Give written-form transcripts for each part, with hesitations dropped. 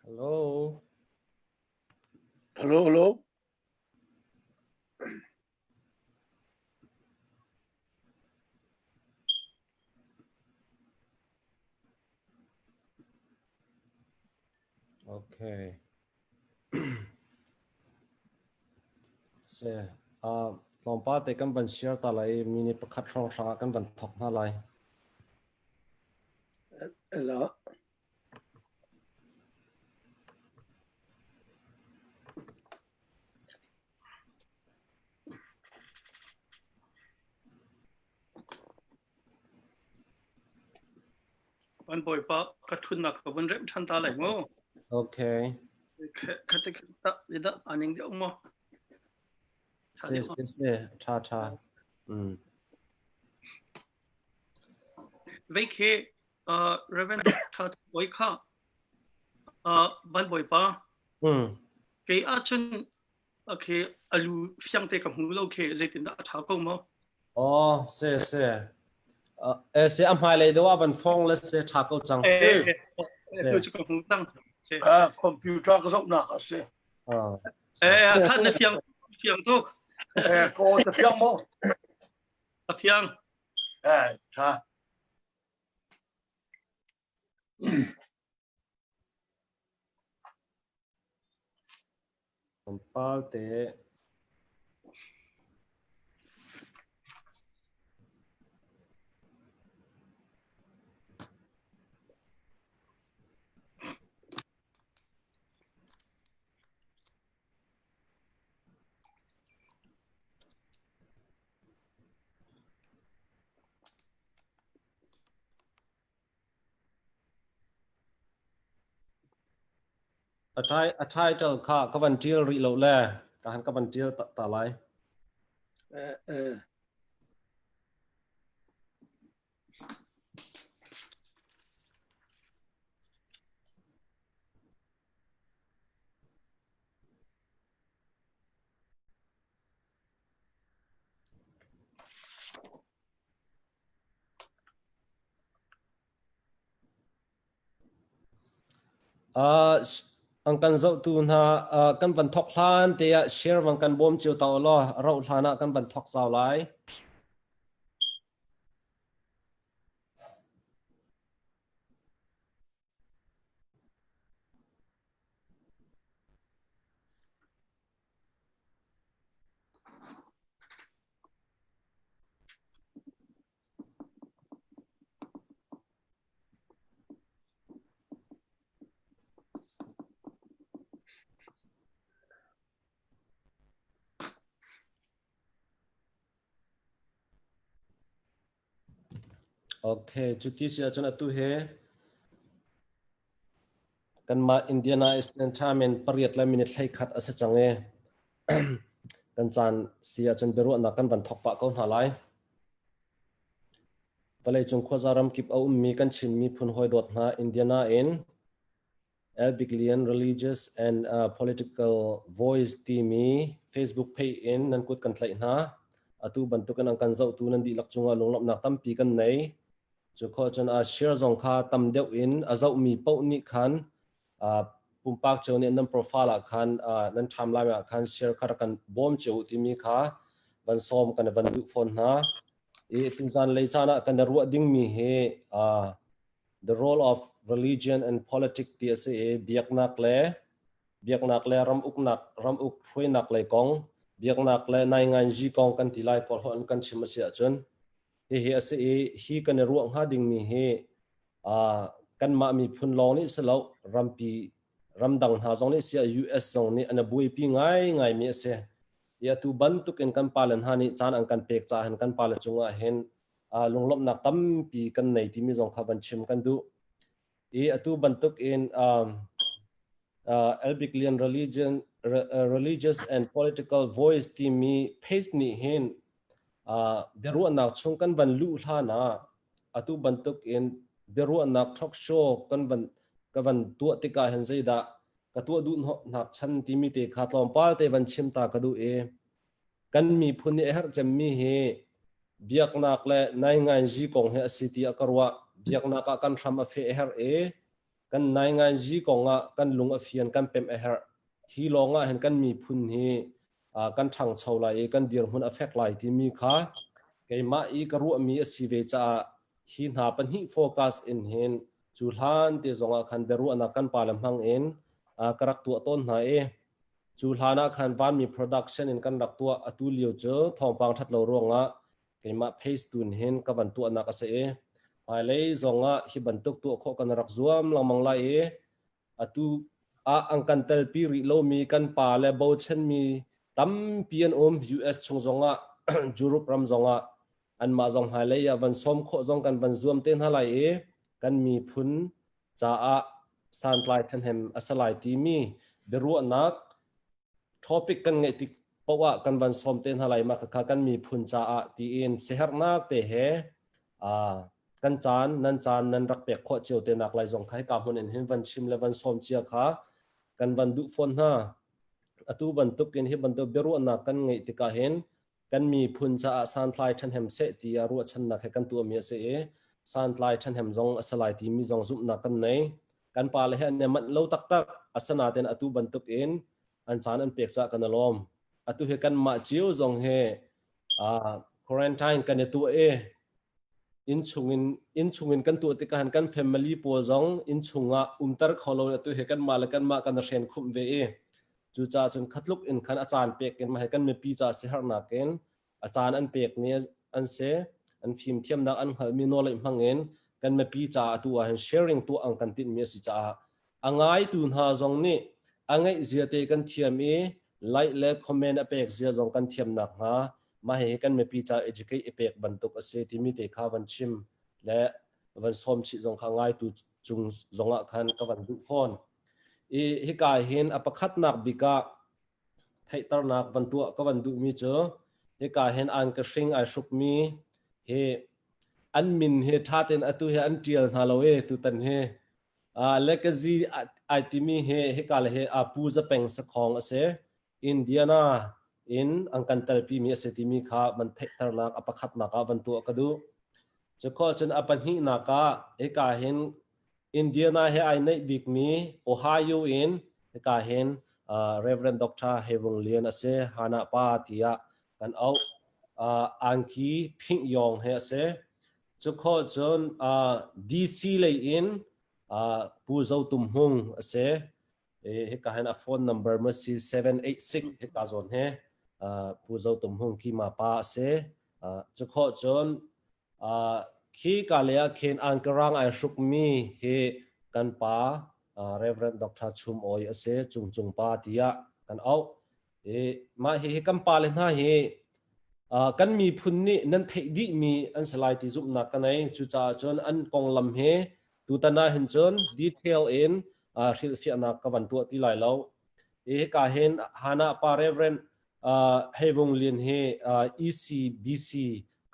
Hello. Hello, hello. Okay. Se, uh, tlawmpal te kan van share ta lai minute pakhat hrawng hrang ah kan van thok hna lai. Hello. An bawipa ka ṭhutnak ka vun remh ṭhan ta lai mu. Okay. Khate ta ida aning deuh maw? Se se se tha tha. Mm. Vei khi uh, Reverend Tha Bawi kha uh, van bawipa Mm. kei ahcun okay alu fiang te ka hmu lo khi zeitindah a ṭha ko maw? Oh, se se. Uh, se a hmailei deuh ah van phong le se ṭha ko cang. Eh, eh, tu cu ka hmu cang. Ah, computer ka zohnak a si. Ah. Eh, khat na fiang fiang tuk. Eh, ko ta fiang mo. A fiang. Eh, ṭha. Tlawmpal te A title kha ka van ṭial rih lo le ka han ka van ṭial ta lai. Uh, an kan zohtu hna uh, kan van thok hlan te ah share van kan bawm cio ta law rauh hlan ah kan van thok zau lai. Okay, cuti si ahcun atu hi kanmah Indiana Eastern Time in pariat le minute 11 a si cang i kan caan si ahcun biaruahnak kan van thawk pah ko hna lai. Vawleicung khuaza ramkip a ummi kan Chin miphun hawi dawt hna Indiana in Elbiglian Religious and uh, Political Voice timi Facebook page in nan kut kan tlaih hna. Atu bantukin an kan zohtu nan dihlak cungah lunglawmhnak tampi kan nei. Cu khawh cun a share zong kha tam deuh in a zohmi paoh nih khan uh, pumpak cio nih nan profile ah khan uh, nan timeline ah khan share kha rak kan bawm cio u timi kha van sawm kan van duh fawn hna. I tuzan lei caan ah kan i ruah dingmi hi uh, The Role of Religion and Politics ti a si i biaknak le biaknak le ram uknak ram uk hruainak lei kong biaknak le nainganzi kong kan ti lai kawl holh in kan chim a si ahcun hihi a si i hi kan i ruah hnga dingmi hi uh, kanmah miphun lawng nih si lo rampi ramdang hna zong nih siah US zong nih an i buaipi ngaingaimi a si. I atu bantuk in kan pale hna nih caan an kan pek caah hin kan pale cungah hin lunglawmhnak tampi kan nei timi zong kha van chim kan duh. I atu bantuk in um, uh, Elbiklian religion uh, religious and political voice timi page nih hin uh, biaruahnak chung kan van luh hlan ah atu bantuk in biaruahnak talk show kan van ka van tuah tikah hin zeidah ka tuah duh nak chan timi te kha tlawmpal te van chim ta ka duh i Kan miphun nih a herh cemmi hi biaknak le nainganzi kong hi a si tiah ka ruah. Biaknak ah kan hram a feh a herh i. Kan nainganzi kongah kan lung a fian kan pemh a herh. Hi lawngah hin kan miphun hi kan ṭhangcho lai i kan dirhmun a fek lai timi kha keimah i ka ruahmi a si ve caah hi hna pahnih focus in hin cu hlan te zongah khan biaruahnak kan pale hmang in ka rak tuah tawn hna i cu hlan ah khan Vanmi production in kan rak tuah. Atu lio cu thawngpang ṭhat lo ruangah keimah page tun hin ka van tuahnak a si i hmailei zongah hi bantuk tuah khawh kan rak zuam lengmang lai i atu ah an kan telpi rih lomi kan pa le bochanmi tampi an um. US chung zongah, Europe ram zongah anmah zong hmailei ah van sawm khawh zong kan van zuam te hna lai i kan miphun caah santlai thahnem a si lai timi biaruahnak topic kan ngeih tik paoh ah kan van sawm te hna lai. Mah khakha kan miphun caah tiin siaherhnak te he kan caan nan caan nan rak pek khawh cio te nak lai zong kha hika hmun in hin van chim le van sawm cia kha kan van duh fawn hna. Atu bantuk in hi bantuk biaruahnak kan ngeih tikah hin kan miphun caah santlai ṭhahnem seh tiah ruahchannak he kan tuahmi a si i santlai ṭhahnem zong a si lai timi zong zumhnak kan nei. Kan pale he an i manh lo taktak, asinain atu bantuk in an caan an pek caah kan i lawm. Atu hi kanmah cio zong hi quarantine kan i tuah i inn chungin inn chungin kan tuah tikah kan family pawl zong inn chungah umter kho lo atu hi kanmah le kanmah kan i hren khumh ve i cucaah cun khatluk in khan a caan pek in mah hi kan mipi ca siaherhnak in a caan an pek mi an si. An fimthiamnak an hngalhmi knowledge hmang in kan mipi ca atu ah hin sharing tuah ang kan tinh mi a si caah a ngaitu hna zong nih a ngeih zia te kan thiam i like le comment a pek zia zong kan thiam nak hnga mah hihi kan mipi ca educate i pek bantuk a si timi te kha van chim le van sawm chih zong kha ngaitu cung zongah khan ka van duh fawn. I hika hin a pakhatnak bik ah theihternak van tuah ka van duhmi cu hika hin an ka hring ai hrukmi hi an min hi ṭha tein atu hi an ṭial hna lo i tutan hi legacy ai timi hi hika le hi Pu Zapeng Sakhong a si. Indiana in an kan telpimi a si timi kha van theihternak a pakhatnak ah van tuah ka duh. Cukhawh cun a pahnihnak ah hika hin Indiana he ai neih bikmi Ohio in hika hin Reverend Dr. Hevung Lian a si, Hana pa tiah kan auh. Angki Phing Yong he a si. Cukhawh cun DC lei in Pu Zo Tum Hmung a si. Hika hin a phone number ma si 786 hika zawn he Pu Zo Tum Hmung Kima pa a si. Cukhawh cun Khi ka lei ah khin angkarang ai hrukmi hi kan pa Reverend Dr. Chum Awi a si, Cungcung pa tiah kan auh. I mah hihi kan pale hna hi kan miphun nih nan theih dihmi an si lai ti zumhnak ka nei. Cucaah cun an konglam hi tutan ah hin cun detail in hrilhfiahnak ka van tuah ti lai lo. Hi hika hin Hana pa Reverend Heivung Lin hi ECBC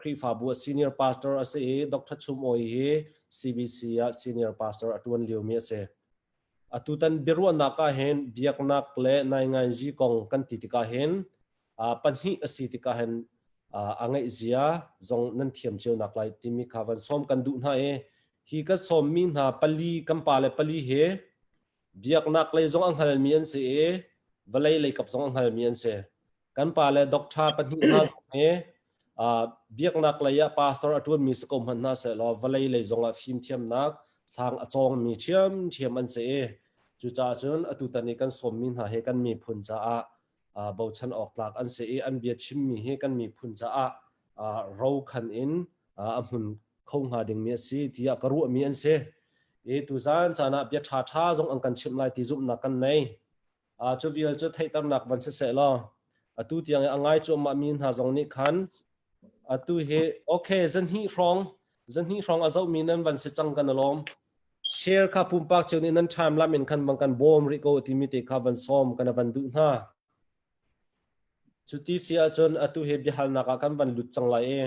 Khrihfabu ah senior pastor a si i Dr. Chum Awi hi CBC ah senior pastor a ṭuan liomi a si. Atutan biaruahnak ah hin biaknak le nainganzi kong kan ti tikah hin pahnih a si tikah hin a ngeihzia zong nan thiam cio nak lai timi kha van sawm kan duh hna i hi ka sawmmi hna pali kan pale pali hi Biaknak lei zong a hngalmi an si i vawlei lei kap zong a hngalmi an si. Kan pa le doctor pahnih hna zong hi biaknak lei ah pastor a ṭuanmi si ko hmanh hna sehlaw vawlei lei zong ah fimthiamnak sang a cawngmi ṭhiamṭhiam an si i cucaah cun atutan i kan sawmmi hna hi kan miphun caah bochan awk tlak an si i an bia chimmi hi kan miphun caah ro khan in a hmun kho hnga dingmi a si tiah ka ruahmi an si. I tuzan caan ah bia ṭhaṭha zong an kan chimh lai ti zumhnak kan nei. Cu vial cu theihternak van si seh law atu tiang i a ngai cuahmah mi hna zong nih khan atu hi okay zanhnih hrawng zanhnih hrawng a zohmi nan van si cang kan i lawm. Share kha pumpak cio nih nan time lam in khan van kan bawm rih ko timi te kha van sawm kan van duh hna. Cuti si ahcun atu hi biahalnak ah kan van lut cang lai i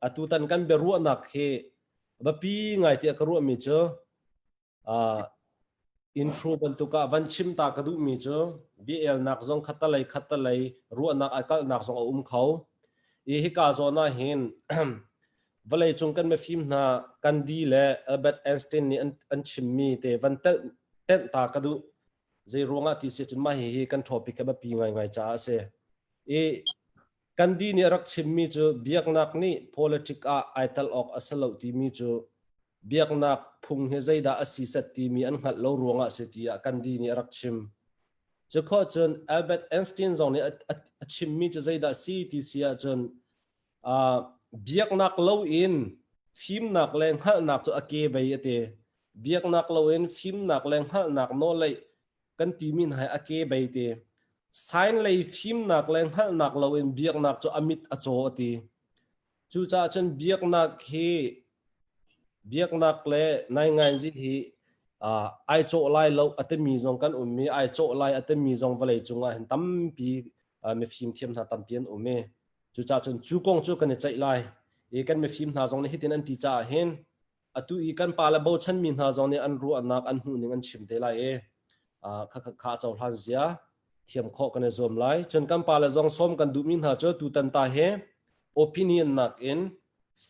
atutan kan biaruahnak hi biapi ngai tiah ka ruahmi cu uh, intro bantuk ah van chim ta ka duhmi cu biaelnak zong khattalei khattalei ruahnak ai kalhnak zong a um kho. I hika zawn ah hin. Vawleicung kan mifim hna Gandhi le Albert Einstein nih an chimmi te van tenh ta ka duh. Zei ruangah ti si cun mah hihi kan topic a biapi ngaingai caah a si. I Gandhi nih a rak chimmi cu biaknak nih politic ah ai tel awk a si lo timi cu biaknak phung hi zeidah a si set timi an hngalh lo ruangah a si tiah Gandhi nih a rak chim. Cu khawh cun Albert Einstein zong nih a chimmi cu zeidah si ti si ahcun biaknak loin fimnak le hngalhnak cu a ke bei a ti. Biaknak loin fimnak le hngalhnak nawlei kan timi hna hi a ke bei ti. Sign lei fimnak le hngalhnak loin biaknak cu a mit a caw a ti. Cucaah cun biaknak hi biaknak le naingainzi hi ai cawh lai lo a timi zong kan um i ai cawh lai a timi zong vawlei cungah hin tampi mifim thiam hna tampi an um i cucaah cun cu kong cu kan i ceih lai i kan mifim hna zong nih hitin an ti caah hin atu i kan pale bochanmi hna zong nih an ruahnak an hmuhning an chim te lai i kha kha cohlan zia thiam khawh kan i zuam lai. Cun kan pale zong sawm kan duhmi hna cu tutan ta hi opinion nakin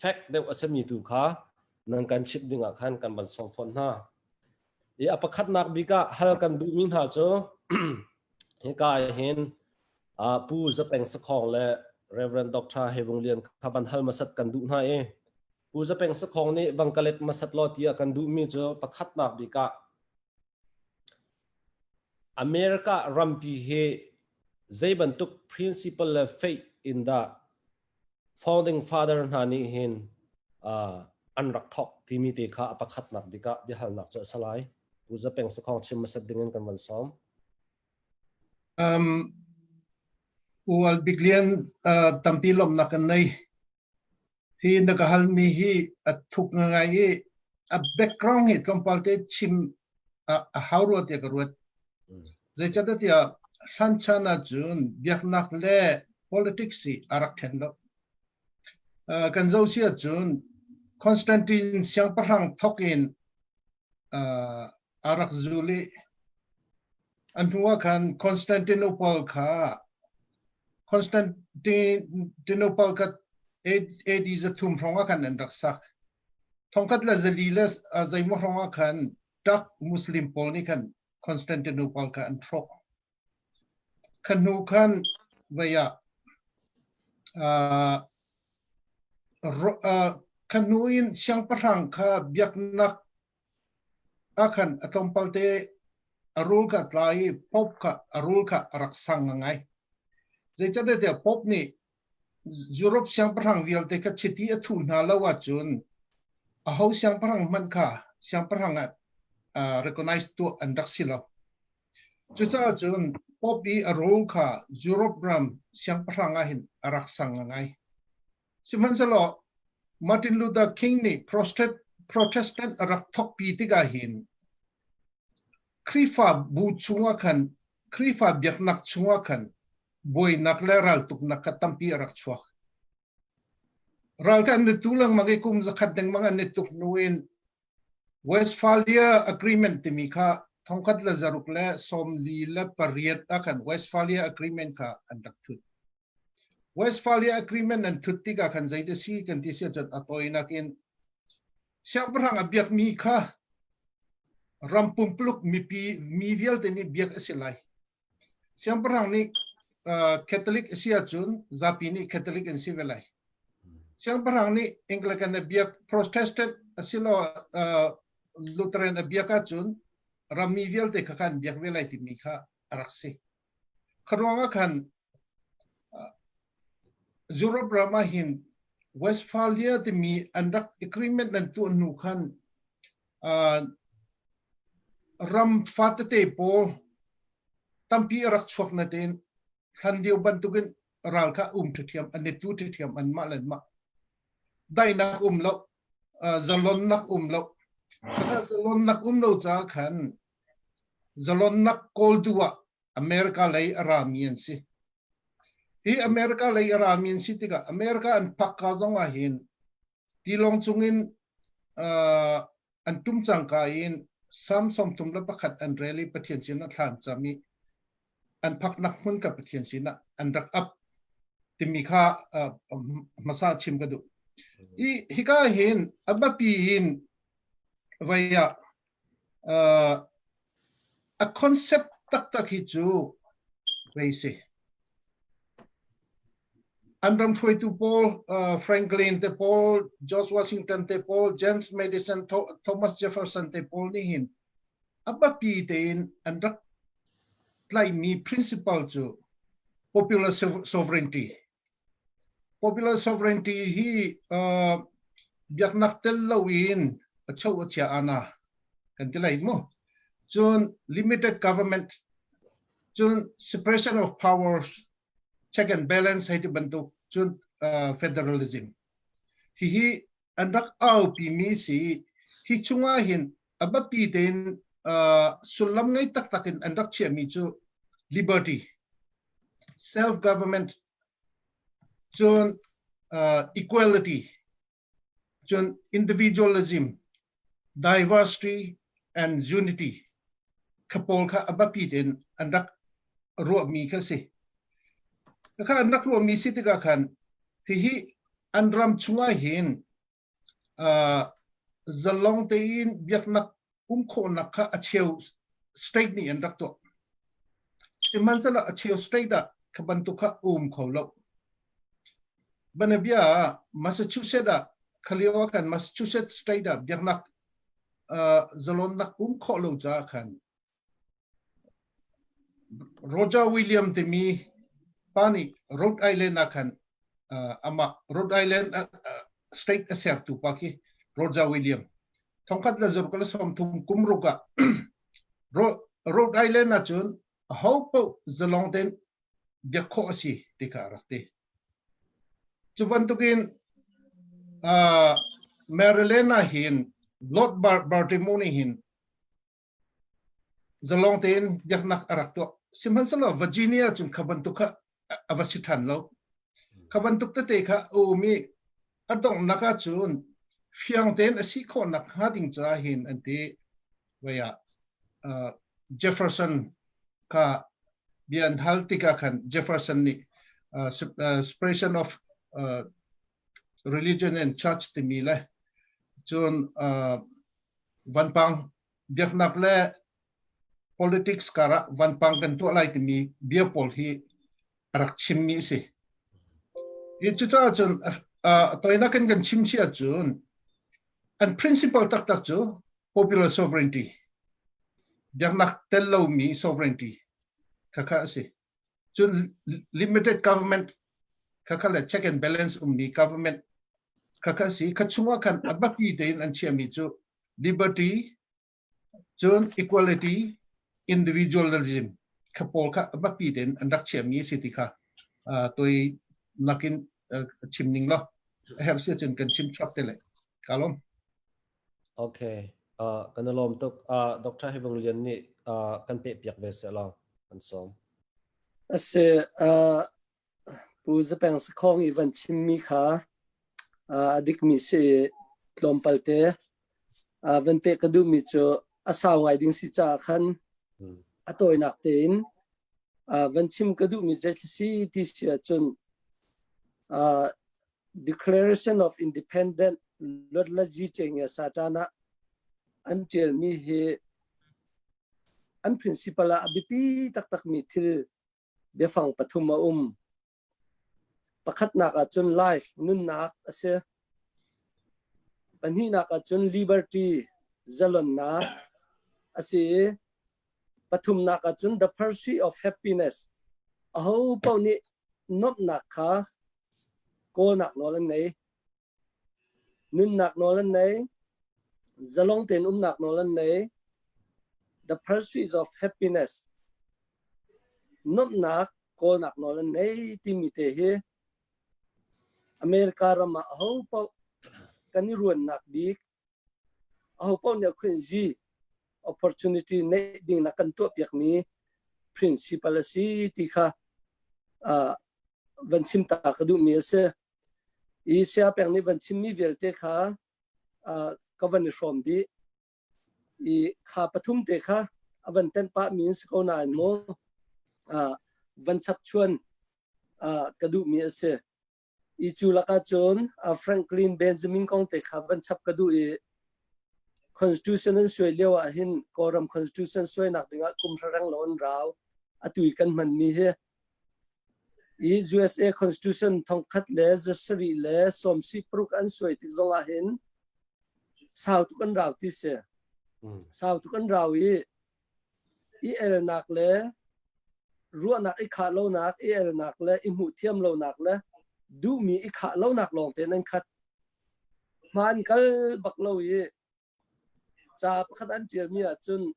fact deuh a simi tu kha nan kan chimh ding ah khan kan van sawm fawn hna. I a pakhatnak bik ah hal kan duhmi hna cu hika hin Pu Zapeng Sakhong le Reverend Dr. Hevung Lian kha van hal hmasat kan duh hna i Pu Zapeng Sakhong nih vang ka let hmasat law tiah kan duhmi cu pakhatnak bik ah America rampi hi zei bantuk principle le faith in dah founding father hna nih hin an rak thawk timi te kha a pakhatnak bik ah biahalnak cu a si lai. Pu Zapeng Sakhong chim hmasat ding in kan van sawm. U Albik Lian tampi lawmhnak kan nei. Hi na ka halmi hi a thuk ngai i a background hi tlawmpal te chim a hau rua tiah ka ruat. Zeicahtiah hlan chan ahcun biaknak le politics hi a rak ṭhen lo. Kan zoh si ahcun Constantine siangpahrang thawk in a rak zul i a hnu ah khan Constantinople kha Constantinople kha AD 300 hrawng ah khan an rak sak. Thongkhat le zali le zeimaw hrawng ah khan Turk Muslim pawl nih khan Constantinople kha an hrawh. Kha hnu khan vei ah kha hnu in siangpahrang kha biaknak ah khan a tlawmpal te a rul kha a tla i Pope kha a rul kha a rak sang ngai. Zeicahtiah Pope nih Europe siangpahrang vialte kha chiti a thuh hna lo ahcun aho siangpahrang hmanh kha siangpahrang ah recognize tuah an rak si lo. Cucaah cun Pope i a role kha Europe ram siangpahrang ah hin a rak sang ngai. Sihmanhsehlaw Martin Luther King nih Protestant a rak thawkpi tikah hin Khrihfa bu chungah khan Khrihfa biaknak chungah khan buainak le raltuknak kha tampi a rak chuak. Ral kha an i tu lengmang i kum zakhat dengmang an i tuk hnu in Westphalia Agreement timi kha 1648 ah khan Westphalia Agreement kha an rak thut. Westphalia Agreement an thut tikah khan zei ti si kan ti si ahcun a tawinak in siangpahrang a biakmi kha ram pumpuluk mipi mi vialte nih biak a si lai. Siangpahrang nih Catholic a si ahcun zapi nih Catholic an si ve lai. Siangpahrang nih Anglican a biak, Protestant asilo Lutheran a biak ahcun rammi vialte kha kan biak ve lai timi kha a rak si. Kha ruangah khan Europe ram ah hin Westphalia timi an rak agreement an tuah hnu khan Ram fatete pawl tampi a rak chuak natein hlan lio bantukin ral kha um ṭhiamṭhiam, an i tu ṭhiamṭhiam anmah le anmah. Daihnak um lo, zalonnak um lo. Zalonnak um lo caah khan zalonnak kawl duh ah America lei a rami an si. Hi America lei a rami an si tikah America an phak ka zong ah hin Tilawng cungin an ṭum cangka in Salm 31 an rel i Pathian sinah thla an cam i an phaknak hmun kha Pathian sinah an rak ap timi kha hmasa chim ka duh. I hika hin a biapi in vei ah a concept taktak hi cu vei si. An ram hruaitu pawl Franklin te pawl, George Washington te pawl, James Madison, Thomas Jefferson te pawl nih hin a biapi tein an rak tlaihmi principle cu popular sovereignty. Popular sovereignty hi biaknak tel loin a cho a chia ana kan ti lai mu. Cun limited government, cun separation of powers, check and balance hei ti bantuk, cun federalism. Hihi an rak aupimi si. Hi chungah hin a biapi tein sullam ngei taktak in an rak chiahmi cu liberty, self government, cun equality, cun individualism, diversity and unity kha pawl kha a biapi tein an rak ruahmi kha si. Kha an rak ruahmi si tikah khan hihi an ram chungah hin zalong tein biaknak um khawhnak kha a cheu state nih an rak tuah. Sihmanhsehlaw a cheu state ah kha bantuk kha um kho lo. Banabia ah Massachusetts ah khalio ah khan Massachusetts state ah biaknak zalonnak um khawh lo caah khan Roger William timi pa nih Rhode Island ah khan amah Rhode Island state a sertu pa khi Roger William thongkhat le zuruk le 30 kum ruk ah Rhode Island ahcun aho paoh zalong tein biak khawh a si ti kha a rak ti. Cu bantukin Maryland ah hin Lord Baltimore nih hin Zalong tein biaknak a rak tuah. Sihmanhsehlaw Virginia cun kha bantuk kha a va si ṭhan lo. Kha bantuk tete kha a um i a donghnak ahcun fiang tein a si khawhnak hnga ding caah hin an ti. Voi ah Jefferson kha bia an hal tikah khan Jefferson nih separation of religion and church timi le cun vanpang biaknak le politics karah vanpang kan tuah lai timi bia pawl hi a rak chimmi a si. Hi cucaah cun toinak in kan chim si ahcun an principle taktak cu popular sovereignty biaknak tel lomi sovereignty khakha a si. Cun limited government khakha le check and balance ummi government khakha si. Kha chungah khan a biapi tein an chiahmi cu liberty, cun equality, individualism kha pawl kha a biapi tein an rak chiahmi a si ti kha toi nakin chim ning law a herh si cun kan chim chap te le ka lawm. Okay. Kan i lawm tuk. Dr. Hevung Lian nih kan peh piak ve seh law kan sawm. Ase Pu Zapeng Sakhong i van chimmi kha a dikmi si tlawmpal te van pek ka duhmi cu a sau ngai ding si caah khan a tawinak tein van chim ka duhmi zeithil si ti si ahcun Declaration of Independence Luatlazi Cenghngia Satan ah an ṭialmi hi an principle ah a biapi taktakmi thil biafang pathum a um. Pakhatnak ahcun life, nunnak a si. Pahnihnak ahcun liberty, zalonnak a si i pathumnak ahcun the pursuit of happiness, aho paoh nih nuamhnak kha kawlnak nawl an ngei. Nunnak nawl an nei. Zalong tein umnak nawl an nei. The pursuit of happiness. Nuamhnak kawlnak nawl an nei timi te hi America ram ah aho paoh kan i ruannak bik aho paoh nih a khuinzi opportunity neih ding na kan tuahpiakmi principle a si ti kha van chim ta ka duhmi a si. I saya peng nih van chimmi vialte kha ka van i hrawm dih. I kha pathum te kha a van tenh pah mi si ko nain mu van chapchuan ka duhmi a si. I cu lakah cun Franklin Benjamin kong te kha van chap ka duh i Constitution an suai lio ah hin Kawlram Constitution suainak dingah kum hra reng lo an rau. Atu i kan hmanmi hi i USA Constitution thongkhat le zasarih le sawmsih paruk an suai tik zongah hin sau tuk an rau ti si. Sau tuk an rau i i elnak le ruahnak i khah lonak, i elnak le i hmuh thiam lonak le duhmi i khah lonak lawng tein an khat. Hmaan kal bak lo i ca pakhat an ṭialmi ahcun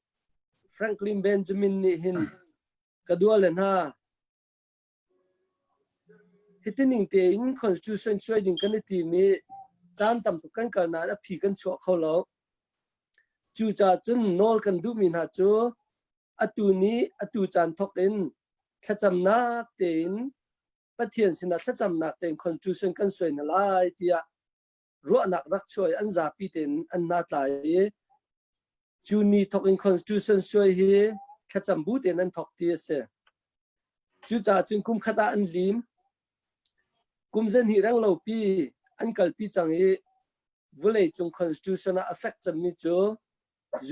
Franklin Benjamin nih hin ka duale hna hiti ning tein constitution suai ding kan i tim i caan tam tuk kan kal nain a phi kan chuah kho lo. Cucaah cun nawl kan duhmi hna cu atu ni atu caan thawk in thlacamnak tein Pathian sinah thlacamnak tein constitution kan suai hna lai tiah ruahnak rak chuai an zapi tein an hna tlai i cu ni thawk in constitution suai hi thlacam bu tein an thawk ti a si. Cucaah cun kum khat ah an lim. Kum zenhnih reng lo pi an kalpi cang i vawleicung constitution ah a fek cemmi cu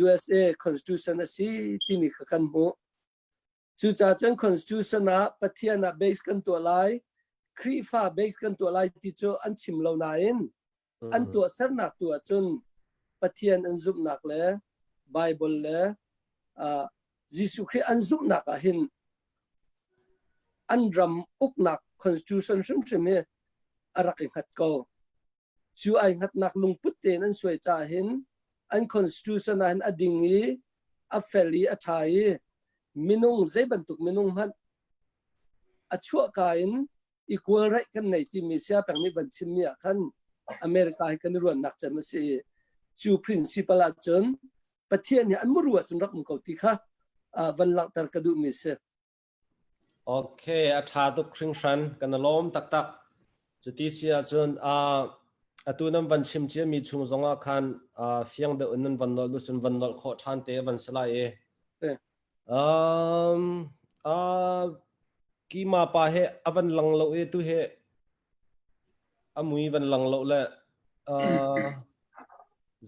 USA constitution a si timi kha kan hmuh. Cucaah cun constitution ah Pathian ah base kan tuah lai, Khrihfa base kan tuah lai ti cu an chim lo nain an tuahsernak tu ahcun Pathian an zumhnak le Bible le uh, Jesuh Khrih an zumhnak ah hin an ram uknak constitution hrimhrim hi a rak i hngat ko. Cu ai hngatnak lungput tein an suai caah hin an constitution ah hin a ding i a fel i a ṭha i minung zei bantuk minung hmanh a chuahka in equal right kan nei timi sia peng nih van chimmi ah khan America hi kan i ruannak cem a si i cu principle ah cun Pathian nih an muru ahcun rak um ko ti kha van langhter ka duhmi si. Okay, a ṭha tuk hringhran. Kan i lawm taktak. Cuti si ahcun atu nan van chim ciami chung zongah khan fiang deuh in nan van nolh cun van nolh khawh ṭhan te van si lai i. Um, uh, kima pa he a van lang lo i tu he a mui van lang lo le uh,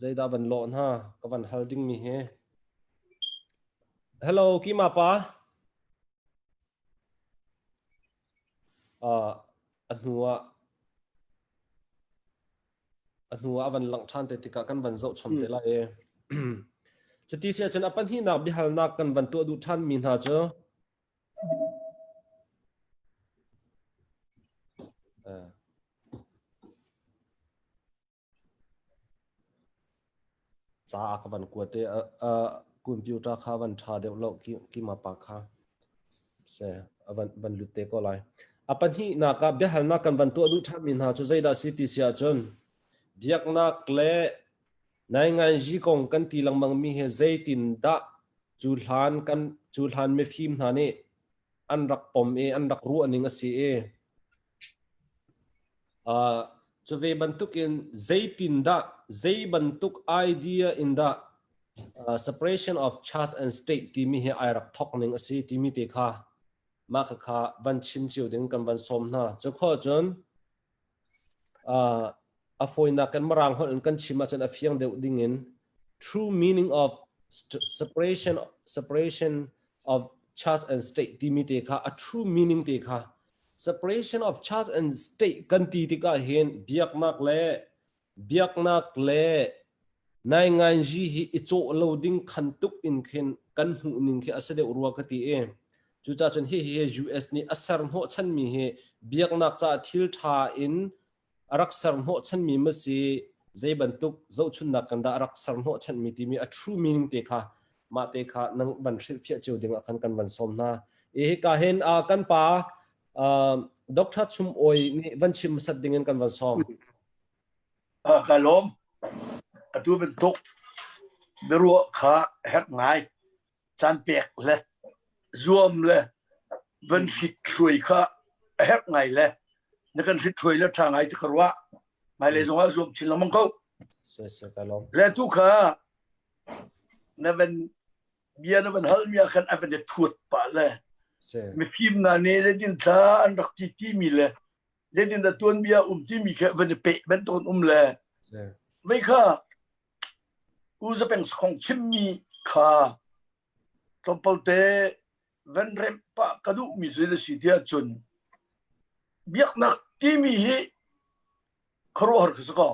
zeidah van lawh hna ka van hal dingmi hi. Hello, Kima pa. Uh, a hnu ah a hnu ah a van langh ṭhan te tikah kan van zoh chom te lai i. Cuti si ahcun a pahnihnak biahalnak kan van tuah duh ṭhan mi hna cu uh, Ca a ka van kuat i a computer kha van ṭha deuh lo kima pa kha se a van van lut te ko lai. A pahnihnak ah biahalnak kan van tuah duh ṭhanmi hna cu zeidah si ti si ahcun biaknak le nainganzi kong kan ti lengmangmi hi zeitin dah cu hlan kan cu hlan mifim hna nih an rak pom i an rak ruah ning a si i Cu ve bantukin zeitindah, zei bantuk idea in dah separation of church and state timi hi ai rak thawk ning a si timi te kha mah khakha van chim cio ding kan van sawm hna. Cu khawh cun a fawinak kan Mirang holh in kan chim ahcun a fiang deuh ding in true meaning of separation separation of church and state timi te kha a true meaning te kha Separation of church and state kan ti tikah hin biaknak le biaknak le nainganzi hi i cawh lo ding khan tuk in khin kan hmuh ning khi a si deuh rua ka ti i cucaah cun hihi US nih a ser hnawhchanmi hi biaknak caah thil ṭha in a rak ser hnawhchanmi ma si zei bantuk zohchunnak kan dah a rak ser hnawhchanmi timi a true meaning te kha mah te kha nang van hrilhfiah cio ding ah khan kan van sawm hna. I hika hin kan pa Dr. Chum Oi nih van chim hmasat ding in kan van sawm. Ka lawm. Atu bantuk biaruah kha herh ngai. Caan pek le zuam le van hrit hruai kha a herh ngai le na kan hrit hruai le ṭha ngai ti ka ruah. Hmailei zongah zuam chin lengmang ko. Ka lawm. Le tu kha na van bia na van hal mi ah khan a van i thuat pah le mifim hna nih zeitin thla an rak ti timi le. Zeitin dah tuanbia um timi kha van i peh bantuk um le vei kha U Zapeng Sakhong chimmi kha tlawmpal te van remh pah ka duhmi cu na si tiah cun biaknak timi hi khuaruahhar ka si ko.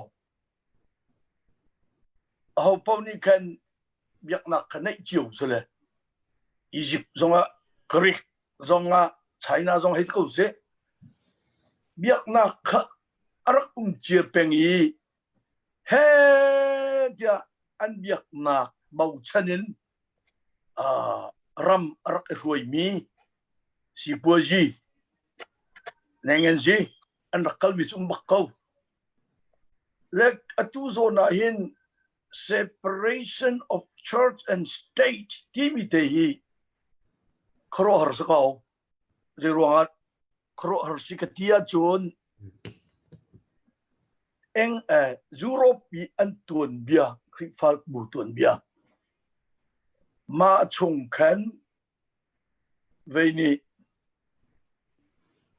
Aho paoh nih khan biaknak kha neih cio si le Egypt zongah Greek zongah China zong hei ko seh biaknak kha a rak um cia peng i he tiah an biaknak bochan in ram a rak i hruaimi sipuazi nengenzi an rak kalmi cu um bak ko. Le atu zawn ah hin separation of church and state timi te hi khuaruahhar si ko. Zei ruangah khuaruahhar si ka ti ahcun eng eh, Europe i an tuanbia Khrihfabu tuanbia mah chung khan Vei nih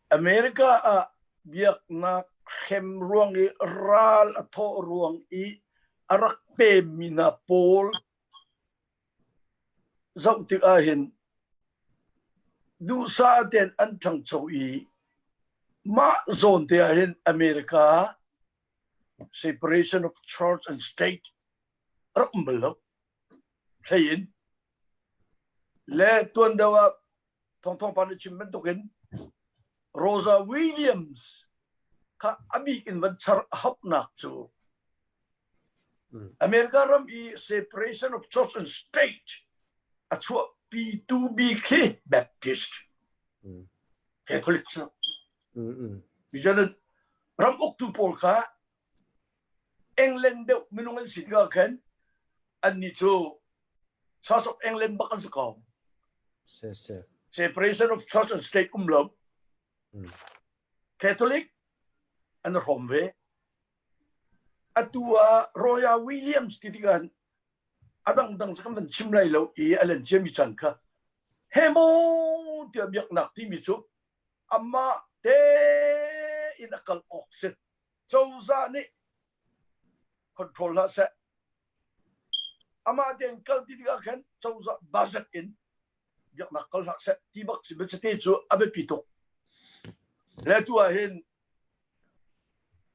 America ah biaknak hrem ruang i ral a thawh ruang i a rak pemmi hna pawl zoh tik ahhin duhsah tein an ṭhangcho i mah zawn te ahhin America separation of church and state a rak um bal lo. Hlei in Le tuan deuh ah thawngthawng pa nih chim bantukin Rosa Williams kha a bik in van char a hauhnak cu America ram i separation of church and state a chuahpitu bik hi Baptist Catholic cu ram uktu pawl kha England deuh minung an si tikah khan annih cu Church of England bak an si ko. Separation of church and state um lo. Catholic an hrawm ve. Atu ah Royal Williams ti tikah a dangdang cu kan van chim lai lo i a len ciami caan kha he maw tiah biaknak timi cu amah tein a kal awk si. Cozah nih control hlah seh. Amah tein kal ti tikah khan cozah budget in biaknak kal hlah seh ti bak si biachate cu a biapi tuk. Le tu ah hin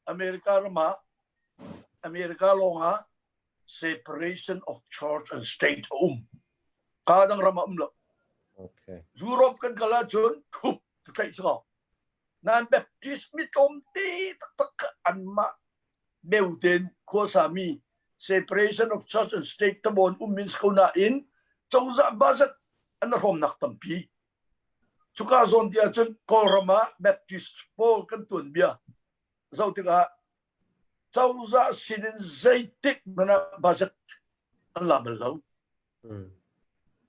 America ram ah America lawng ah separation of church and state a um. Ka dang ram ah um lo. Okay. Europe kan kal ahcun thup tlaih si ko. Nan Baptist mi tlawmte taktak kha anmah deu tein khuasami separation of church and state tabawn um min ko nain cozah budget an hrawmnak tampi. Cuka zawn ti ahcun Kawlram ah Baptist pawl kan tuanbia zoh tikah cozah sinin zeitik hmanh ah budget an la bal lo.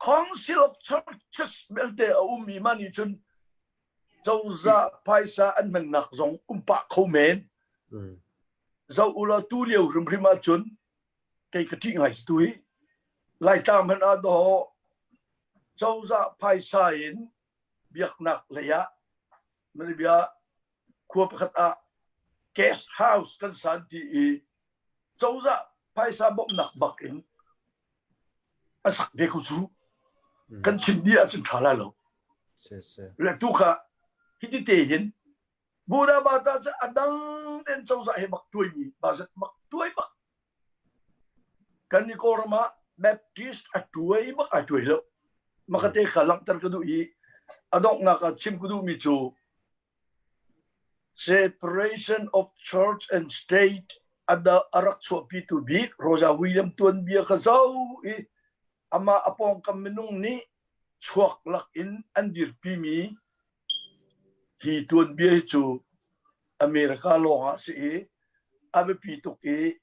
Council of Churches belte a ummi mah nih cun cozah phaisa an hmannak zong um pah kho men. Zoh ulaw tu lio hrimhrim ahcun kei ka ṭih ngai tu hi Laitlang hmanh ah dawh cozah phaisa in biaknak lei ah bia khua pakhat ah guest house kan san ti i cozah phaisa bawmhnak bak in a sak ve ko cu kan chim dih ahcun ṭha lai lo le tu kha hiti te hin Buddha bata cu a dang ten cozah he bak tuaimi bazat bak tuai bak kan ni Kawlram ah Baptist a tuai bak ai tuai lo makate kha langhter ka duh i a donghnak ah chim ka duhmi cu Separation of church and state a rak chuahpitu bik Rosa William tuanbia kha zoh i amah a pawngkam minung nih chuak lak in an dirpimi hi tuanbia hi cu America lawng ah si i a biapi tuk i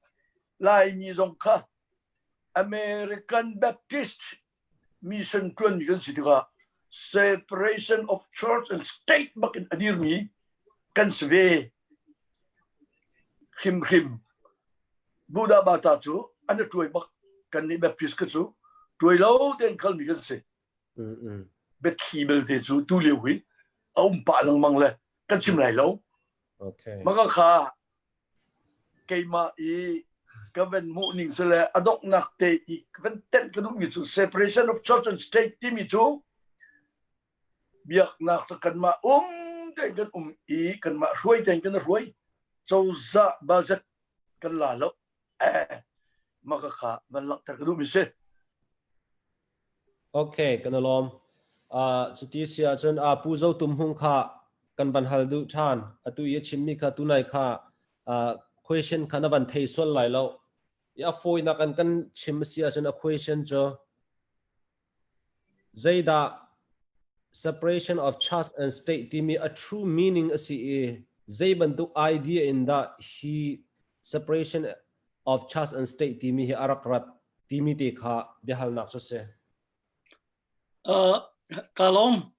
Laimi zong kha American Baptist mission ṭuanmi kan si tikah separation of church and state bakin a dirmi kan si ve hrimhrim Buddha bata cu an i ṭuai bak kan nih Baptist ka cu ṭuai lo tein kalmi kan si biathli belte cu tu lio hi a um pah lengmang le kan chim lai lo. Okay. Maka kha keimah i ka van hmuh ning cu le a donghnak te i van tenh ka duhmi cu separation of church and state timi cu biaknak cu kanmah um tein kan um i kanmah hruai tein kan hruai cozah budget kan la lo eh maka kha van langhter ka duhmi si. Okay, kan i lawm. Uh, cuti si ahcun uh, Pu Zo Tum Hung kha kan van hal duh ṭhan. Atu i a chimmi kha tunai kha uh, question kha na van thei sual lai lo. I a fawinak an kan chim a si ahcun a question cu zeidah separation of church and state timi a true meaning a si i zei bantuk idea in dah hi separation of church and state timi hi a rak rat timi te kha biahalnak cu si. Uh, ka lawm.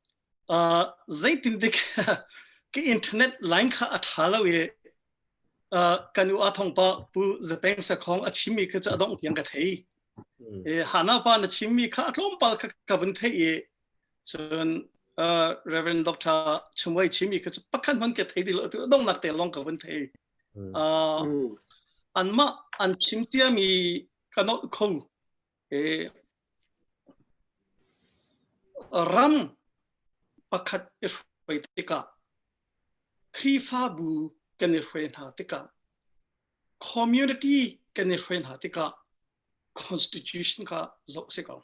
Uh, zeitin dik ka internet line kha a tha lo i uh, kan u a thong pa pu zapeng sakhong a chimmi kha chu a dong tiang ka thei. E hana pa na chimmi kha a tlawmpal kha ka vun thei i cun uh, Reverend Dr. Chumwai chimmi kha chu pakhat hman ka thei di lo tu dong nak te long ka vun thei. Uh, anmah an chim ciami ka nolh kho. E, ram pakhat i hruai tikah Khrihfabu kan i hruai hna tikah community kan i hruai hna tikah constitution kha zoh si ko.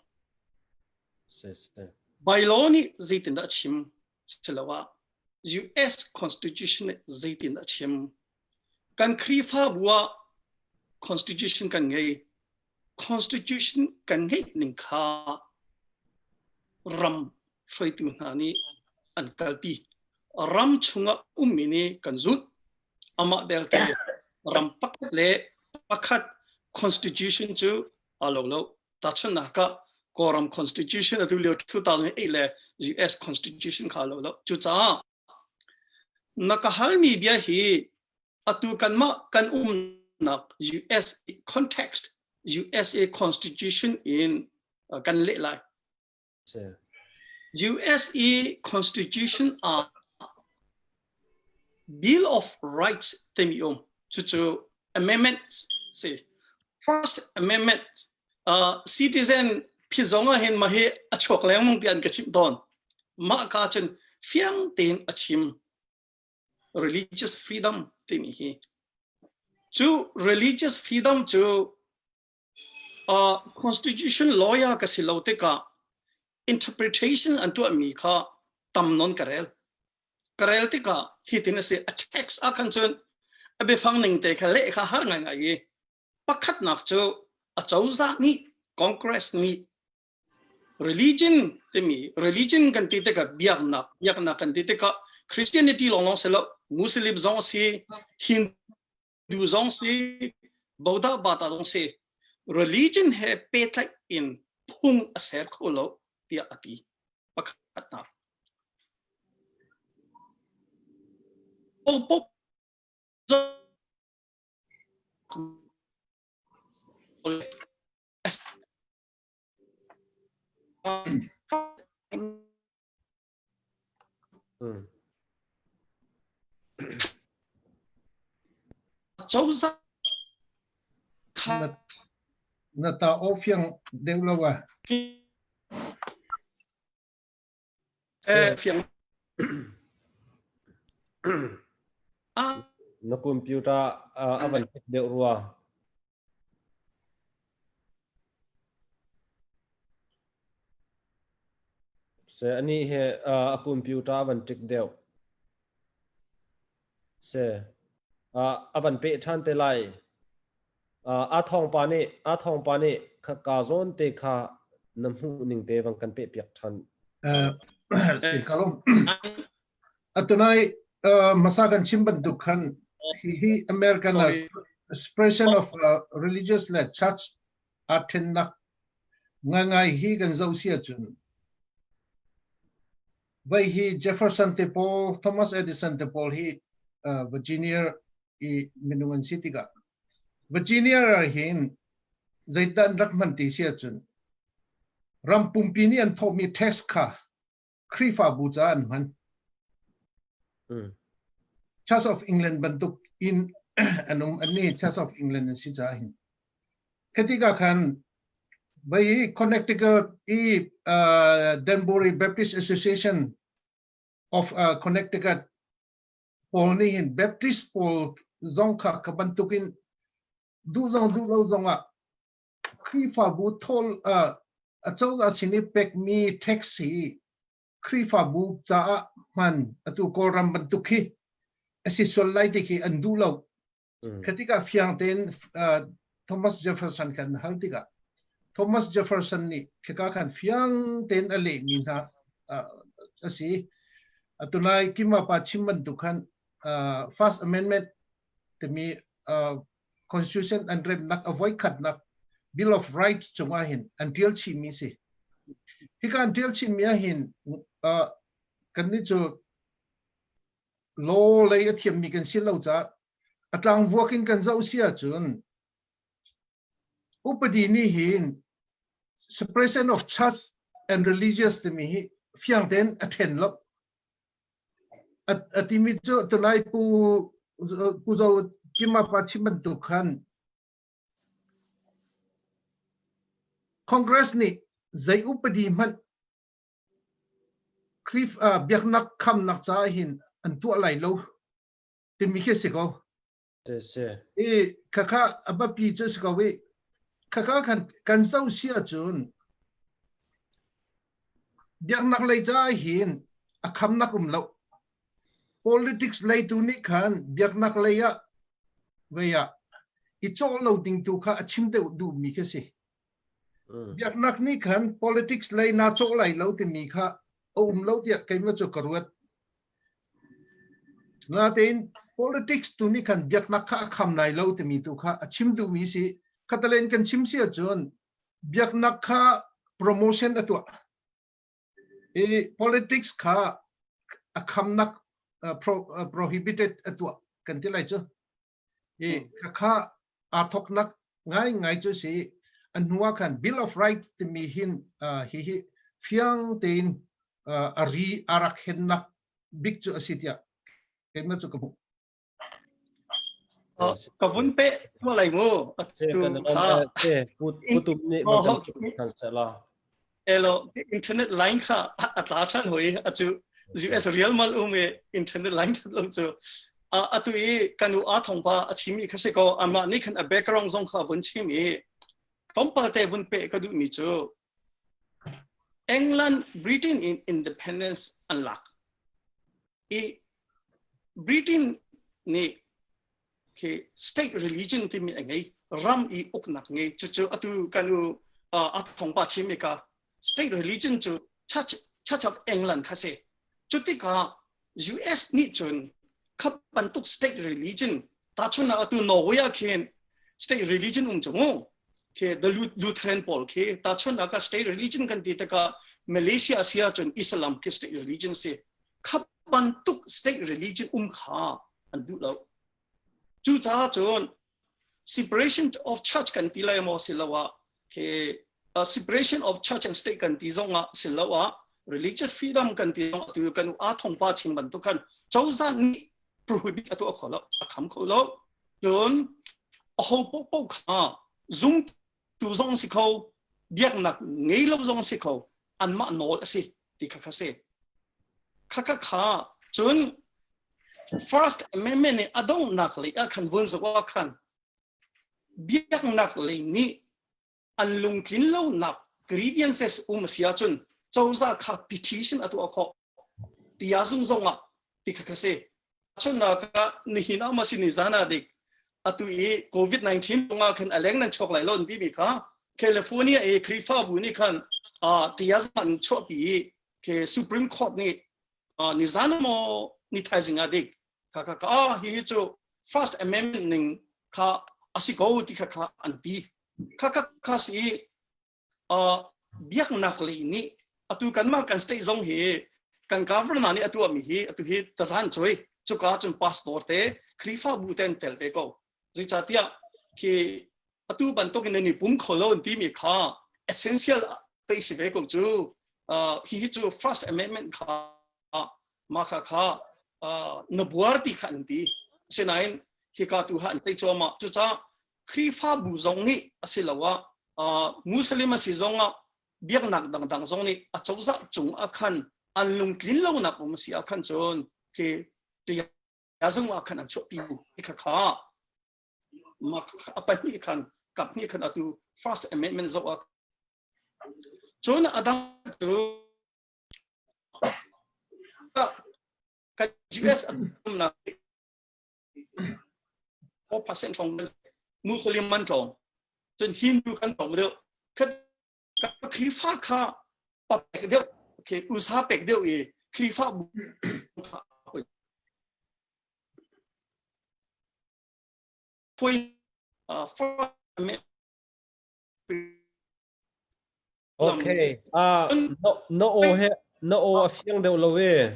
Bylaw nih zeitindah a chim siloah US Constitution nih zeitin a chim? Kan Khrihfabu ah Constitution kan ngei. Constitution kan ngeih ning kha ram hruaitu hna nih an kalpi. Ram chungah ummi nih kan zulh. Amah belte ram pakhat le pakhat Constitution cu aa lo lo. Tahchunhnak ah Kawlram Constitution atu lio 2008 le US Constitution kha lo lo. Cucaah na ka halmi bia hi atu kanmah kan umnak US context USA Constitution in kan leh lai. US i Constitution ah Bill of Rights timi um. Cucu amendments si. First Amendment uh, citizen phi zong ah hin mah hi a chuak lengmang ti an ka chimh tawn. Mah ka cun fiang tein a chim religious freedom timi hi. Cu religious freedom cu uh, constitution lawyer ka si lo tikah interpretation an tuahmi kha tam non ka rel. Ka rel tikah hitin a si a text ah khan cun a biafang ning te kha leh kha har ngaingai i pakhatnak cu a cozah nih Congress nih religion timi religion kan ti tikah biaknak biaknak kan ti tikah Christianity lawnglawng si lo Muslim zong si Hindu zong si Buddha Bata zong si religion he pehtlaih in phung a ser kho lo tiah a ti pakhatnak Pop Cozah kha Na ta aw fiang deuh lo ah. Eh, fiang. Na computer a van hit deuh rua. Se ani he a computer a van tik deuh. Se a van peh ṭhan te lai. Aa thawngpa nih aa thawngpa nih ka zawn te kha na hmuh ning te vang kan peh piak ṭhan. Si kalom. Atunai hmasa kan chim bantuk khan hi hi American expression of religious le church aa ṭhennak ngaingai hi kan zoh si ahcun vai hi Jefferson te pawl Thomas Edison te pawl hi Virginia i minung an si tikah Virginia ah hin zeidah an rak hman ti si ahcun ram pumpi nih an thawhmi tax kha Khrihfabu caah an hman. Church of England bantuk in an um an ni Church of England an si caah hin. Khi khan bai Connecticut i uh, Danbury Baptist Association of uh, Connecticut pawl nih hin Baptist pawl zong kha ka bantukin duh zong duh lo zong ah Khrihfabu thawl uh, acozah sin i pekmi tax hi Khrihfabu caah hman atu Kawlram bantuk hi a si sual lai ti khi an duh lo. Khi tikah fiang tein uh, Thomas Jefferson kan hal tikah Thomas Jefferson nih khika khan fiang tein a lehmi hna uh, a si. Atunai Kima pa chim bantuk khan uh, First Amendment timi uh, Constitution an remnak a voikhatnak Bill of Rights cungah hin an tial chihmi si. Hika an tial chihmi ah hin uh, kan nih cu law lei a thiammi kan si lo caah a tlangvuak in kan zoh si ahcun upadi nih hin separation of church and religious timi hi fiang tein a then lo. A timi cu tunai pu pu zo kima pa chim bantuk khan Congress nih zei upadi hmanh Khrif biaknak khamnak caah hin an tuah lai lo timi khi si ko. I khakha a biapi cu si ko i khakha khan kan zoh si ahcun biaknak lei caah hin a khamnak um lo. Politics lei tu nih khan biaknak lei ah vei ah i cawh lo ding tu kha a chim deuh duhmi khi si. Biaknak nih khan politics lei naa cawh lai lo timi kha a um lo tiah keimah cu ka ruat. Natein politics tu nih khan biaknak kha a kham lai lo timi tu kha a chim duhmi si. Khatalen kan chim si ahcun biaknak kha promotion a tuah. I politics kha a khamnak uh, pro, uh, prohibited a tuah kan ti lai cu. I khakha aa thoknak ngaingai cu si a hnu ah khan Bill of Rights timi hin hi hi fiang tein a ri a rak hennak bik cu a si tiah keimah cu ka hmuh. Ka vun pe tuah lai mu. Putum nih kan la. Elo internet line kha a tla ṭhan hoi acu US real mal um i internet line ṭhat lo cu atu i kanu a thongpa a chim i kha si ko amah nih khan a background zong kha vun chim i tlawmpal te vun pe ka duhmi cu England Britain in independence an lak i Britain nih khi state religion timi a ngei ram i uknak ngei cucu atu kan u a thongpa chim i ka state religion cu church church of England kha si cutikah US nih cun kha bantuk state religion tahchun ah atu Norway ah khin state religion um cu mu khi the Lutheran pawl khi tahchun ah ka state religion kan ti tikah Malaysia sia cun Islam khi state religion si kha bantuk state religion um kha an duh lo. Cucaah cun separation of church kan ti lai maw siloah khi uh, separation of church and state kan ti zong ah siloah religious freedom kan ti zong atu kan a thongpa chim bantuk khan cozah nih prohibit atu a kho lo a kham kho lo cun a ho popo kha zung tu zong si kho biaknak ngei lo zong si kho anmah nawl a si ti kha kha si kha kha kha cun First Amendment nih a donghnak lei ah khan vun zoh ah khan biaknak lei nih an lungtlin lonak grievances um a si ahcun cozah kha petition a tuah khawh tia zung zong ah ti kha kha si chunnak ah nihin ah ma si ni zan ah dik atu i COVID-19 kong ah khan a leng nan chuak lai lo an timi kha California i Khrihfabu nih khan tia zung an chuahpi i ke Supreme Court nih nizan maw ni thaizing ah dik kha kha kha hi hi cu First Amendment ning kha a si ko ti kha kha an ti kha kha kha si biaknak lei nih atu kanmah kan state zong hi kan governor nih a tuahmi hi atu hi tazan cuai cuka cun pastor te Khrihfabu te an tel ve ko zeicahtiah khi atu bantuk in nan i pum kho lo an timi kha essential pei si ve ko cu hi hi cu first amendment kha mah kha kha. Na buar ti kha an ti. Asinain hika tu ha an tei cuahmah. Cucaah Khrihfabu zong nih asiloah Muslim a si zongah biaknak dangdang zong nih a cozah cung ah khan an lungtlin lonak um a si ah khan cun khi zung ah khan an chuahpi kha kha a pahnih khan kap hnih khan atu first amendment zoh ah cun a dang cu kan US umnak 4% tlawng Muslim man tlawng cun Hindu kan tlawng deuh Khrihfa kha pek deuh okay usa pek deuh i Khrihfa bu Okay. Ah, no no o he no o a fiang deuh lo e.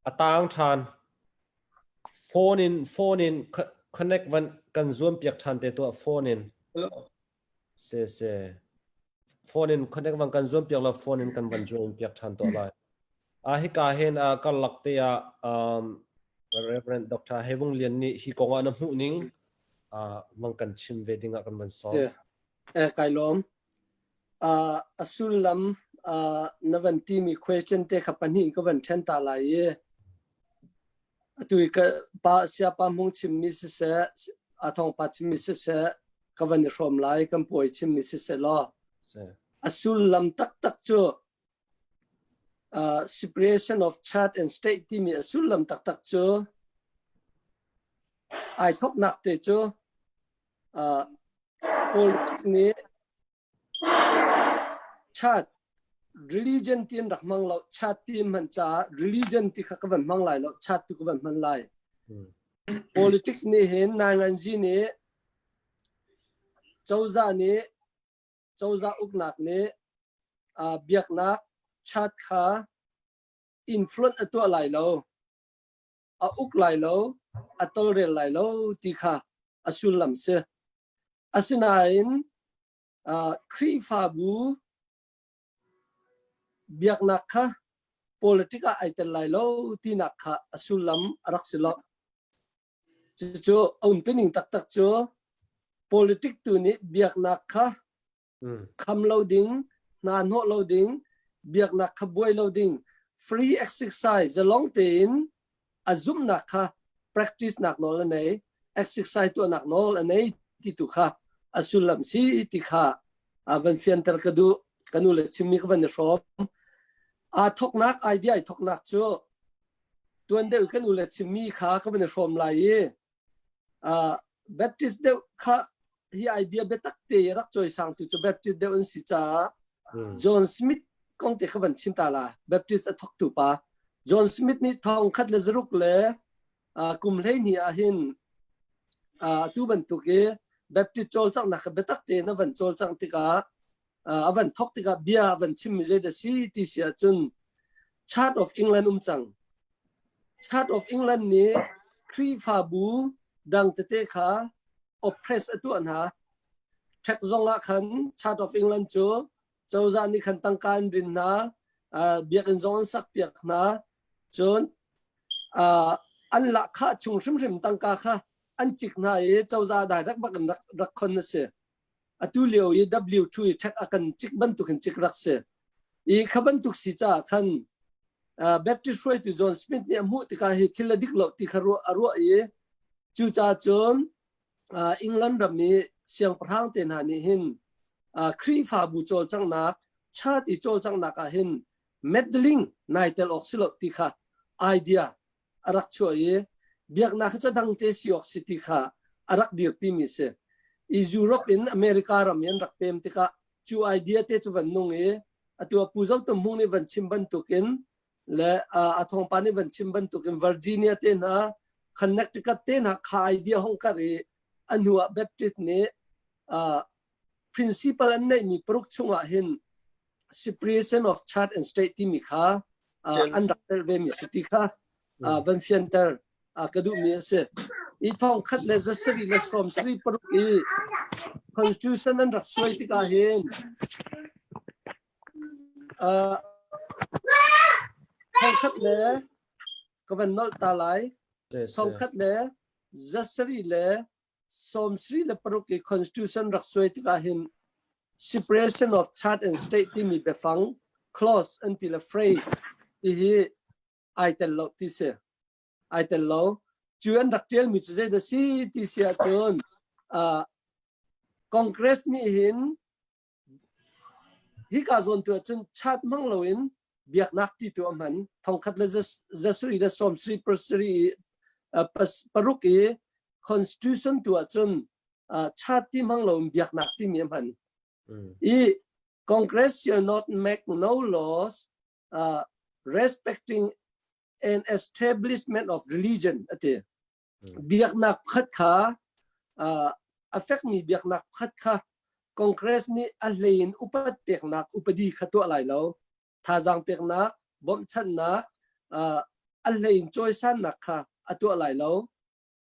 A tang ṭhan. Phone in phone in connect van kan zuam piak ṭhan te tuah phone in. Se se. Phone in connect van kan zuam piak lo phone in kan van join piak ṭhan tuah lai. Ah hika hin ah karlak te ah um, Reverend Dr. Hevung Lian nih hi kong ah na hmuh ning ah mang kan chim ve ding ah kan van sawm. Eh kai lawm. Uh, a sullam uh, na van timi question te kha pahnih ka van then ta lai i atu i ka pa sia pa hmung chimmi siseh a thong pa chimmi siseh ka van i hrawm lai kan puai chimmi siseh law a sullam taktak cu uh, separation of church and state timi a sullam taktak cu ai thoknak te cu uh, politics nih church religion tin rak hmang lo church ti hman caah religion ti kha ka van hmang lai lo church tu ka van hman lai politics nih hin 9 nih cozah nih cozah uknak nih uh, biaknak church kha influence a tuah lai lo a uk lai lo a tolrel lai lo ti kha a sullam si asinain uh, Khrihfabu biaknak kha politic ah ai tel lai lo tinak kha a sullam a rak si lo Cucu a umtuning taktak cu politic tu nih biaknak kha kham lo ding, hna hnawh lo ding, biaknak kha buai lo ding, free exercise zalong tein a zumhnak kha practice nak nawl a nei, exercise tuahnak nawl a nei ti tu kha a sullam si ti kha a van fianter ka duh. Ka nu le chimmi ka van i hrawm. Aa thoknak idea ai thoknak cu tuan deuh kan u le chimmi kha ka van i hrawm lai i uh, Baptist deuh kha hi idea biatak te rak cawisang tu cu Baptist deuh an si caah John Smith kong te kha van chim ta la Baptist a thoktu pa John Smith nih thong khat le zaruk le uh, kum hleihnih ah hin uh, tu bantuk i Baptist cawlcanghnak kha biatak tein a van cawlcangh tikah a van thok tikah bia a van chimmi zei dah si ti si ahcun Church of England um cang. Church of England nih Khrihfabu dang tete kha oppress a tuah hna. Ṭhek zong ah khan Church of England cu cozah nih khan tangka an rin hna, biakinn zong an sak piak hna. Cun an lahkhah chung hrimhrim tangka kha an cik hna i cozah direct bak in rak, rak khon a si. Atu lio i W2 i ṭhek a kan cik bantuk in cik rak si. I kha bantuk si caah khan uh, Baptist hruaitu John Smith nih a hmuh tikah hi thil a dik lo ti kha ruah a ruah i cucaah cun uh, England ram i siangpahrang te hna nih hin uh, Khrihfabu cawlcanghnak church i cawlcanghnak ah hin meddling nai tel awk si lo ti kha idea a rak chuah i biaknak hi cu dangte si awk si ti kha a rak dirpimi si. I Europe in America ram i an rak pem tikah cu idea te cu van nung i atu a Pu Zo Tum Hmung nih van chim bantukin le a thawngpa nih van chim bantukin Virginia te hna Connecticut te hna kha idea hong kar i a hnu ah Baptist nih uh, principle an neihmi paruk chungah hin separation of church and state timi kha an rak telh ve mi si ti kha van fianter ka duhmi a si. I thong khat le zasarih le sawm sari paruk i constitution an rak suai tikah hin thong khat le ka. Ka van nolh ta lai. Thongkhat le zasari le 76 i constitution rak suai tikah hin separation of church and state timi biafang clause an ti le phrase ti hi ai tel lo ti si. Ai tel lo. Cu an rak tialmi cu zei dah si ti si ahcun uh, Congress nih hin Hika zawn tu ahcun chat hmang loin biaknak ti tu a hman. Thongkhat le zasarih le sawmsarih pasarih paruk i constitution tu ahcun chat ti hmang loin biaknak timi a hman. I Congress shall not make no laws uh, respecting an establishment of religion ati. Biaknak pakhat kha a fekmi biaknak pakhat kha Congress nih a hlei in upat peknak upadi kha tuah lai lo. Thazaang peknak, bawmhchanhnak, a hlei in cawisannak kha a tuah lai lo.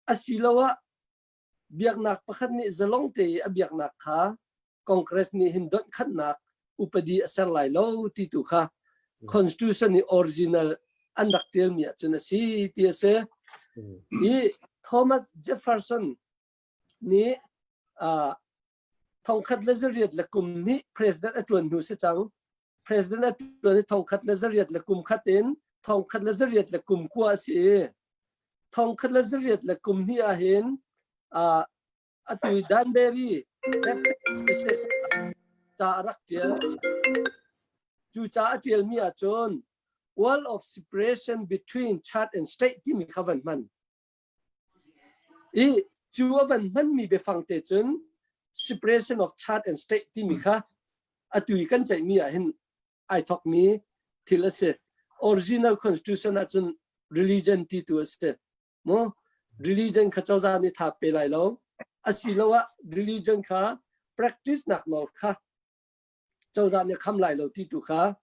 Asiloah biaknak pakhat nih zalong te i a biaknak kha Congress nih hin donhkhanhnak upadi a ser lai lo ti tu kha Constitution i original an rak ṭialmi ahcun a si ti a si. I Thomas Jefferson nih thongkhat le zariat le kum hnih president a ṭuan hnu si cang. President a ṭuan i thongkhat le zariat le kum khat in thongkhat le zariat le kum kua a si i thongkhat le zariat le kum hnih ahhin atu i Danbury Baptist ca a rak ṭial. Cu ca a ṭialmi ahcun wall of separation between church and state timi kha van hman. I cu a van hmanmi biafang te cun separation of church and state timi kha atu i kan ceihmi ah hin ai thokmi thil a si. Original constitution ahcun religion ti tu a si. Mu religion kha cozah nih tha pe lai lo. Asiloah religion kha practice nak nawl kha cozah nih kham lai lo ti tu kha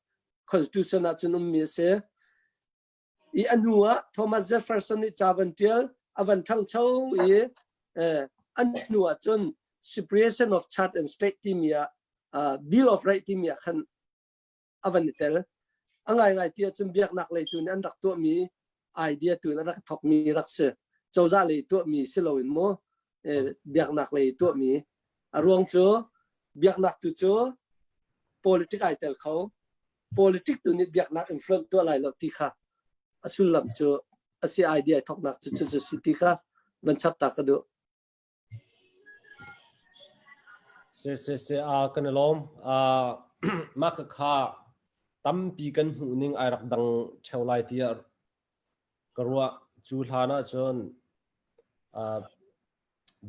constitution ah cun ummi a si. I a hnu ah Thomas Jefferson nih ca van tial a van ṭhangcho i eh, an hnu ah cun separation of church and state timi ah uh, Bill of Rights timi ah khan a van i tel. A ngaingai ti ahcun biaknak lei tu nih an rak tuahmi idea tu in an rak thawkmi rak si. Cozah lei tuahmi si loin mu biaknak lei tuahmi. A ruang cu biaknak tu cu politic ai tel kho. Politic tu nih biaknak influence tuah lai lo ti kha a sullam cu a si idea thawknak cu cu si ti kha van chap ta ka duh. Si si si aa kan i lawm. Aa mah khakha tampi kan hmuh ning ai rak dang ṭheo lai tiah ka ruah. Cu hlan ahcun aa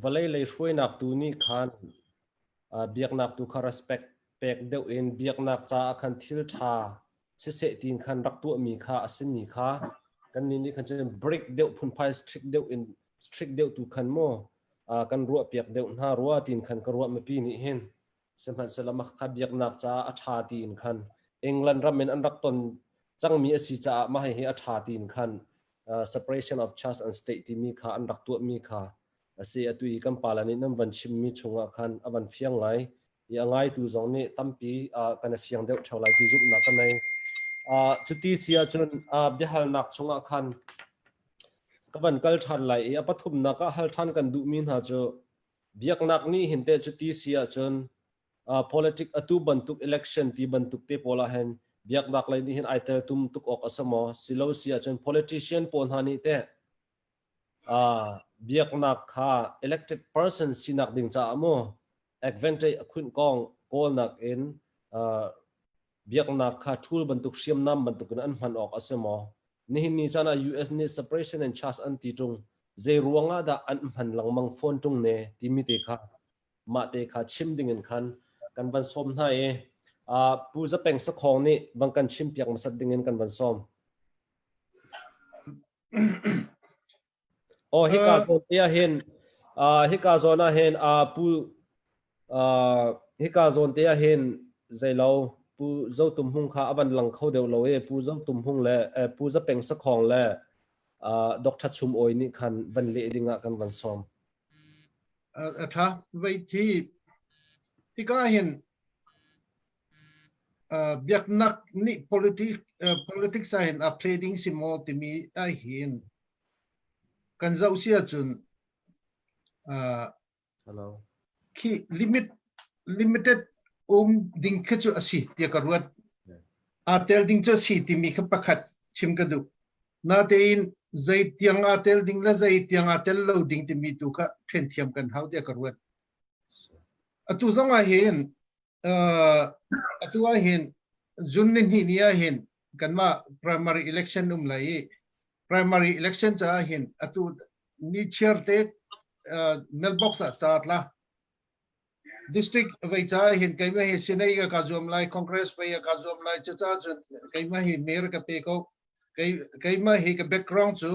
vawlei lei hruainak tu nih khan aa biaknak tu kha respect pek deuh in biaknak caah khan thil ṭha siseh tiin khan rak tuahmi kha a simi kha kannih nih khan cun break deuh phunphai strict deuh in strict deuh tu khan maw kan ruah piak deuh hna rua tiin khan ka ruah mipi nih hin sihmanhsehlaw mah kha biaknak caah a ṭha tiin khan England ram in an rak ton cangmi a si caah mah hihi a ṭha tiin khan separation of church and state timi kha an rak tuahmi kha a si atu i kan pala nih nan van chimmi chungah khan a van fiang ngai i a ngaitu zong nih tampi kan i fiang deuh ṭheo lai ti zumhnak ka nei. Cuti si ahcun biahalnak chungah khan ka van kal ṭhan lai i a pathumnak ah hal ṭhan kan duhmi hna cu biaknak nih hin teh cuti si ahcun politic atu bantuk election ti bantuk te pawl ah hin biaknak lei nih hin ai tel tum tuk awk a si maw silo si ahcun politician pawl hna nih teh biaknak kha elected person sinak ding caah maw advantage a khunh kong kawlnak in biaknak kha tool bantuk hriamnam bantukin an hman awk a si maw? Nihin ni caan ah US nih separation and charge an ti ṭung. Zei ruang ah dah an hman lengmang fawn ṭung ne timi te kha mah te kha chim ding in khan kan van sawm hna i Pu Zapeng Sakhong nih van kan chim piak hmasat ding in kan van sawm. Oh, hika zawn te ah hin hika zawn ah hin pu hika zawn te ah hin zeilo pu Zo Tum Hung kha a van lang kho deuh lo i pu Zo Tum Hung le pu Zapeng Sakhong le Dr. Chum Awi nih khan van leh ding ah kan van sawm. A tha vei thi tika hin. Biaknak nih politics ah hin a play ding si maw timi ah hin kan zoh si ahcun khi limited um ding khi cu a si tiah ka ruat. Aa tel ding cu a si timi kha pakhat chim ka duh. Natein zei tiang aa tel ding le zei tiang aa tel lo ding timi tu kha ṭhen thiam kan hau tiah ka ruat. Atu zong ah hin atu ah hin June ni hnih ni ah hin kanmah primary election um lai i primary election caah hin atu ni chiar te mailbox ah ca tla district vei caah hin keimah hi sinai ka ka zuam lai congress vei ka zuam lai cucaah cun keimah hi mayor ka pe ko keimah hi ka background cu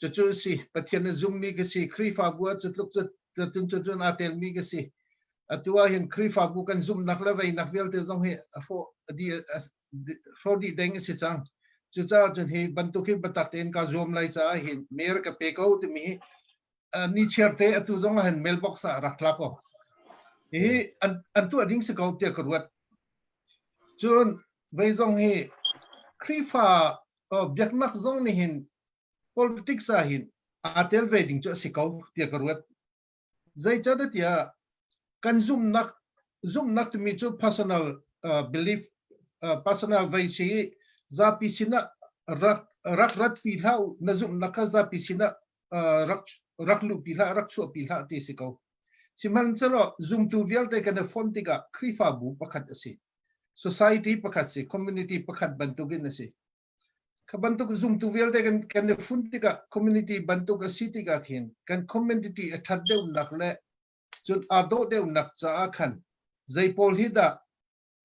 Cucu si Pathian a zummi ka si Khrihfabu ah cutluk cu cun aa telmi ka si. Atu ah hin Khrihfabu kan zumhnak le veinak vialte zong hi a hrawh dih hrawh dih ding a si cang. Cucaah cun hi bantuk hi biatak tein kaa zuam lai caah hin mayor ka pe ko timi hi ni chiar te atu zong ah hin mailbox ah rak tla ko. Hihi an, an tuah ding si ko tiah ka ruat. Cun vei zong hi Khrihfa biaknak zong nih hin politics ah hin aa tel ve ding cu a si ko tiah ka ruat. Zeicahtiah kan zumhnak zumhnak timi cu personal belief personal vei si i zapi sinah rak rak rat pi hlah u na zumhnak kha zapi sinah rak rak luhpi hlah rak chuahpi hlah ti si ko. Sihmanhsehlaw zumtu vialte kan i fonh tikah Khrihfabu pakhat a si. Society pakhat si, community pakhat bantukin a si. Kha bantuk zumtu vialte kan kan i fun tikah community bantuk a si tikah khin kan community a ṭhat deuhnak le cun aa dawh deuhnak caah khan zei pawl hi dah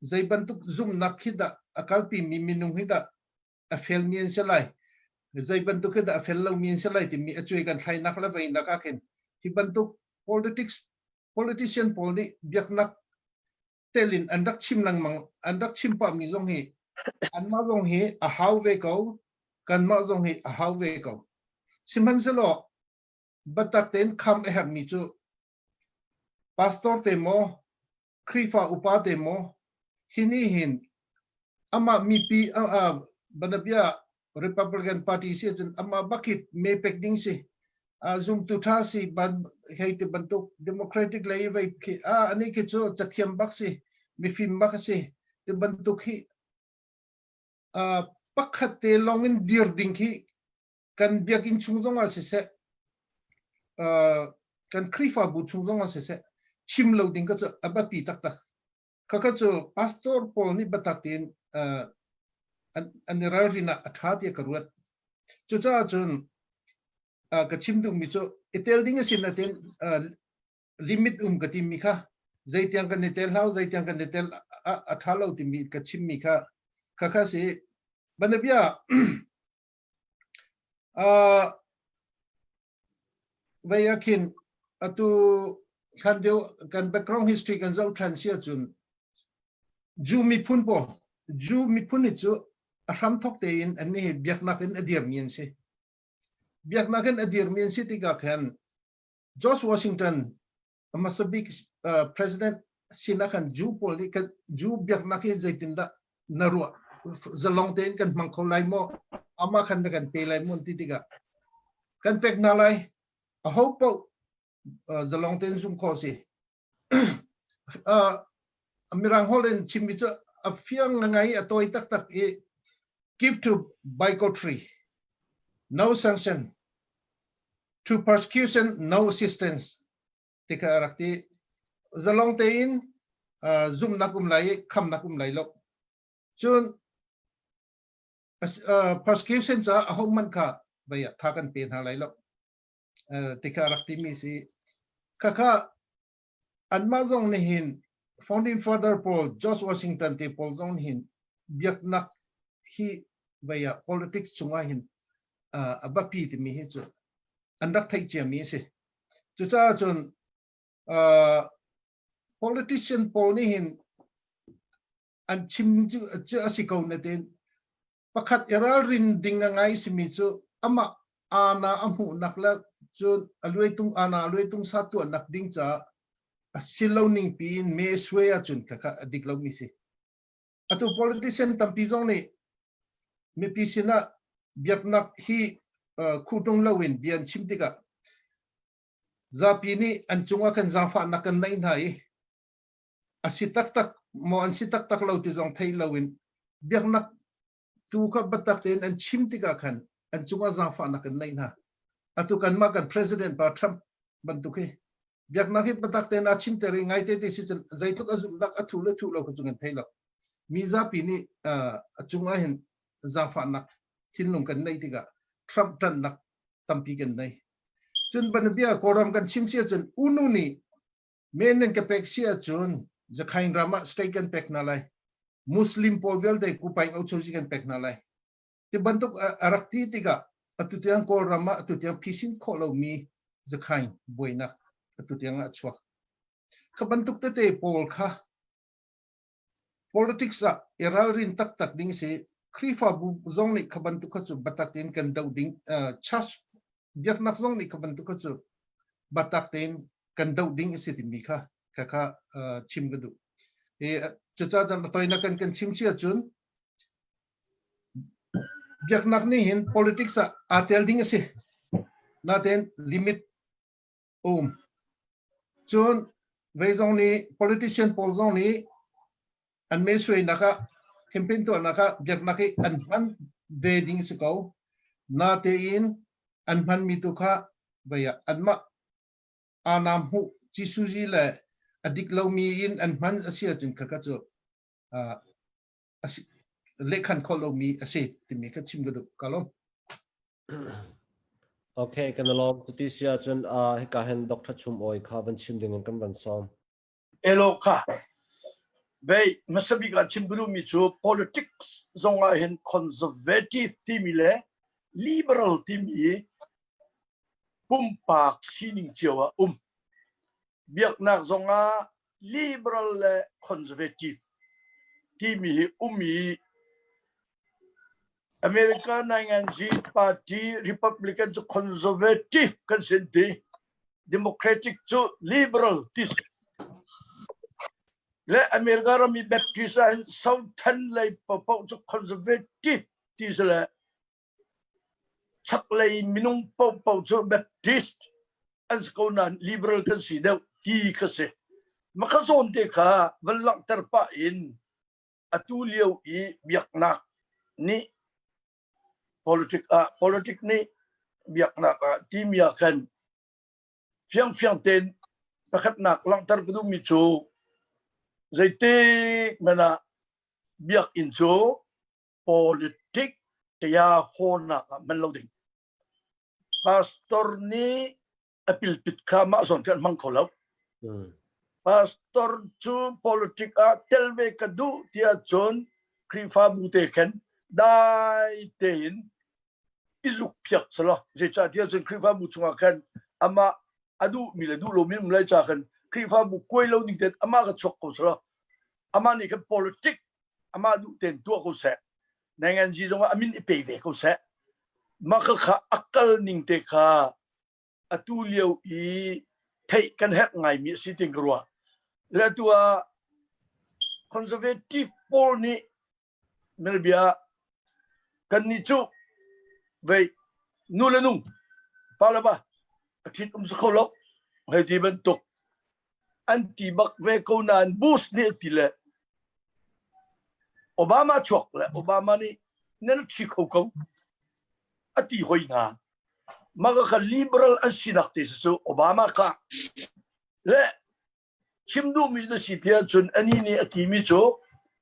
zei bantuk zumhnak hi dah a kalpimi minung hi dah a felmi an si lai zei bantuk hi dah a fel lomi an si lai timi a cuai kan thlainak le veinak ah khin hi bantuk politics politician pawl nih biaknak tel in an rak chim lengmang an rak chim pahmi zong hi anmah zong hi a hau ve ko kanmah zong hi a hau ve ko sihmanhsehlaw biatak tein kham a herhmi cu pastor te maw Khrihfa upa te maw hi nih hin amah mipi banabia Republican Party si ahcun amah bak hi me pek ding si. Zumtu tha si ban hei ti bantuk Democratic lei vei khi a ani khi cu cathiam bak si mifim bak si ti bantuk hi pakhat te lawng in dir ding khi kan biakinn chung zong ah siseh kan Khrihfabu chung zong ah siseh chim lo ding ka cu a biapi taktak. Khakha cu pastor pawl nih biatak tein an i ralrin ah a ṭha tiah ka ruat. Cucaah cun ka chim duhmi cu i tel ding a si nain limit um ka timi kha zeitiang kan i tel hau zeitiang kan i tel a ṭha lo timi ka chimmi kha khakha si. Banabia Vei ah khin atu hlan deuh kan background history kan zoh ṭhan si ahcun Jew miphun pawl Jew miphun hi cu a hramthawk tein annih hi biaknak in a dirmi an si. Biaknak in a dirmi an si tikah khan George Washington a hmasa bik president sinah khan Jew pawl nih kan Jew biaknak hi zeitindah na ruah zalong tein kan hmang kho lai maw amah khan na kan pe lai maw ti tikah kan pek hna lai aho paoh zalong tein zum khawh si mirang holh in chimmi cu a fiang ngai a tawi taktak i give to bigotry no sanction to persecution no assistance ti kha a rak ti. Zalong tein zumhnak um lai i khamnak um lai lo. Cun persecution caah ahohmanh kha vei ah tha kan pe hna lai lo ti kha a rak timi si. Khakha anmah zong nih hin founding father pawl George Washington te pawl zong nih hin biaknak hi vei ah politics chungah hin a biapi timi hi cu an rak theih ciami a si. Cucaah cun politician pawl nih hin an chim cu a si ko natein pakhat i ralrin ding a ngai simi cu amah ana a hmuhnak le cun a luaitung ana a luaitung sa tuahnak ding caah a si lo ning piin me suai ahcun khakha a dik lomi si. Atu politician tampi zong nih mipi sinah biaknak hi khuhtung loin bia an chim tikah zapi nih an cungah kan zaangfahnak kan neih hna i a si taktak maw an si taktak lo ti zong thei loin biaknak tu kha biatak tein an chim tikah khan an cungah zaangfahnak kan neih hna. Atu kanmah kan president pa Trump bantuk hi biaknak hi biatak tein a chimter i ngaite ti si cun zeitluk a zumhnak a thu le thu lo kha cu kan thei lo. Mi zapi nih a cungah hin zaangfahnak thinlung kan neih tikah Trump ṭanhnak tampi kan nei. Cun banabia Kawlram kan chim si ahcun UNU nih men nan ka pek si ahcun Zakhain ram ah state kan pek hna lai. Muslim pawl vialte kupaing ochozi kan pek hna lai. Ti bantuk a rak ti tikah atu tiang Kawlram ah atu tiang phisin khawh lomi Zakhain buainak atu tiang ah a chuak. Kha bantuk tete pawl kha politics ah i ralrin taktak ding si. Khrihfabu zong nih kha bantuk kha cu biatak tein kan doh ding church biaknak zong nih kha bantuk kha cu biatak tein kan doh ding a si timi kha kha kha chim ka duh. I cucaah cun a toinak kan kan chim si ahcun biaknak nih hin politics ah aa tel ding a si. Natein limit um. Cun vei zong nih politician pawl zong nih an me suainak ah campaign tuahnak ah biaknak hi an hman ve ding si ko. Natein an hmanmi tu kha vei ah anmah aanam hmuh cisuzi le a dik lomi in an hman a si ahcun khakha cu lehkhan khawh lomi a si timi kha chim ka duh. Ka lawm. Okay, kan i lawm. Cuti si ahcun uh, hika hin Dr. Chum Awi kha van chim ding in kan van sawm. Elo kha. Bei hmasabik ah chim duhmi cu politics zong ah hin conservative timi le liberal timi pumpak sining cio ah um. Biaknak zong ah liberal le conservative timi hi um i America nainganzi party Republican cu conservative kan sin ti Democratic cu liberal ti le America ram i Baptist ah hin Southern lei paohpaoh cu conservative ti si le chaklei minung paohpaoh cu Baptist an si ko nain liberal kan si deuh ti kha si. Maka zawn te kha van langhter pah in atu lio i biaknak nih politic ah politic nih biaknak ah timi ah khan fiangfiang tein pakhatnak langhter ka duhmi cu zeitik hmanh ah biakinn cu politic taya hawnak ah hman lo ding pastor nih a pilpit kha mah zawn kan hmang kho lo. Pastor cu politic ah tel ve ka duh tiah cun Khrihfabu te khan dai tein i zuk phiak selaw zeicahtiah cun Khrihfabu chungah khan amah a duhmi le duh lomi um lai ca khan Khrihfabu kuai lo ding tein amah ka chuak ko selaw amah nih khan politic amah duh tein tuah ko seh nainganzi zongah a min i pe ve ko seh mah kha a kal ning te kha atu lio i theih kan herh ngaimi a si tin ka ruah. Le atu ah conservative pawl nih mirabia kan nih cu vei nu le nu pa le pa a ṭhit um si kho lo hei ti bantuk an ti bak ve ko nain Bush nih a ti le Obama chuak le Obama nih nan ṭhi kho ko a ti hoi hna. Mah kha liberal an sinak te cu Obama kha le chim duhmi na si tiah cun ani nih a timi cu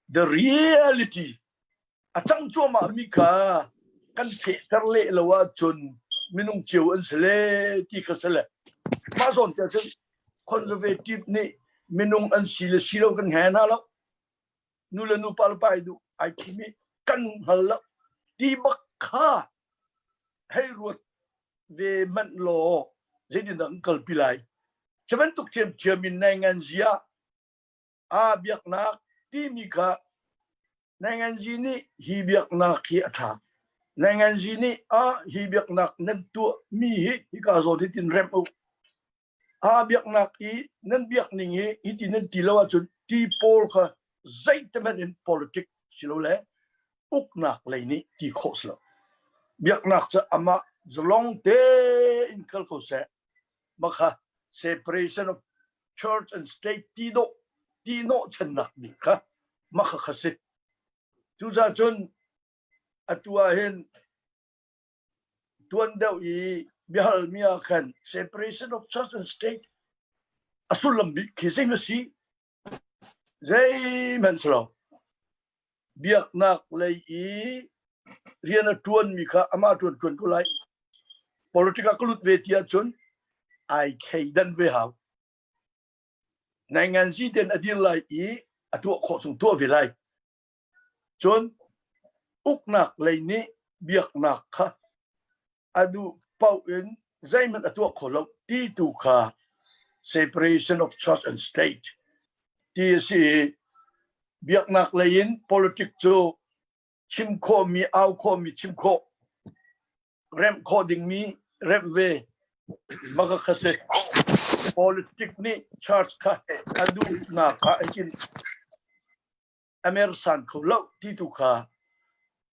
the reality a cang cuahmah mi kha kan fehter leh lo ahcun minung cio an si le ti kha si le mah zawn tiah cun conservative nih minung an si le si lo kan nge hna lo nu le nu pa le pa ai duh ai thim i kan hngal lo ti bak kha hei ruat ve manh law zeitin dah kan kalpi lai cu bantuk ṭhiamṭhiam in naingan zia aa biaknak timi kha nainganzi nih hi biaknak hi a ṭha nainganzi nih a hi biaknak nan tuah mi hi hika zawn hi tin remh u aa biaknak i nan biak ning hi hi ti nan ti lo ahcun ti pawl kha. Zeitihmanh in politic silole uknak lei nih ti khawh si lo. Biaknak cu amah zalong tein kal ko seh. Makha separation of church and state ti dawh ti hnawhchannak bik kha makha kha si. Cucaah cun atu ah hin tuan deuh i biahalmi ah khan separation of church and state a sullam bik khi zei si zeihmanh si lo biaknak lei i rian a ṭuanmi kha amah ṭuan ṭuan ko lai politic ah ka lut ve ti ahcun ai thleidan ve hau nainganzi ten a dir lai i a tuah khawh chung tuah ve lai Cun uknak lei nih biaknak kha a duh paoh in zeihmanh a tuah kho lo ti tu kha separation of church and state ti a si i biaknak lei in politic cu chim khawhmi au khawhmi chim khawh remh khawh dingmi remh ve maka kha si politic nih church kha a duhnak kha a in a mersan kho lo ti tu kha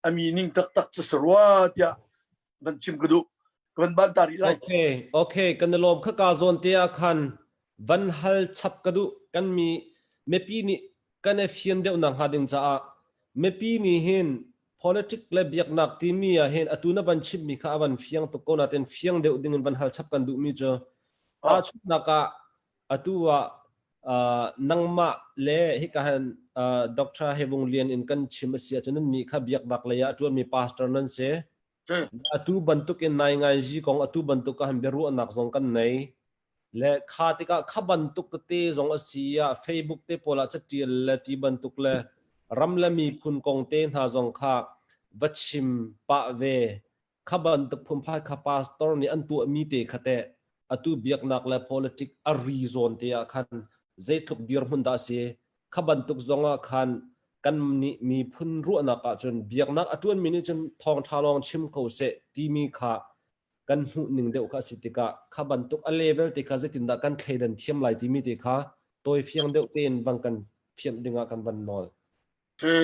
a meaning taktak cu si rua tiah van chim ka duh ka van ban ta rih lai Okay, okay, kan i lawm kha ka zawn te ah khan van hal chap ka duh kan mi mipi nih kan i fian deuh nak hnga ding caah mipi nih hin politic le biaknak timi ah hin atu na van chimmi kha a van fiang tuk ko natin fiang deuh ding in van hal chap kan duhmi cu tahchunhnak ah Atu ah uh, nangmah le hika han uh, Dr. Hevung Lian in kan chim a si ahcun nannih kha biaknak lei ah a ṭuanmi pastor nan si. Atu bantuk in nai ngai zi kong atu bantuk ah han biaruahnak zong kan nei. Le kha tikah kha bantuk tete zong a si ah Facebook te pawl ah catial le ti bantuk le ram le miphun kong te hna zong kha va chim pah ve Kha bantuk phunphai kha pastor nih an tuahmi te kha teh atu biaknak le politic a ri zawn te ah khan zeitluk dirhmun dah a si? Kha bantuk zong ah khan kan nih miphun ruahnak ahcun biaknak a ṭuanmi nih cun thawngṭha lawng chim ko seh timi kha kan hmuh ning deuh kha a si tikah kha bantuk a level te kha zeitindah kan thleidan thiam lai timi te kha tawifiang deuh tein van kan fianh dingah kan van nawl.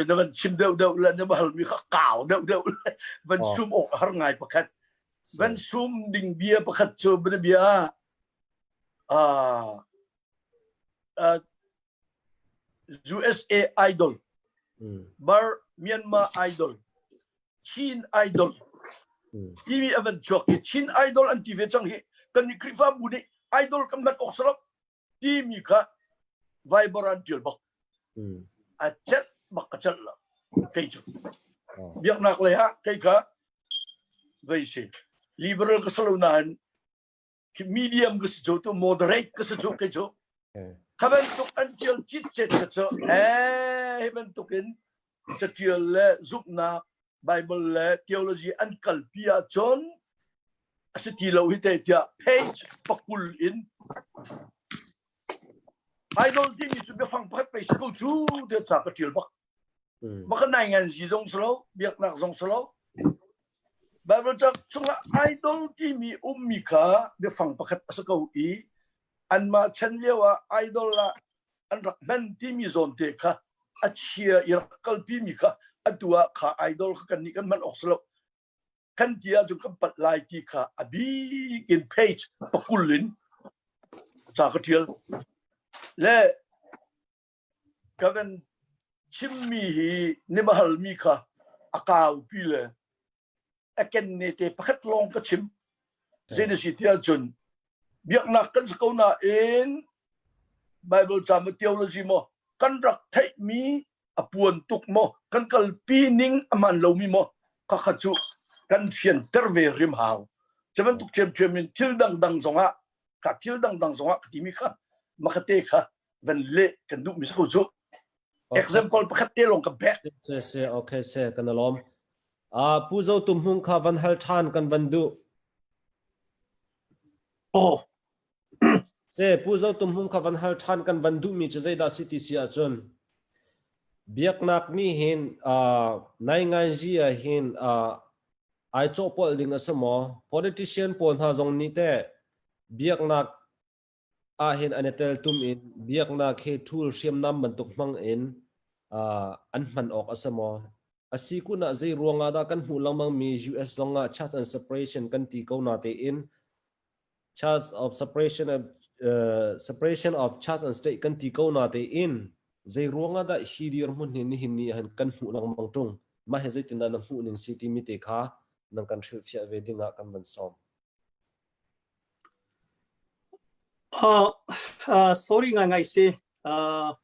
Na van chim deuh deuh le na halmi kha kau deuh deuh le van sum awk har ngai pakhat van sum ding bia pakhat cu bana bia uh, uh, USA Idol bar Myanmar Idol Chin Idol timi avan chuak i Chin Idol an ti ve cang hi kan ni Khrihfabu nih idol kan hman awk sarap timi kha Viber an tial bak a celh bak a celh lo kei cu biaknak lei ah kei kha vei si liberal ka salo nain medium ka si cu tu moderate ka si cu kei cu kha bantuk an tial cit cet ka cu eh hi bantuk in catial le zumhnak Bible le theology an kalpi ahcun a si ti lo hi te tiah page pakul in idol timi cu biafang pakhat pei si ko cu tiah ca ka tial bak maka nai ngan zi zong si lo biaknak zong si lo Bible ca chungah idol timi ummi kha biafang pakhat a si ko i anmah chan lio ah idol ah an rak hman timi zawn te kha a chia i rak kalpi mi kha atu ah kha idol kha kan nih kan hman awk si lo kan ti ahcun kan palh lai ti kha a bik in page pakul in ca ka tial le ka kan chimmi hi nimahal mi kha a kaupi le a ken ne te pakhat lawng ka chim zei na si ti ahcun biaknak kan si ko nain Bible ca maw theology maw kan rak theihmi a puan tuk maw kan kalpi ning a hman lomi maw khakha cu kan fianter ve rim hau cu bantuk ṭhiamṭhiam in thil dangdang zongah ka thil dangdang zongah ka timi kha makate kha van leh kan duhmi si ko cu example pakhat te lawng ka bek se se okay se kan alom Ah, Pu Zo Tum Hmung kha van hal ṭhan kan van duh. Oh. Se Pu Zo Tum Hmung kha van hal ṭhan kan van duhmi cu zeidah si ti si ahcun biaknak nih hin uh, naingainzi ah hin uh, ai cawhpawlh ding a si maw? Politician pawl hna zong nih teh biaknak ah hin an i teltum in biaknak hi tool hriamnam bantuk hmang in. An hman awk a si maw? A si kun ah zei ruangah dah kan hmuh lengmang mi US zong ah church and separation kan ti ko na tein church of separation of uh, separation of church and state kan ti ko na tein zei ruangah dah hi dirhmun hi nihin ni han kan hmuh lengmang tung mah hi zeitindah na hmuh ning si timi te kha nang kan hrilhfiah ve ding ah kan van sawm. Uh, uh, sorry ngai ngai si. Uh,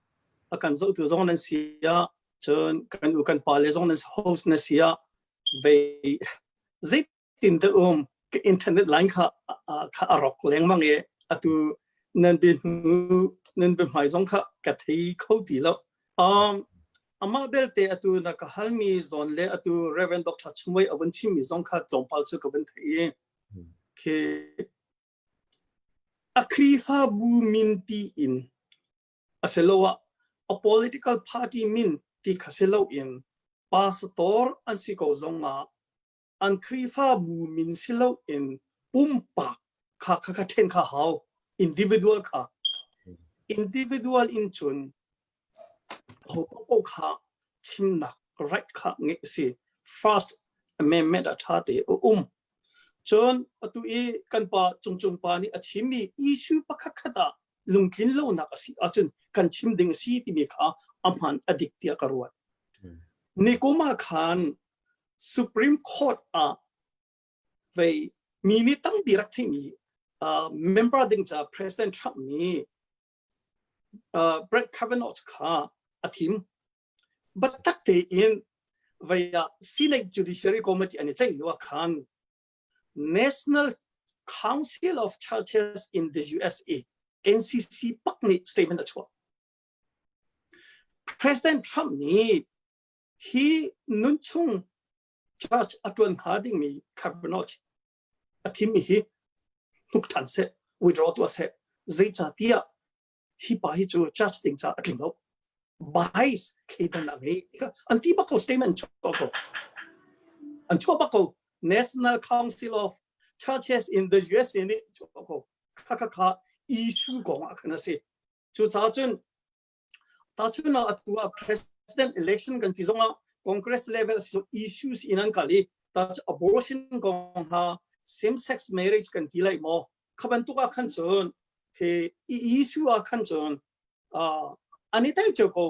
a kan zohtu zong nan si ah cun kan u kan pa le zong nan host na si ah vei zeitin te um ka internet line kha kha a rok lengmang e atu nan bi hnu nan bi hmai zong kha ka thei kho ti lo um amah belte atu na ka halmi zawn le atu Reverend Dr. Chumwei a vun chimmi zong kha tlawmpal cu ka vun theih i khi a Khrihfabu min ti in a si lo ah a political party min ti kha si lo in pastor an si ko zong ah an Khrihfabu min si lo in pumpak kha kha kha then kha hau individual kha individual in cun ho paoh kha chimnak right kha ngeih si first amendment a tha te a um cun atu i kan pa cungcung pa nih a chimmi issue pakhat khat ah lungtlin lonak a si ahcun kan chim ding a si timi kha a hman a dik tiah ka ruat nikum ah khan Supreme Court ah vei mi nih tampi rak theihmi uh, member ding ca President Trump nih uh, Brett Kavanaugh kha a thim. Batak tein vei ah Senate Judiciary Committee an i ceih lio ah khan National Council of Churches in the USA NCC pak nih statement a chuah. President Trump nih Hi nunchung church a ṭuan hnga dingmi Kavanaugh a thimmi hi hnuk ṭhan seh, withdraw tuah seh. Zeicahtiah hi pa hi cu church ding ca a tling lo. Bias thleidan a ngei. An ti bak ko statement chuah ko. An chuah bak ko. National Council of Churches in the USA nih chuah ko. Kha kha kha issue kong ah khan a si. Cucaah cun Tahchun ah atu ah president election kan ti zongah Congress level so issues in an kal i ta abortion kong ha same sex marriage kan ti lai maw kha bantuk ah khan cun he issue ah khan cun an i tel cio ko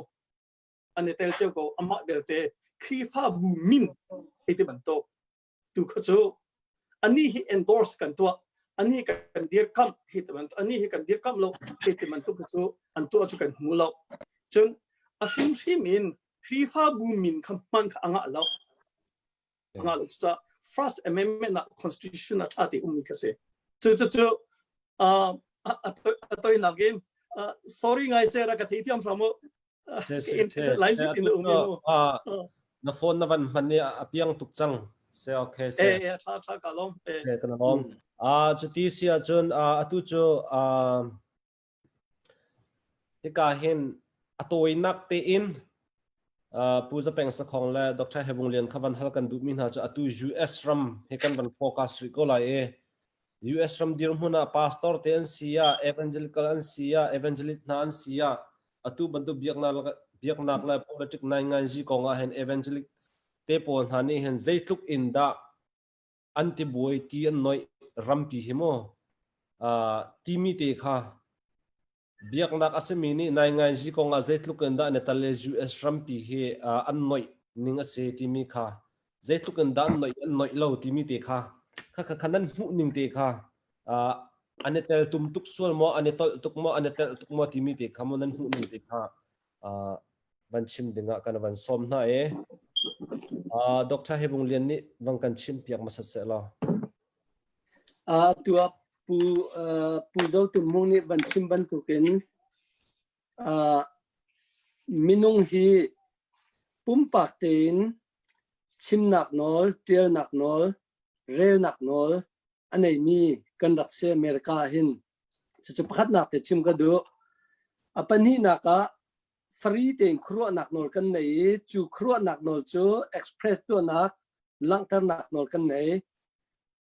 an i tel cio ko amah belte Khrihfabu min hei ti bantuk tu kha cu ani hi endorse kan tuah ani kan dirkamh hi ti bantuk ani hi kan dirkamh lo hi ti bantuk kha cu an tuah cu kan hmu lo cun a hrimhrim in Khrihfabu min kha hman kha a ngah lo a ngah lo cucaah first amendment ah constitution a ṭha te ummi kha si cu cu cu a toinak in sorry ngai se ra ka thei thiam hram u Na phone na van hman i a piang tuk cang. Se okay se. Eh tha tha ka lom. Eh ka lom. Ah cuti si ahcun atu cu hika hin a tawinak tein Pu Zapeng Sakhong le Dr. Hevung Lian kha van hal kan duhmi hna cu atu US ram he kan van focus rih ko lai i US ram dirhmun ah pastor te an si ah evangelical an si ah evangelist hna an si ah atu bantuk biaknak biaknak le politic nainganzi kong ah hin evangelic te pawl hna nih hin zeitluk in dah an ti buai ti an noih rampi hi mu timi te kha biaknak a simi nih nainganzi kong ah zeitluk in dah an i tal le US rampi hi an noih ning a si timi kha zeitluk in dah an noih an noih lo timi te kha kha kha nan hmuh ning te kha an i tel tum tuk sual maw an i tolh tuk maw an i telh tuk maw timi te kha maw nan hmuh ning te kha van chim dingah kan van sawm hna i Dr. Hevung Lian nih van kan chim piak hmasat seh law. Atu ah Pu Pu Zo Tum Hmung nih van chim bantukin minung hi pumpak tein chimnak nawl, ṭialnak nawl, relnak nawl a neimi kan rak si America ah hin. Cucu pakhatnak te chim ka duh. A pahnihnak ah free tein khuaruahnak nawl kan nei i cu khuaruahnak nawl cu express tuahnak, langhternak nawl kan nei.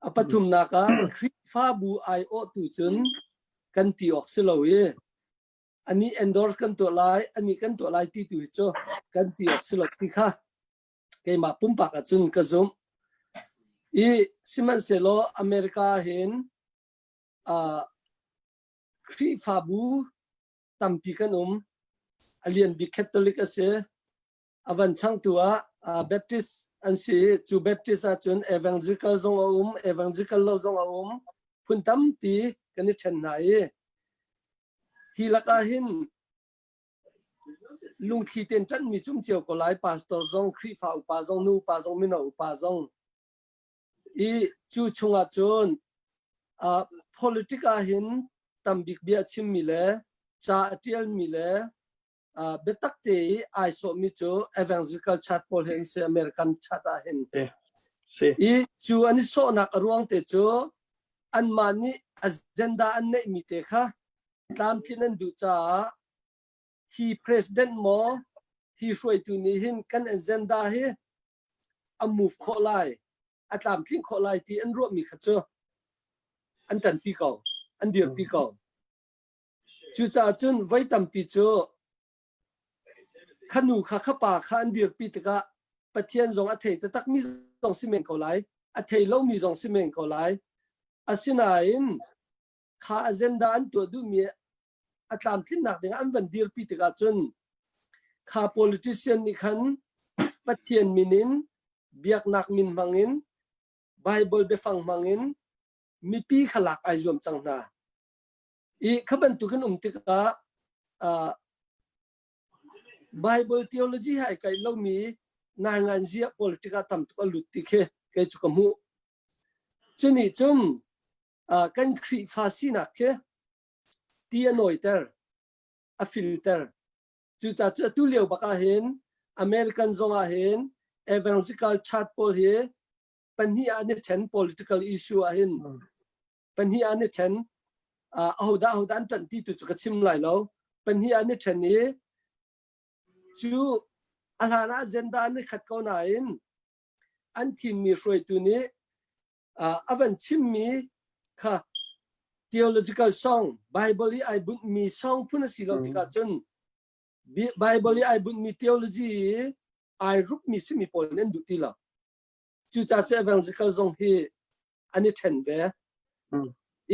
A pathumnak ah Khrihfabu aiawhtu cun kan ti awk si lo i. Ani endorse kan tuah lai, ani kan tuah lai ti tu hi cu kan ti awk si lo ti kha keimah pumpak ahcun ka zumh. I sihmanhsehlaw America hin uh, Khrihfabu tampi kan um. A lian bik Catholic a si. A van changtu ah uh, Baptist an si i cu Baptist ahcun Evangelical zong a um, Evangelical lo zong a um. Phun tampi kan i ṭhen hna i hi lakah hin lungthli tein ṭanhmi cu um cio ko lai. Pastor zong, Khrihfa upa zong, nu upa zong, mino upa zong. I cu chungah cun uh, politic ah hin tambik bia a chimmi le ca a ṭialmi le uh, biatak te i ai sawhmi cu evangelical church pawl hi an si American church ah hin. Si. I cu an i sawhnak a ruang te cu anmah nih agenda an neihmi te kha tlamtlin an duh caah hi president maw hi hruaitu nih hin kan agenda hi a move khawh lai a tlamtling khawh lai ti an ruahmi kha cu an ṭanpi ko an dirpi ko cucaah cun voi tampi cu kha nu kha kha pa kha an dirpi tikah Pathian zong a thei taktakmi zong si men ko lai a thei lomi zong si men ko lai asinain kha agenda an tuah duhmi a tlamtlinnak ding an van dirpi tikah cun kha politician nih khan Pathian min in biaknak min hmang in Bible biafang hmang in mipi kha lak ai zuam cang hna. I kha bantukin um tikah uh, Bible theology hai kai lomi naingan zia politic ah tam tuk a lut ti khi kei cu ka hmuh. Cuni cun uh, kan Khrihfa sinak khi ti a nawiter, a filter. Cucaah cu atu lio bak ah hin American zong ah hin evangelical church pawl hi pahnih ah an i ṭhen political issue ah hin pahnih ah an i ṭhen. Uh, ahodah ahodah an ṭanh ti tu cu ka chim lai lo. Pahnih ah an i ṭhen i cu a hlan ah agenda an i khat ko nain an thimmi hruaitu nih uh, a van chimmi kha theological song Bible i ai bunhmi song phun a si lo tikah cun Bible i ai bunhmi theology i ai rupmi simi pawl nih an duh ti lo. Cucaah cu evangelical zong hi an i ṭhen ve.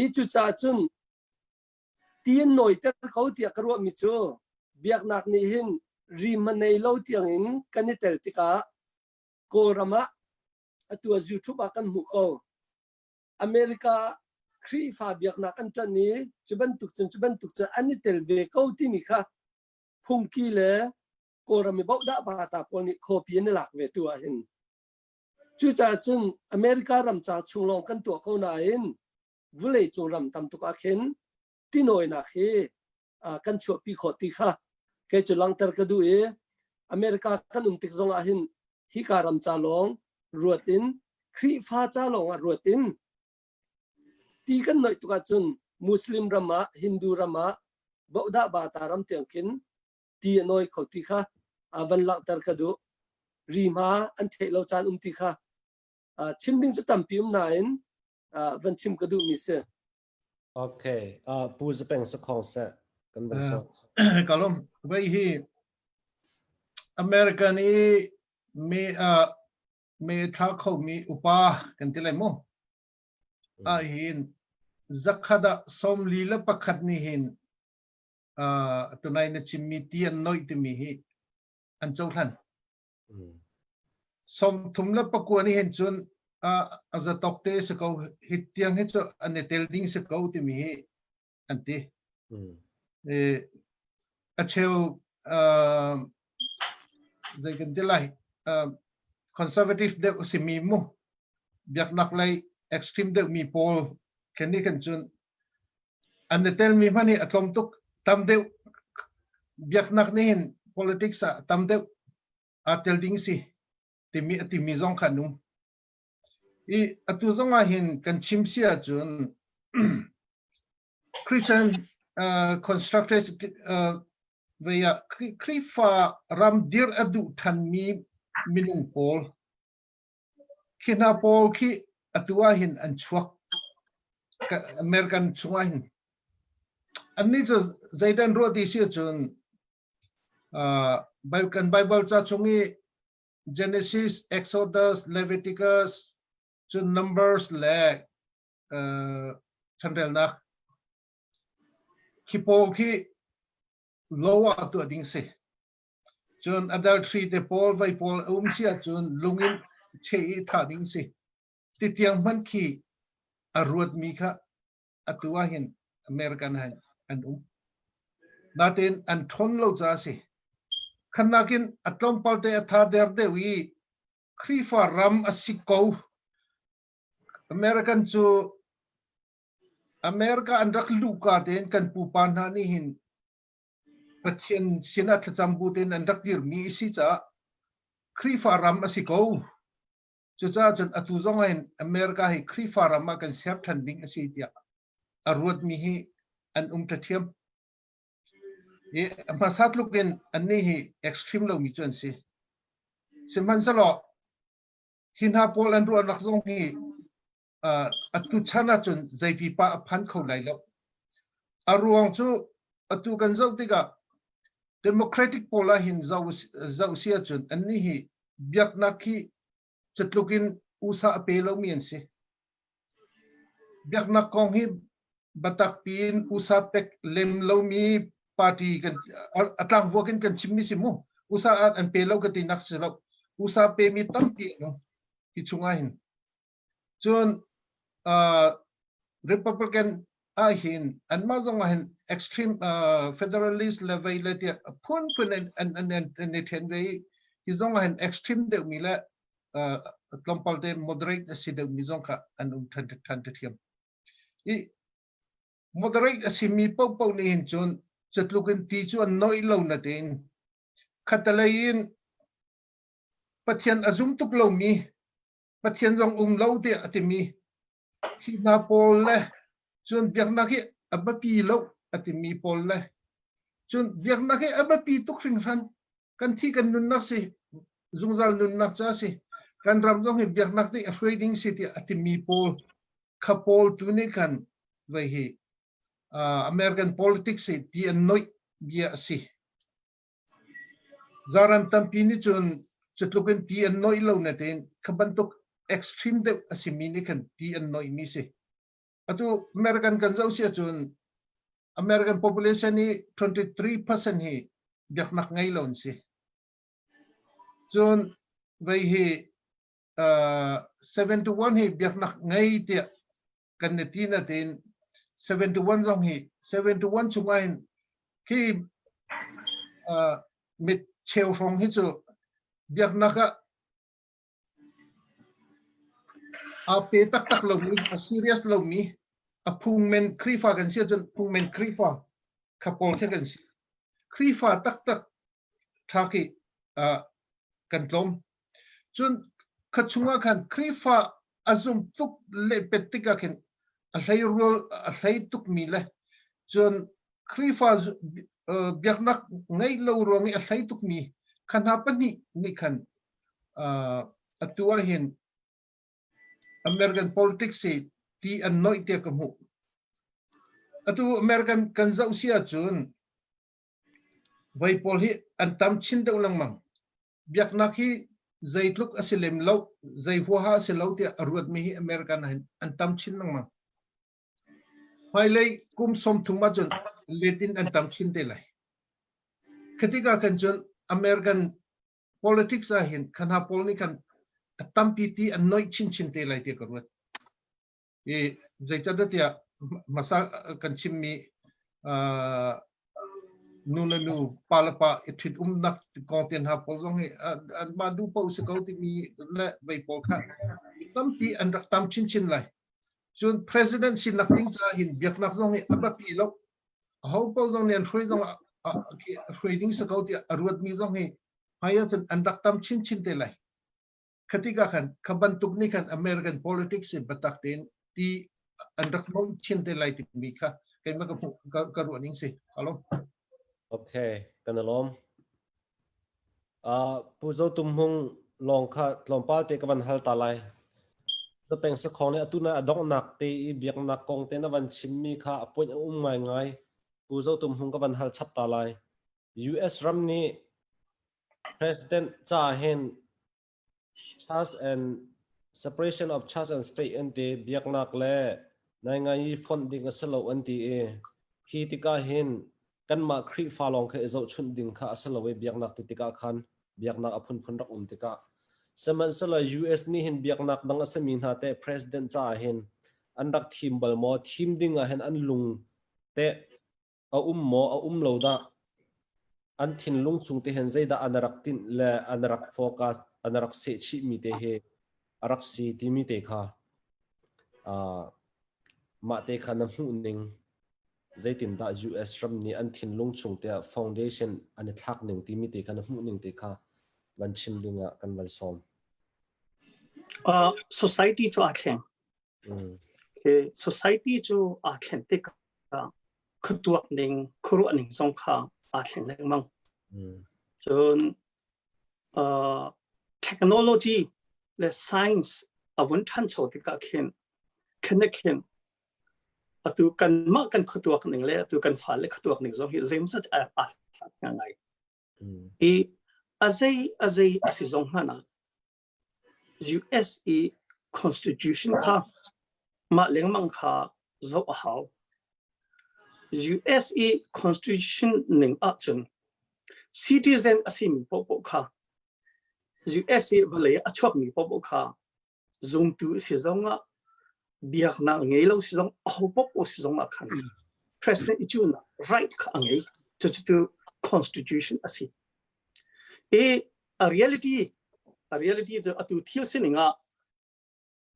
I cucaah cun ti an nawiter ko tiah ka ruahmi cu biaknak nih hin rim a nei lo tiangin kan i tel tikah Kawlram ah atu ah YouTube ah kan hmuh ko. America Khrihfa biaknak an ṭanh i cu bantuk cun cu bantuk cun an i tel ve ko timi kha phungki le Kawlram i bohdah bata pawl nih copy an i lak ve tu ah hin. Cucaah cun America ram ca chung lawng kan tuah ko nain vulei cung ram tam tuk ah khin tinawinak hi kan chuahpi khawh ti kha kei cu langhter ka duh i America kan um tik zong ah hin hika ram ca lawng ruat in Khrihfa ca lawng ah ruat in ti kan noih tuk ahcun Muslim ram ah Hindu ram ah Bohdah Bata ram tiang khin ti a nawi kho ti kha van langhter ka duh rihma an theih lo caan um ti kha chim ding cu tampi um nain van chim ka duhmi si. Okay, uh, Pu Zapeng Sakhong seh kan van so. Kalom, vai hi American i me uh, me thla kho mi upa kan ti lai mu. A hin zakhada somli le pakhat ni hin uh, tunai na chimmi ti an noi timi hi an cohlan. 39 nih hin cun a zatok te si ko hi tiang hi cu an i tel ding si ko timi hi an ti. A cheu zei kan ti lai conservative deuh a simi mu biaknak lei extreme deuh mi pawl khen nih khan cun an i telmi hmanh hi a tlawm tuk tam deuh biaknak nih hin politics ah tam deuh aa tel ding si timi a timi zong kha an um. I atu zong ah hin kan chim si ahcun Christian uh, constructed uh, vei ah Khrihfa ram dir a duh thanmi minung pawl Khi hna pawl khi atu ah hin an chuak. American chungah hin. Annih cu zeidan ruah ti si ahcun kan Bible ca chung i Genesis, Exodus, Leviticus, cun Numbers le chanrelnak khi pawl khi lo ah tuah ding si. Cun adultery te pawl vai pawl a um si ahcun lung in cheh i thah ding si. Titiang hmanh khi a ruatmi kha atu ah hin American ah an um. Natin an ṭhawn lo caah a si. Khannak in a tlawmpal te a tha der deuh i Khrihfa ram a si ko. American cu America an rak luhka tein kan pupa hna nih hin Pathian sinah thlacam bu tein an rak dirmi a si caah Khrihfa ram a si ko. Cucaah cun atu zong ah hin America hi Khrihfa ram ah kan ser ṭhan ding a si tiah a ruatmi hi an um ṭhathiam. I hmasa tluk in annih hi extreme lomi cu an si. Sihmanhsehlaw hi hna pawl an ruahnak zong hi atu chan ahcun zei pipa a phan kho lai lo. A ruang cu atu kan zoh tikah Democratic pawl ah hin zoh si ahcun annih hi biaknak hi catluk in usa a pe lomi an si. Biaknak kong hi biatak piin usa pek lem lomi party kan a tlangvuak in kan chimmi si mu. Usa ah an pe lo ka ti nak si lo. Usa pemi tampi an um hi chungah hin. Cun Republican ah hin anmah zong ah hin extreme federalist le vei le tiah phunphun an an an an i ṭhen ve i hi zong ah hin extreme deuhmi le tlawmpal te moderate a si deuhmi zong kha an um ṭhan ṭhan ṭhiam. I moderate a simi paohpaoh nih hin cun cutluk in ti cu an noih lo natein khatalei in Pathian a zum tuk lomi Pathian zong um lo tiah a timi hi hna pawl le cun biaknak hi a biapi lo a timi pawl le cun biaknak hi a biapi tuk hringhran kan thi kan nunnak si zungzal nunnak ca si kan ram zong hi biaknak nih a hruai ding si tiah a timi pawl kha pawl tu nih khan vei hi American politics hi ti an noih bia a si. Zaran tampi nih cun cutluk in ti an nawih lo natein kha bantuk extreme deuh a simi nih khan ti an nawihmi si. Atu American kan zoh si ahcun American population hi 23% hi biaknak ngei lo an si. Cun vei hi 71 hi biaknak ngei tiah kan i ti natein 71 zong hi 71 chungah hin khi mit cheu hrawng hi cu biaknak ah aa pe taktak lomi a serious lomi a phungmen Khrihfa kan si ahcun phungmen Khrihfa kha pawl khi kan si Khrihfa taktak ṭha khi kan tlawm. Cun kha chungah khan Khrihfa a zum tuk lehpet tikah khin a hlei rual a hlei tukmi le cun Khrihfa biaknak ngeih lo ruang i a hlei tukmi kha hna pahnih nih khan atu ah hin American politics hi ti an noih tiah ka hmuh. Atu American kan zoh si ahcun Voi pawl hi an tam chin deuh lengmang. Biaknak hi zeitluk a si lem lo, zei huaha a si lo tiah a ruatmi hi American ah hin an tam chin lengmang. Hmailei kum 30 ahcun let in an tam chin te lai. Khi tikah khan cun American politics ah hin kha hna pawl nih khan a tampi ti an noih chinchin te lai tiah ka ruat. I zeicahtiah tiah hmasa kan chimmi nu le nu pa le pa i ṭhit umnak kong te hna pawl zong hi anmah duh paoh si ko timi le vei pawl kha tampi an rak tam chinchin lai. Cun president sinak ding caah hin biaknak zong hi a biapi lo. Aho paoh zong nih an hruai zong hruai ding si ko tiah a ruatmi zong hi hmai ahcun an rak tam chinchin te lai. Kha tikah khan kha bantuk nih khan American politics hi biatak tein ti an rak hmang chin te lai timi kha keimah ka hmuh ka ruah ning si. Alo. Okay, kan i lawm. Pu Zo Tum Hmung lawng kha tlawmpal te ka van hal ta lai. Na peng sakhong nih atu na a donghnak te i biaknak kong te na van chimmi kha a point a um ngaingai. Pu Zo Tum Hmung ka van hal chap ta lai. US ram nih President ca hin church and separation of church and state an ti biaknak le naingai fonh ding a si lo an ti i hi tikah hin kanmah Khrihfa lawng kha i zohchunh ding kha a si lo i biaknak ti tikah khan biaknak a phunphun rak um tikah sihmanhsehlaw US nih hin biaknak dang a simi hna teh president caah hin an rak thim bal maw thim ding ah hin an lung teh a um maw a um lo dah an thinlung chung te hin zeidah an rak tinh le an rak focus an rak seh chih mi te hi a rak si timi te kha uh, mah te kha na hmuh ning zeitindah US ram nih an thinlung chung te ah foundation an i thlak ning timi te kha na hmuh ning te kha van chim ding ah kan van sawm. Society cu aa thleng. Okay, society cu aa thlen tikah khuatuak ning, khuaruah ning zong kha aa thleng lengmang. Cun uh, technology le science a vun ṭhancho tikah khin khin khin atu kanmah kan khuatuak ning le atu kan fale khuatuak ning zong hi zeimawzat aa hlat ngai. I a zei a zei a si zong hmanh ah US i constitution kha mah lengmang kha zoh a hau. US i constitution ning ahcun citizen a simi paohpaoh kha US i vawlei a chuakmi paohpaoh kha zumtu si zongah biaknak ngei lo si zong aho paoh si zongah khan president i cunak right kha a ngei. Cucu constitution a si. I a reality a reality cu atu thil sining ah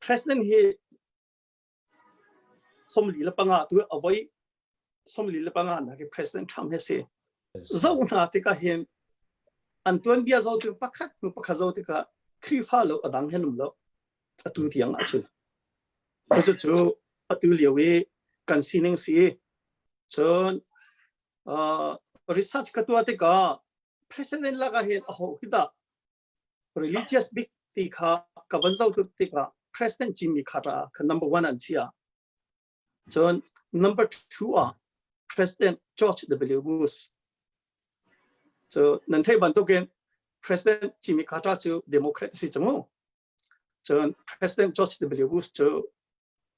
president hi 45 tu a voi 45 nak hi president Trump hi si. Zoh hna tikah hin an tuanbia zo tu pakhat hnu pakhat zo tikah Khrihfa lo a dang hin um lo atu tiang ahcun. Cucu atu lio i kan sining si. Cun research ka tuah tikah president lakah hin aho hi dah religious big ti kha ka van zoh tikah President Jimmy Carter kha number one an chia. Cun number two ah President George W. Bush. So nan theih bantukin President Jimmy Carter cu Democrat si cu mu. Cun President George W. Bush cu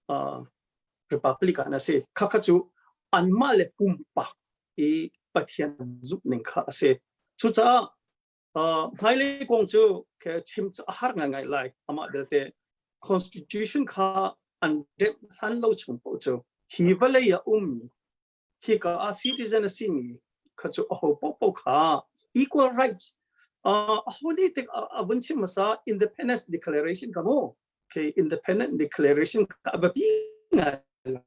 uh, Republican a si. Khakha cu anmah le pumpak i Pathian zumh ning kha a si. Cucaah Hmailei kong cu chim cu a har ngaingai lai. Amah belte constitution kha an remh hlan lo chung paoh cu hi vawlei ah ummi hika ah citizen a simi kha cu aho paohpaoh kha equal rights aho nih tik a vun chim hmasa independence declaration ka mu okay independent declaration kha a biapi ngai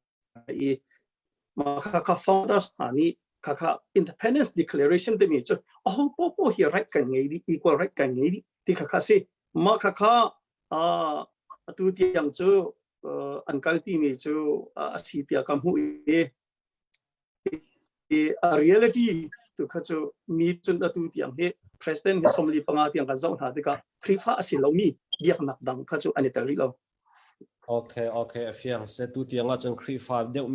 i mah khakha founders hna nih khakha independence declaration timi cu aho popo hi right kan ngei dih equal right kan ngei dih ti khakha si mah khakha atu tiang cu an kalpi mi cu a si tiah ka hmuh i a reality tu kha cu mi cun atu tiang hi president hi 45 tiang kan zoh hna tikah Khrihfa a si lomi biaknak dang kha cu an i tel rih lo. Okay, okay, a fiang. Se tu tiang ahcun Khrihfa deuh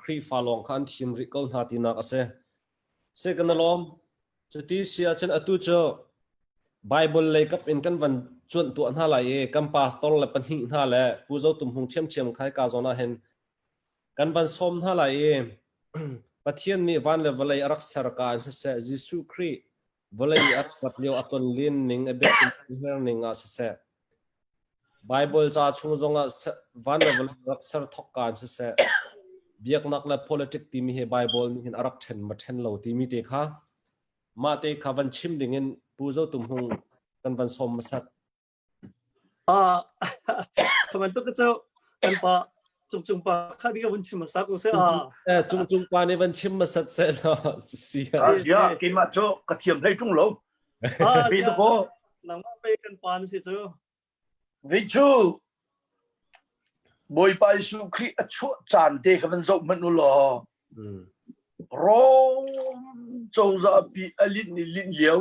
Khrihfa lawng kha an thim rih ko hna tinak a si. Se kan lawm. Cuti si ahcun atu cu Bible lei kap in kan van cuanh tuah hna lai i kan pastor le pahnih hna le Pu Zo Tum Hung ṭhiamṭhiam khai ka zawn ah hin kan van sawm hna lai i Pathian nih van le vawlei a rak ser ka in siseh Jesuh Khrih vawlei a rak lio a ton len ning a biakinn ning ah siseh Bible ca chung zongah van le vawlei rak ser thok ka in siseh biaknak le politic timi hi Bible nih hin a rak ṭhen ma ṭhen lo timi te kha mah te kha van chim ding in Pu Zo Tum Hung kan van sawm hmasat. Ah, bantuk cu kan pa cung pa kha bi ka vun chim hmasa ko seh. Eh, cung cung pa nih van chim hmasat seh law si. Sia, keimah cu ka thiam hlei ṭung lo. Ah, sia. Nangmah pe kan pa na si cu. Vi cu Bawipa Jesuh Khrih a chuah caan te kha van zoh hmanh u law Rom cozah pi a linh i linh lio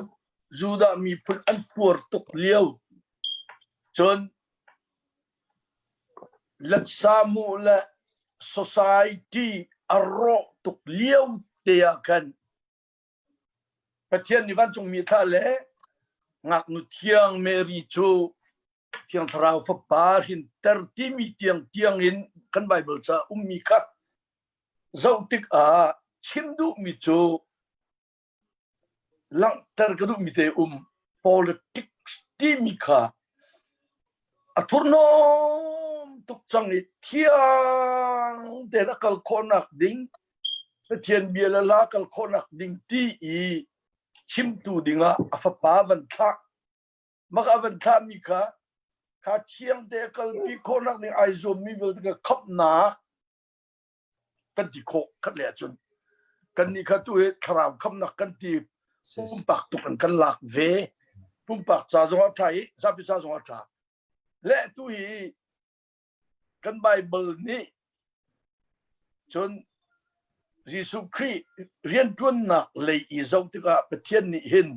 Judah miphun an puar tuk lio cun letsamu le society a rawh tuk lio. te ah khan Pathian nih vancungmi thlah le ngaknu thiang Mary cu Thiang Thlarau Fapa hrinter timi tiang tiang in kan Bible ca ummi kha zoh tikah chim duhmi cu langhter ka duhmi te um politics timi kha a thurhnawm tuk cang i thiang tein a kal khawhnak ding Pathian bia le la kal khawhnak ding ti i chimtu dingah a fapa van thlah maka van thlahmi kha kha thiang te a kalpi khawhnak ding ai zuammi vialte kha khamhnak kan ti khawh khat le ahcun kan nih kha tu hi thlarau khamnak kan ti pumpak tuk in kan lak ve pumpak ca zong ah ṭha i zapi ca zong ah ṭha le tu hi kan Bible nih cun Jesuh Khrih rianṭuannak lei i zoh tikah Pathian nih hin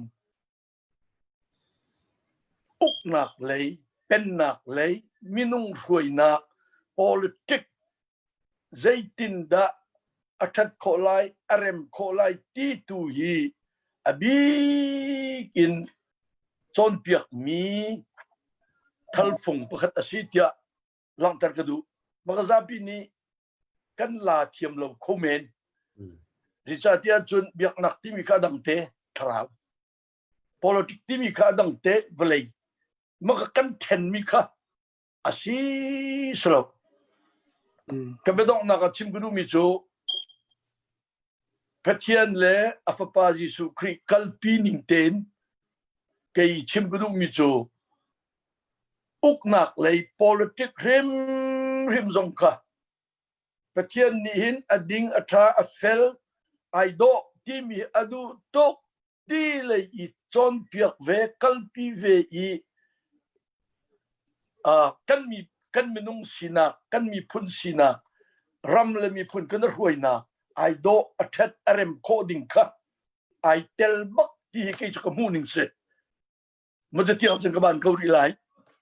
Uknak lei, pennak lei, minung hruainak, politic zeitindah a ṭhat khawh lai, a rem khawh lai ti tu hi a bik in cawnpiakmi thalfung pakhat a si tiah langhter ka duh. Maka zapi nih kan la thiam lo kho men. Zeicahtiah cun biaknak timi kha a dang te, thlarau. Politic timi kha a dang te vawlei maka kan ṭhenmi kha a si silo. Ka biadonghnak ah chim ka duhmi cu Pathian le a fapa Jesuh Khrih kalpi ning tein kei chim ka duhmi cu uknak lei politic hrimhrim zong kha Pathian nih hin a ding a ṭha a fel ai dawh timi a duh tuk ti lei i cawnpiak ve kalpi ve i uh, kan mi kan minung sinak kan miphun sinak ram le miphun kan hruainak ai dawh a ṭhet a rem khawh ding kha ai tel bak ti hi kei cu ka hmuh ning si ma tiang cun ka ban ko rih lai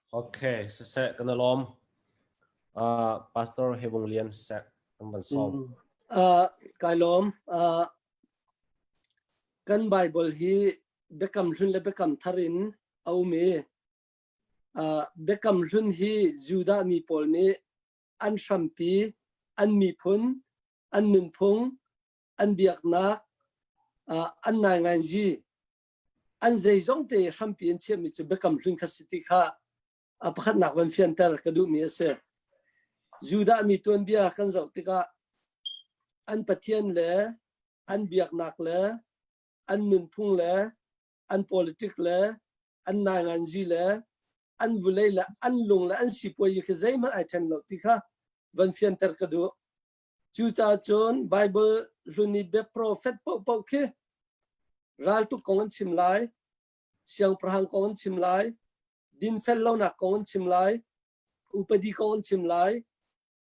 Okay, siseh kan lawm. Uh, Pastor Hevung Lian siseh kan van sawm. Uh, kai lawm. Uh, Kan Baibal hi Biakam Hlun le Biakam Thar in a um i Biakam Hlun hi Judah mi pawl nih an hrampi, an miphun, an nunphung, an biaknak, an nainganzi, an zeizong te hrampi an chiahmi cu Biakam Hlun kha si ti kha a pakhatnak van fianter ka duhmi a si. Judah mi tuanbia kan zoh tikah an Pathian le an biaknak le an nunphung le an politic le an nainganzi le an vulei le an lung le an sipuai khi zeihmanh ai ṭhen lo ti kha van fianter ka duh. Cucaah cun Bible hlun i bia profet paohpaoh khi raltuk kong an chim lai, siangpahrang kong an chim lai, dinfel lonak kong an chim lai, upadi kong an chim lai.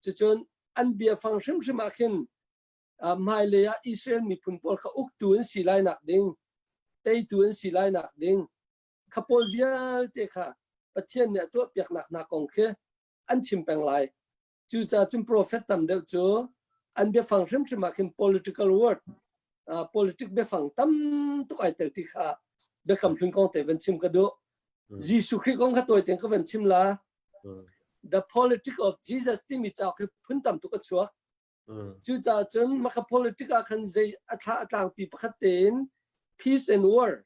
Cucun an biafang hrimhrim ah khin hmailei ah Israel miphun pawl kha uktu an si lai nak ding, teitu an si lai nak ding, kha pawl vialte kha Pathian nih a tuahpiaknak hna kong khi an chim peng lai. Cucaah cun profet tam deuh cu an biafang hrimhrim ah khin political word, uh, politic biafang tam tuk ai tel ti kha biakam hlun kong te van chim ka duh. Jesuh Khrih kong kha tawi tein ka van chim la. The Politic of Jesus timi cauk hi phun tam tuk a chuak. Cucaah cun maka politic ah khan zei a thla a tlangpi pakhat tein peace and war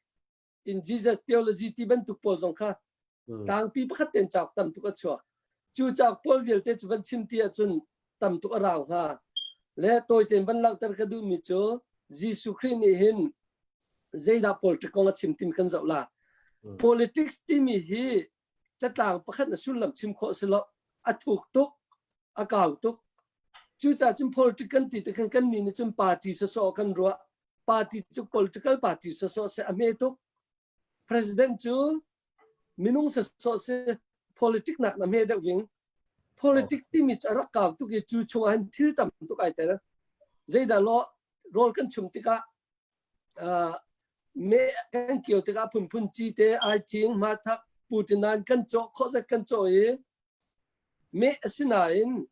in Jesus theology ti bantuk pawl zong kha tlangpi pakhat tein cauk tam tuk a chuak. Cu cauk pawl vialte cu van chim ti ahcun tam tuk a rau hnga. Le tawi tein van langhter ka duhmi cu Jesuh Khrih nih hin zeidah politics kong a chim timi kan zoh la. Politics timi hi catlang pakhat na sullam chim khawh si lo a thuk tuk a kau tuk cucaah cun politics kan ti tikhan kan nih nih cun party sawsawh kan ruah party cu political party sawsawh si a hme tuk president cu minung sawsawh si politic nak na hme deuh ving politic timi cu a rak kau tuk i cu chungah hin thil tam tuk ai tel zeidah law rawl kan chum tikah meh kan kio tikah phunphun ci te ai thing hmathak putinan kan cawh khawh zat kan cawh i meh asinain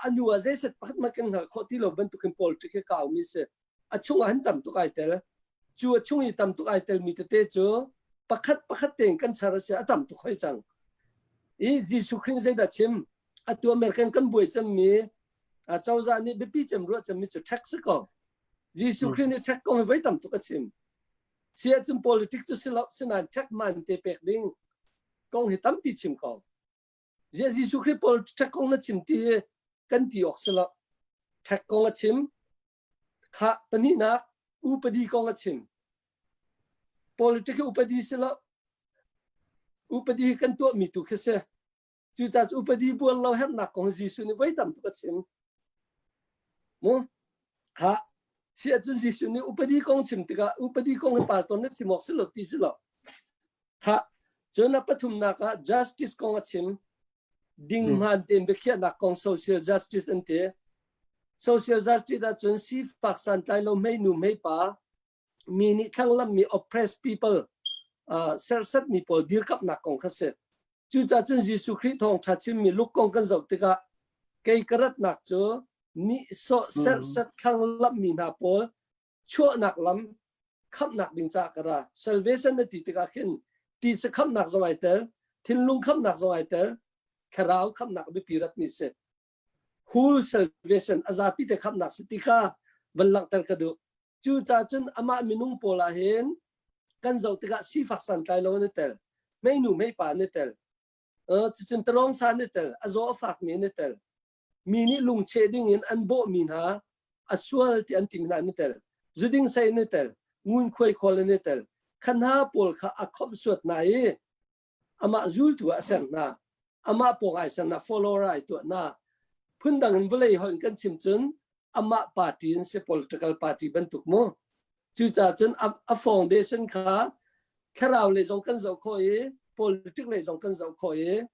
a nu ah zeiset pakhat hmanh kan hngalh khawh ti lo bantukin politics hi kaumi si. A chungah hin tam tuk ai tel. Cu a chung i tam tuk ai telmi tete cu pakhat pakhat tein kan char a si a tam tuk hoi cang. I Jesuh Khrih zeidah chim? Atu American kan buai cemmi cozah nih biapi cem ruah cemmi cu tax si ko. Jesuh Khrih nih tax kong hi voi tam tuk a chim. Si ahcun politics cu si lo, sinain tax man te pek ding kong hi tampi chim ko. Ziah Jesuh Khrih pawl tax kong na chim ti hi kan ti awk si lo. Tax kong a chim. Kha pahnihnak upadi kong a chim. Politics hi upadi si lo. Upadi hi kan tuahmi tu khi si. Cucaah cu upadi bual lo herhnak kong Jesuh nih voi tam tuk a chim. Mu ha si ahcun Jesuh nih upadi kong chim tikah upadi kong hi pastor na chim awk si lo ti si lo. Ha cun a pathumnak ah justice kong a chim. Ding hmaan tein biakhiahnak kong social justice an ti. Social justice ahcun sifak santlai lo hmei nu hmei pa mi nih thlanglammi oppressed people uh, serhsatmi pawl dirkamhnak kong kha si. Cucaah cun Jesuh Khrih thawngṭha chimmi Luke kong kan zoh tikah kei ka ratnak cu nihsawh serhsat thlanglammi hna pawl chuahnak lam khamhnak ding caah ka ra. Salvation na ti tikah khin tisa khamhnak zong ai tel, thinlung khamhnak zong ai tel, thlarau khamhnak biapi ratmi si. Whole salvation a zapi te khamhnak si ti kha van langhter ka duh. Cucaah cun amah minung pawl ah hin kan zoh tikah sifak santlai lo an i tel, hmeinu hmeipa an i tel, cucun tarawngsa an i tel, a zaw a fakmi an i tel, mi nih lungcheh ding in an bawhmi hna a sual ti an timi hna an i tel, zuding sei an i tel, ngunkhuai khawl an i tel. Kha hna pawl kha a khawmhsuat hna i amah zultu ah a ser hna amah pawng ai ser hna follower ai tuah hna phundang in vawlei holh in kan chim cun amah party in si political party bantuk mu cucaah cun a foundation kha thlarau lei zong kan zoh khawh i politic lei zong kan zoh khawh i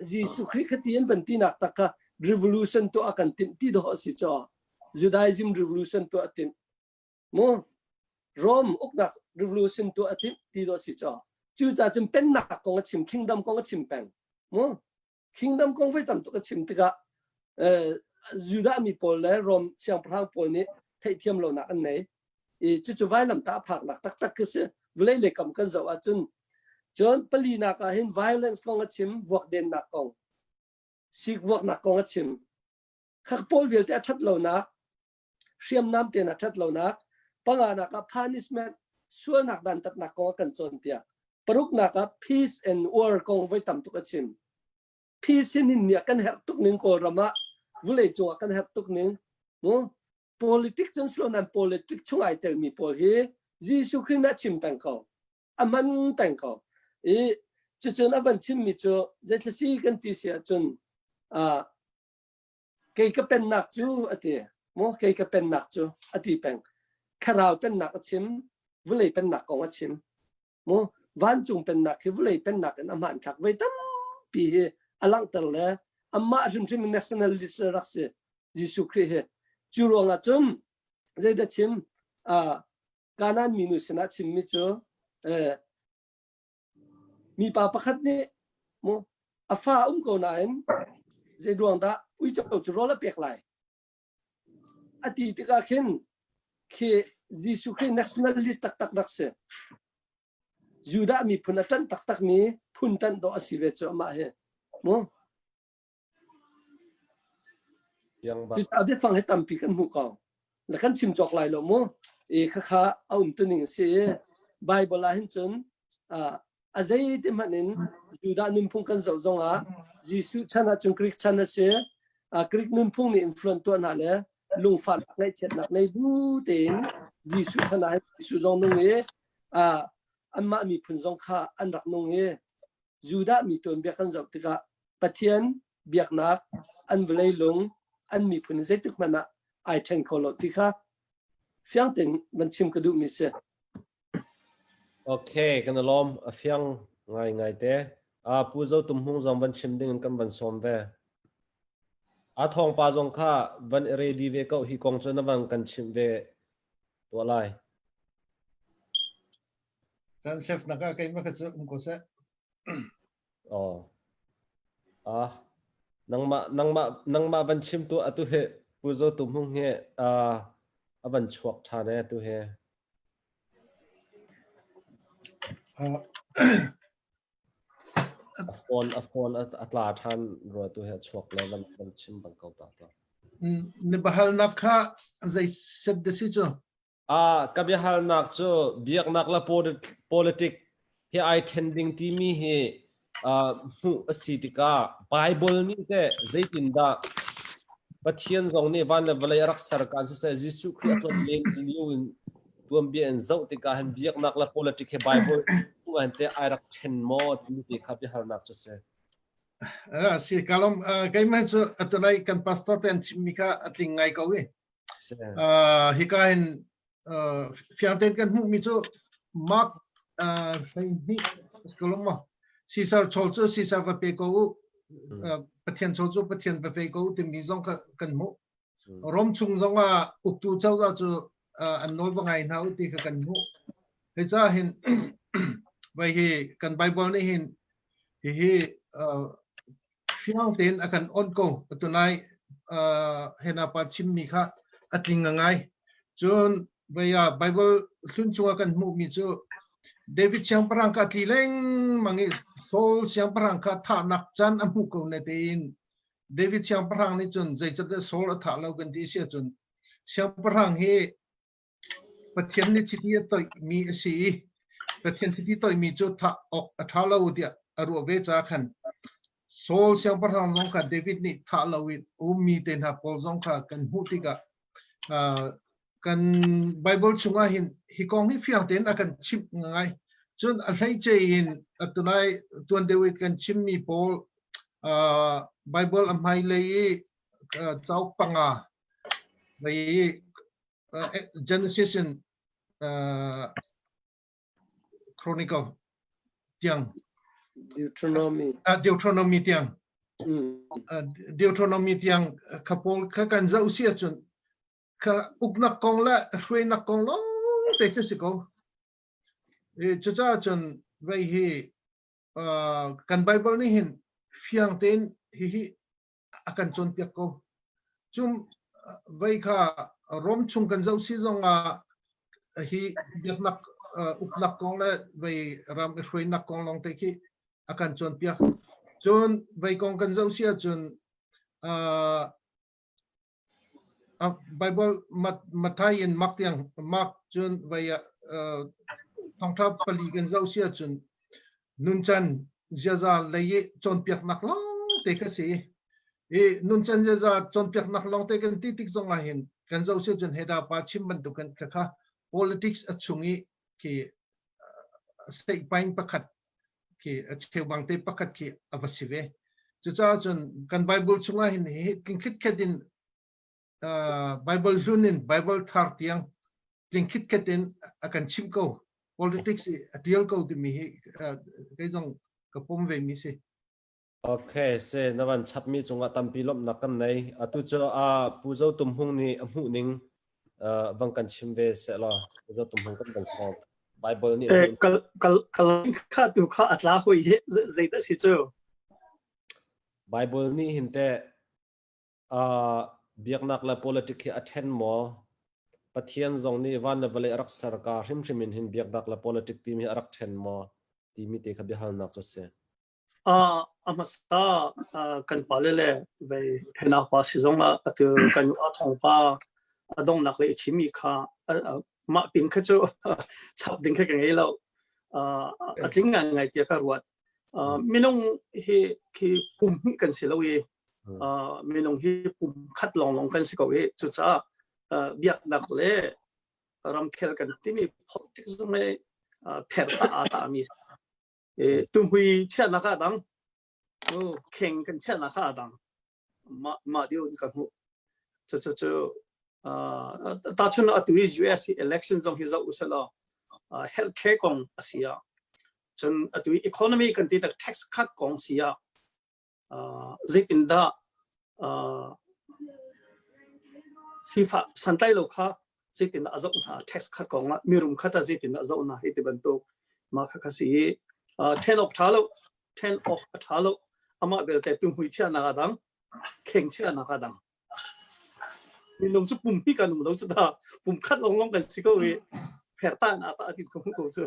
Jesuh Khrih kha ti an van tinak tak kha revolution tuah kan timh ti dawh a si caw Judaism revolution tuah a timh Mu Rome uknak revolution tuah a timh ti dawh si caw. Cucaah cun pennak kong a chim, kingdom kong a chim peng. Mu kingdom kong voi tam tuk a chim tikah Judah mi pawl le Rome siangpahrang pawl nih theihthiam lonak an nei. I cucu vailamtah phaknak taktak khi si. Vawlei le kam kan zoh ahcun cun palinak ah hin violence kong a chim, vuakdennak kong, sikvuaknak kong a chim. Khak pawl vialte a ṭhat lonak hriamnam te na ṭhat lonak panganak ah punishment sualnak dantatnak kong a kan cawnpiak paruknak ah peace and war kong voi tam tuk a chim peace hin nia kan herh tuk ning kawlram ah vulei cung ah kan herh tuk ning mu politics cun slonan politics chung ai telmi pawl hi Jesuh Khrih na chim peng ko a man peng ko i cucun a van chimmi cu zeithlasi kan ti si ahcun Kei ka pennak cu a ti. Maw kei ka pennak cu a ti peng. Thlarau pennak a chim, vulei pennak kong a chim. Maw vancung pennak hi vulei pennak in a hmanthlak voi tampi hi a langhter le amah hrimhrim nationalist rak si Jesuh Khrih hi. Cu ruangah cun zeidah chim? Uh, Kanaan minu sinah chimmi cu eh, Mipa pakhat nih mu a fa a um ko nain zei ruang dah uico cu rawl a pek lai a ti tikah khin khi Jesuh Khrih nationalist taktak rak si. Judah miphun a ṭanh taktakmi phun ṭanh dawh a si ve cu amah hi. Mu Cucaah biafang hi tampi kan hmuh ko. Na kan chim cawk lai lo mu. I khakha a um tuning a si i Bible ah hin cun a zei ti hmanh in Judah nunphung kan zoh zongah Jesuh chan ah cun Greek chan a si. Greek nunphung nih influence tuah hna le lungfahnak ngaihchiatnak nei bu tein Jesuh chan ah hin Jesuh zong nung i anmah miphun zong kha an rak nung i Judah mi tuanbia kan zoh tikah Pathian biaknak an vawlei lung an miphun zeitik hmanh ah ai ṭhen kho lo ti kha fiang tein van chim ka duhmi si. Okay, kan i lawm. A fiang ngai ngai te. Uh, Pu Zo Tum Hmung zong van chim ding in kan van sawm ve. A thawng pa zong kha van i ready ve ko hi kong cu na van kan chimh ve tuah lai. Chan sef nak ah keimah kha cu um ko seh. Oh. Ah, nangmah nangmah nangmah van chim tu atu he Pu Zo Tu Hmung he ah. a van chuak ṭhan e tu he. A phone a phone a tla ṭhan rua tu he a chuak le van van chim bang ko ta ta. Na biahalnak kha zei set da si cu? Ah, ka biahalnak cu biaknak le politic hi ai ṭhen ding timi hi uh, hmuh a si tikah Bible nih teh zeitindah Pathian zong nih van le vawlei a rak ser kan siseh Jesuh Khrih a tlawt len lio in tuanbia in zoh tikah hin biaknak le politic hi Bible tu hin teh ai rak ṭhen maw timi te kha biahalnak cu si. Uh, si kalom uh, keimah cu atunai kan pastor te an chimmi kha a tling ngai ko i Uh, hika hin uh, fiang tein kan hmuhmi cu Mark uh, 12 skolong ma Caesar chawl cu Caesar va pe ko u uh, Pathian chawl cu Pathian va pe ko u timi zong kha kan hmuh Rom chung zong ah uktu cozah cu uh, an nawl va ngai hna u ti kha kan hmuh Hei ca hin vai hi kan Bible nih hin hihi uh, fiang tein a kan on ko tunai uh, hena pa chimmi kha a tling ngai cun vai ah Bible hlun chungah kan hmuhmi cu David siangpahrang kha tli lengmang i Saul siangpahrang kha thahnak caan a hmu ko ne tein David siangpahrang nih cun zeicahtiah Saul a thah lo kan ti si ahcun siangpahrang hi Pathian nih chiti a toihmi a si i Pathian chiti toihmi cu thah awk a ṭha lo tiah a ruah ve caah khan Saul siangpahrang zong kha David nih thah lo in ummi te hna pawl zong kha kan hmuh tikah uh, kan Bible chungah hin hi kong hi fiang tein a kan chimh ngai. Cun a hleice in atunai tuan deuh i kan chimmi pawl uh, Bible a hmailei i uh, cauk panga lei i uh, Genesis in uh, Chronicle tiang Deuteronomy uh, Deuteronomy tiang mm. uh, Deuteronomy tiang kha pawl kha kan zoh si ahcun kha uknak kong le hruainak kong lawng te khi si ko e cucaah cun vei hi uh, kan Bible nih hin fiang tein hihi a kan cawnpiak ko. Cum vei kha Rom chung kan zoh si zongah hi biaknak uknak kong le vei ram i hruainak kong lawng te khi a kan cawnpiak. Cun vei kong kan zoh si ahcun Bible Matthai in Mark tiang Mark cun vei ah thawngṭha pali kan zoh si ahcun nuncan ziaza lei i cawnpiaknak lawng te kha si i nuncan ziaza cawnpiaknak lawng te kan ti tik zong ah hin kan zoh si ahcun Heda pa chim bantukin khakha politics a chung i khi state pain pakhat khi a cheubang te pakhat khi a va si ve. Cucaah cun kan Bible chungah hin hi tling khitkhet in Bible hlun in Bible thar tiang tling khitkhet in a kan chimh ko. Politics i a tial ko timi hi kei zong ka pom ve mi si. Okay, se na van chapmi cungah tampi lawmhnak kan nei. Atu cu a Pu Zo Tum Hung nih a hmuh ning vang kan chim ve seh law Pu Zo Tum Hung kan van sawm. Bible nih Eh, kal kal kal kha tu kha a tla hoi hi zeidah si cu? Bible nih hin teh uh, biaknak le politic hi a then maw? Pathian zong nih van le vawlei a rak ser ka hrimhrim in hin biaknak le politic timi hi a rak then maw? Timi te kha biahalnak cu si. A hmasa kan pale le vei henak pa si zong ah atu kan a thong pa a dongnak le i chimmi kha mah pin kha cu chap ding kha ka ngei lo a tling ngai ngai tiah ka ruat minung hi khi pum hnih kan si lo i minung hi pum khat lawnglawng kan si ko i cucaah biaknak le ramkhel kan timi politics zong le pher ta aa ta mi Tuhmui chiahnak ah dang, kheng kan chiahnak ah dang. Mah mah deuh in ka hmuh. Cu cu tachun atu hi US election zong hi zoh usih law healthcare kong a si ah cun atu hi economy kan ti tak tax cut kong si ah zeitindah sifah santlai lo kha zeitindah a zoh hna tax kha kong ah mirum kha ta zeitindah a zoh hna hei ti bantuk mah kha kha si i then awk ṭha lo then awk a ṭha lo amah belte tuhmui chiahnak a dang kheng chiahnak a dang. Minung cu pumpi kan um lo cu dah pum khat longlong kan si ko i phertan ah ta tin ko ko cu.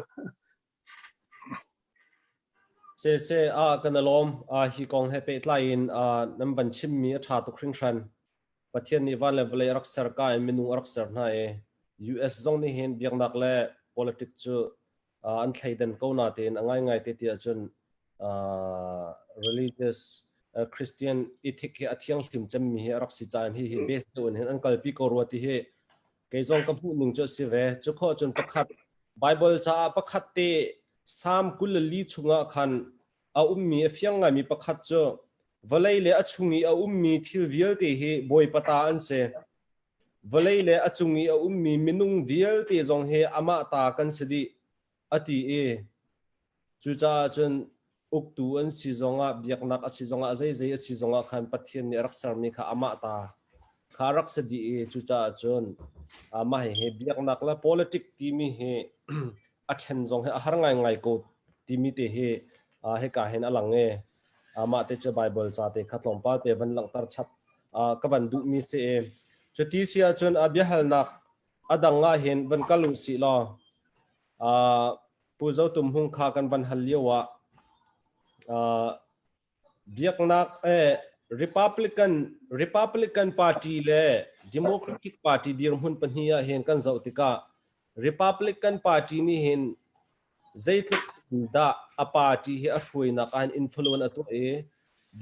Se se a kan alawm a hi kong he pehtlai in nan van chimmi a tha tuk hringhran. Pathian nih van le vawlei a rak ser ka in minung a rak ser hna i US zong nih hin biaknak le politics cu an thleidan ko natein a ngaingai te ti ahcun religious Christian ethic hi a thianghlim cemmi hi a rak si caah hi hi base deuh in hin an kalpi ko rua ti hi kei zong ka hmuh ning cu a si ve. Cu khawh cun pakhat Bible caah pakhat te Psalm 24 chungah khan a ummi a fiang ngaimi pakhat cu vawlei le a chung i a ummi thil vialte hi Bawipa ta an si. Vawlei le a cung i a ummi minung vialte zong hi amah ta kan si dih, a ti i cucaah cun uktu an si zongah biaknak a si zongah zeizei a si zongah khan Pathian nih a rak sermi kha amah ta kha a rak si dih i cucaah cun mah hihi biaknak le politic timi hi a ṭhen zong hi a har ngaingai ko timi te hi hika hin a lang i mah te cu Bible ca te kha tlawmpal te van langhter chap ka van duhmi si i cuti si ahcun a biahalnak a dang ah hin van kal u sih law Pu Zo Tum Hung kha kan van hal lio ah biaknak eh Republican Republican Party le Democratic Party dirhmun pahnih ah hin kan zoh tikah Republican Party nih hin zeitluk dah a party hi a hruainak ah hin influence a tuah i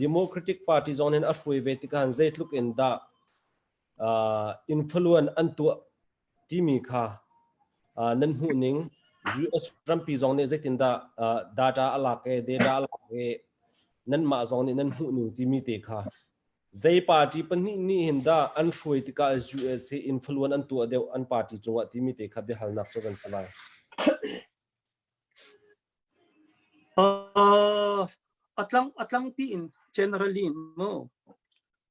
Democratic Party zong hin a hruai ve tikah hin zeitluk in dah uh, influence an tuah timi kha uh, nan hmuh ning US rampi zong nih zeitindah uh, data a lak e data a lak e nanmah zong nih nan hmuh ning timi te kha zei party pahnih nih hin dah an hruai tikah US hi influence an tuah deuh an party cungah timi te kha biahalnak cu kan si lai. Uh, atlang atlangpi in generally in mo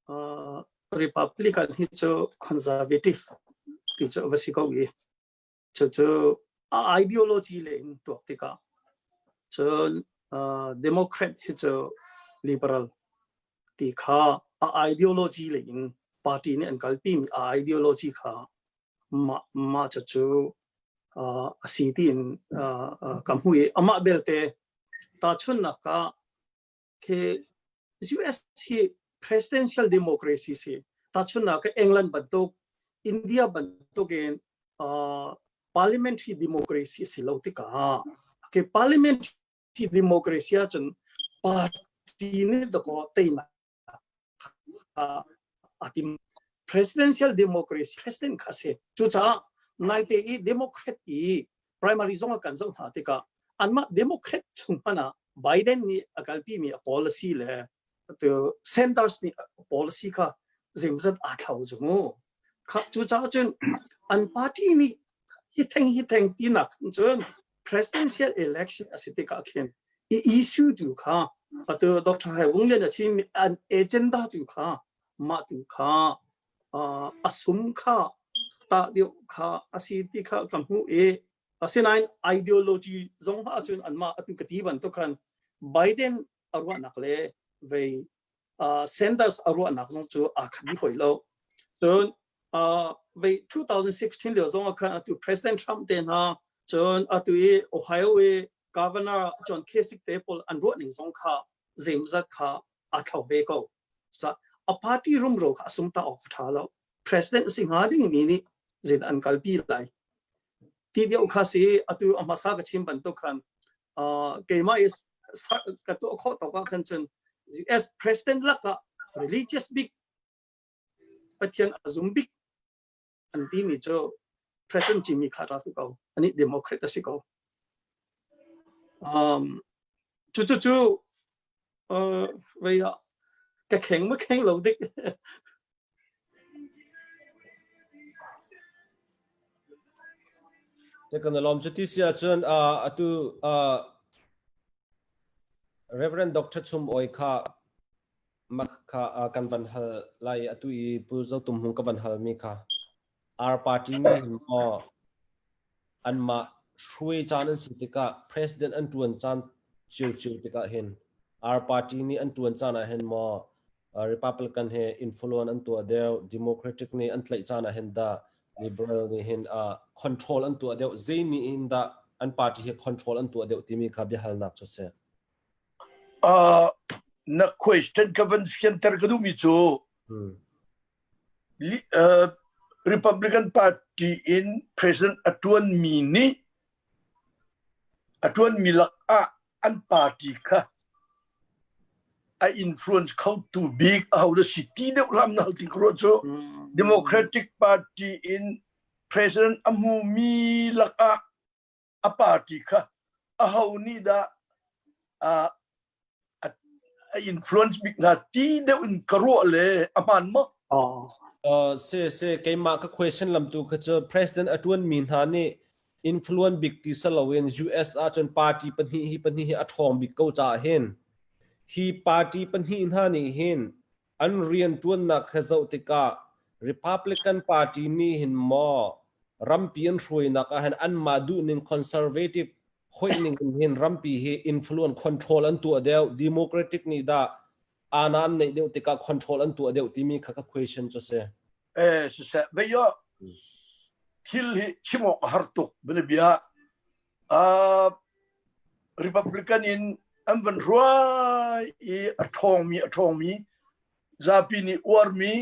uh, Republican hi cu conservative ti cu va si ko i cucu a ideology le in tuak tikah cun uh, Democrat hi cu liberal ti kha a ideology le in party nih an kalpi mi a ideology kha mah mah cucu uh, a si tiin uh, uh, ka hmu i amah belte tahchunnak ah khi US hi presidential democracy si tahchunnak England bantuk India bantuk in uh, parliamentary democracy si lo tikah okay parliamentary democracy ahcun party nih dakaw teinak a tim presidential democracy president kha si cucaah naite i democrat i primary zong kan zoh hna tikah anmah democrat chung hmanh ah Biden nih a kalpi mi a policy le tu Sanders nih a policy kha zeimzat aa thlau zu mu kha cucaah cun an party nih hi theng hi theng tinak cun presidential election a si tikah khin i issue tu kha atu Dr. Hai Wung Lian a chim an agenda tu kha mah tu kha a sum kha ta deuh kha a si ti kha ka hmu i asinain ideology zong ha cun anmah atu ka ti bantuk khan Biden a ruahnak le vei Sanders a ruahnak zong cu aa khat dih hoi lo cun vei 2016 lio zong ah khan atu President Trump te hna cun atu i Ohio i Governor John Kasich te pawl an ruah ning zong kha zeimzat kha aa thlau ve ko a party rumro kha a sung ta awk tha lo president si hnga ding mi nih zin an kalpi lai ti deuh kha si atu a hmasa ka chim bantuk khan keimah is ka tuah khawh tawk ah khan cun US president lakah religious bik Pathian a zum bik an timi cu President Jimmy Carter si ko ani Democrat a si ko um cu cu cu uh, vei ah ka kheng ma kheng lo dik Te kan lawm cu ti si ahcun atu Reverend Dr. Chum Oi kha Mah kha kan van hal lai i atu i Pu Zo Tum Hmung ka van halmi kha R party nih hin maw anmah hruai caan an si tikah president an ṭuan caan ciocio tikah hin R party nih an ṭuan caan ah hin maw Republican he influence an tuah deuh, Democratic nih an tlaih caan ah hin dah Liberal nih hin control an tuah deuh, zei nih hin dah an party hi control an tuah deuh timi kha biahalnak cu si. Uh, na question ka van fianter ka duhmi cu uh, Republican Party in president a tuanmi nih a tuanmi lakah an party kha a influence khotu bik aho dah si ti deuh hlam na hal ti ka ruah cu Democratic Party in president a hmumi lakah a party kha aho nih dah a a influence bik hna ti deuh in ka ruah le a hmaan maw? Uh, se se keimah ka question lam tu kha cu president a tuan mi hna nih influence bik ti saloin US ahcun party pahnih hi pahnih hi a ṭhawng bik ko caah hin hi party pahnih hna nih hin an rian ṭuannak kha zoh tikah Republican Party nih hin maw rampi an hruainak ah hin anmah duhning conservative hoih ning in hin rampi hi influence control an tuah deuh Democratic nih dah ana an neih deuh tikah control an tuah deuh timi kha ka question cu si. Eh siseh veio thil hi chim awk a har tuk bia uh, Republican in an van hruai i a ṭhawngmi a ṭhawngmi zapi nih uarmi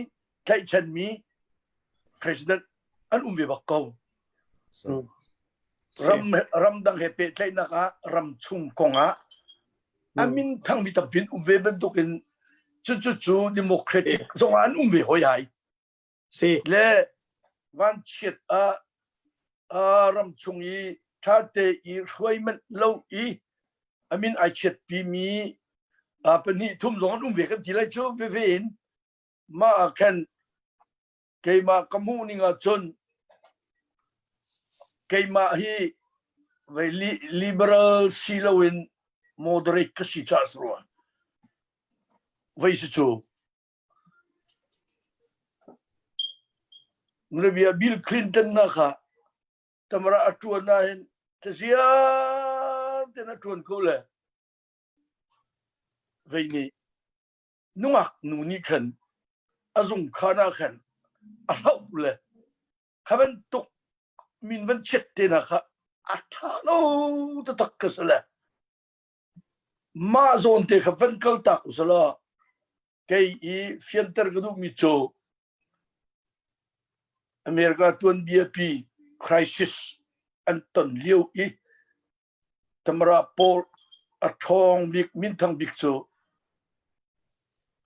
tlaihchanmi president an um ve bak ko. So. Ram ramdang he pehtlaihnak ah ram chung kong ah a min thangmi tampi um ve bantukin cucu cu democratic zong ah an um ve hoi ai. Si. Le vanchiat ah ram chung i ṭhate i hruai manh lo i a min ai chiatpimi pahnih thum zong an um ve kan ti lai cu veve in mah ah khan keimah ka hmuh ning ah cun keimah hi vei liberal si loin moderate ka si caah si rua vei si cu Nrebia Bill Clinton na kha tamara a ṭuan ahhin thaziang ten a ṭuan ko le vei nih nungak nu nih khan a zung khan ah khan a hloh le kha bantuk min van chiat te na kha a ṭha lo taktak ka si le mah zawn te kha van kal tak usalaw kei i fianter ka duhmi cu America tuanbia pi crisis an ton lio i Tamara pawl a ṭhawng bik minthang bik cu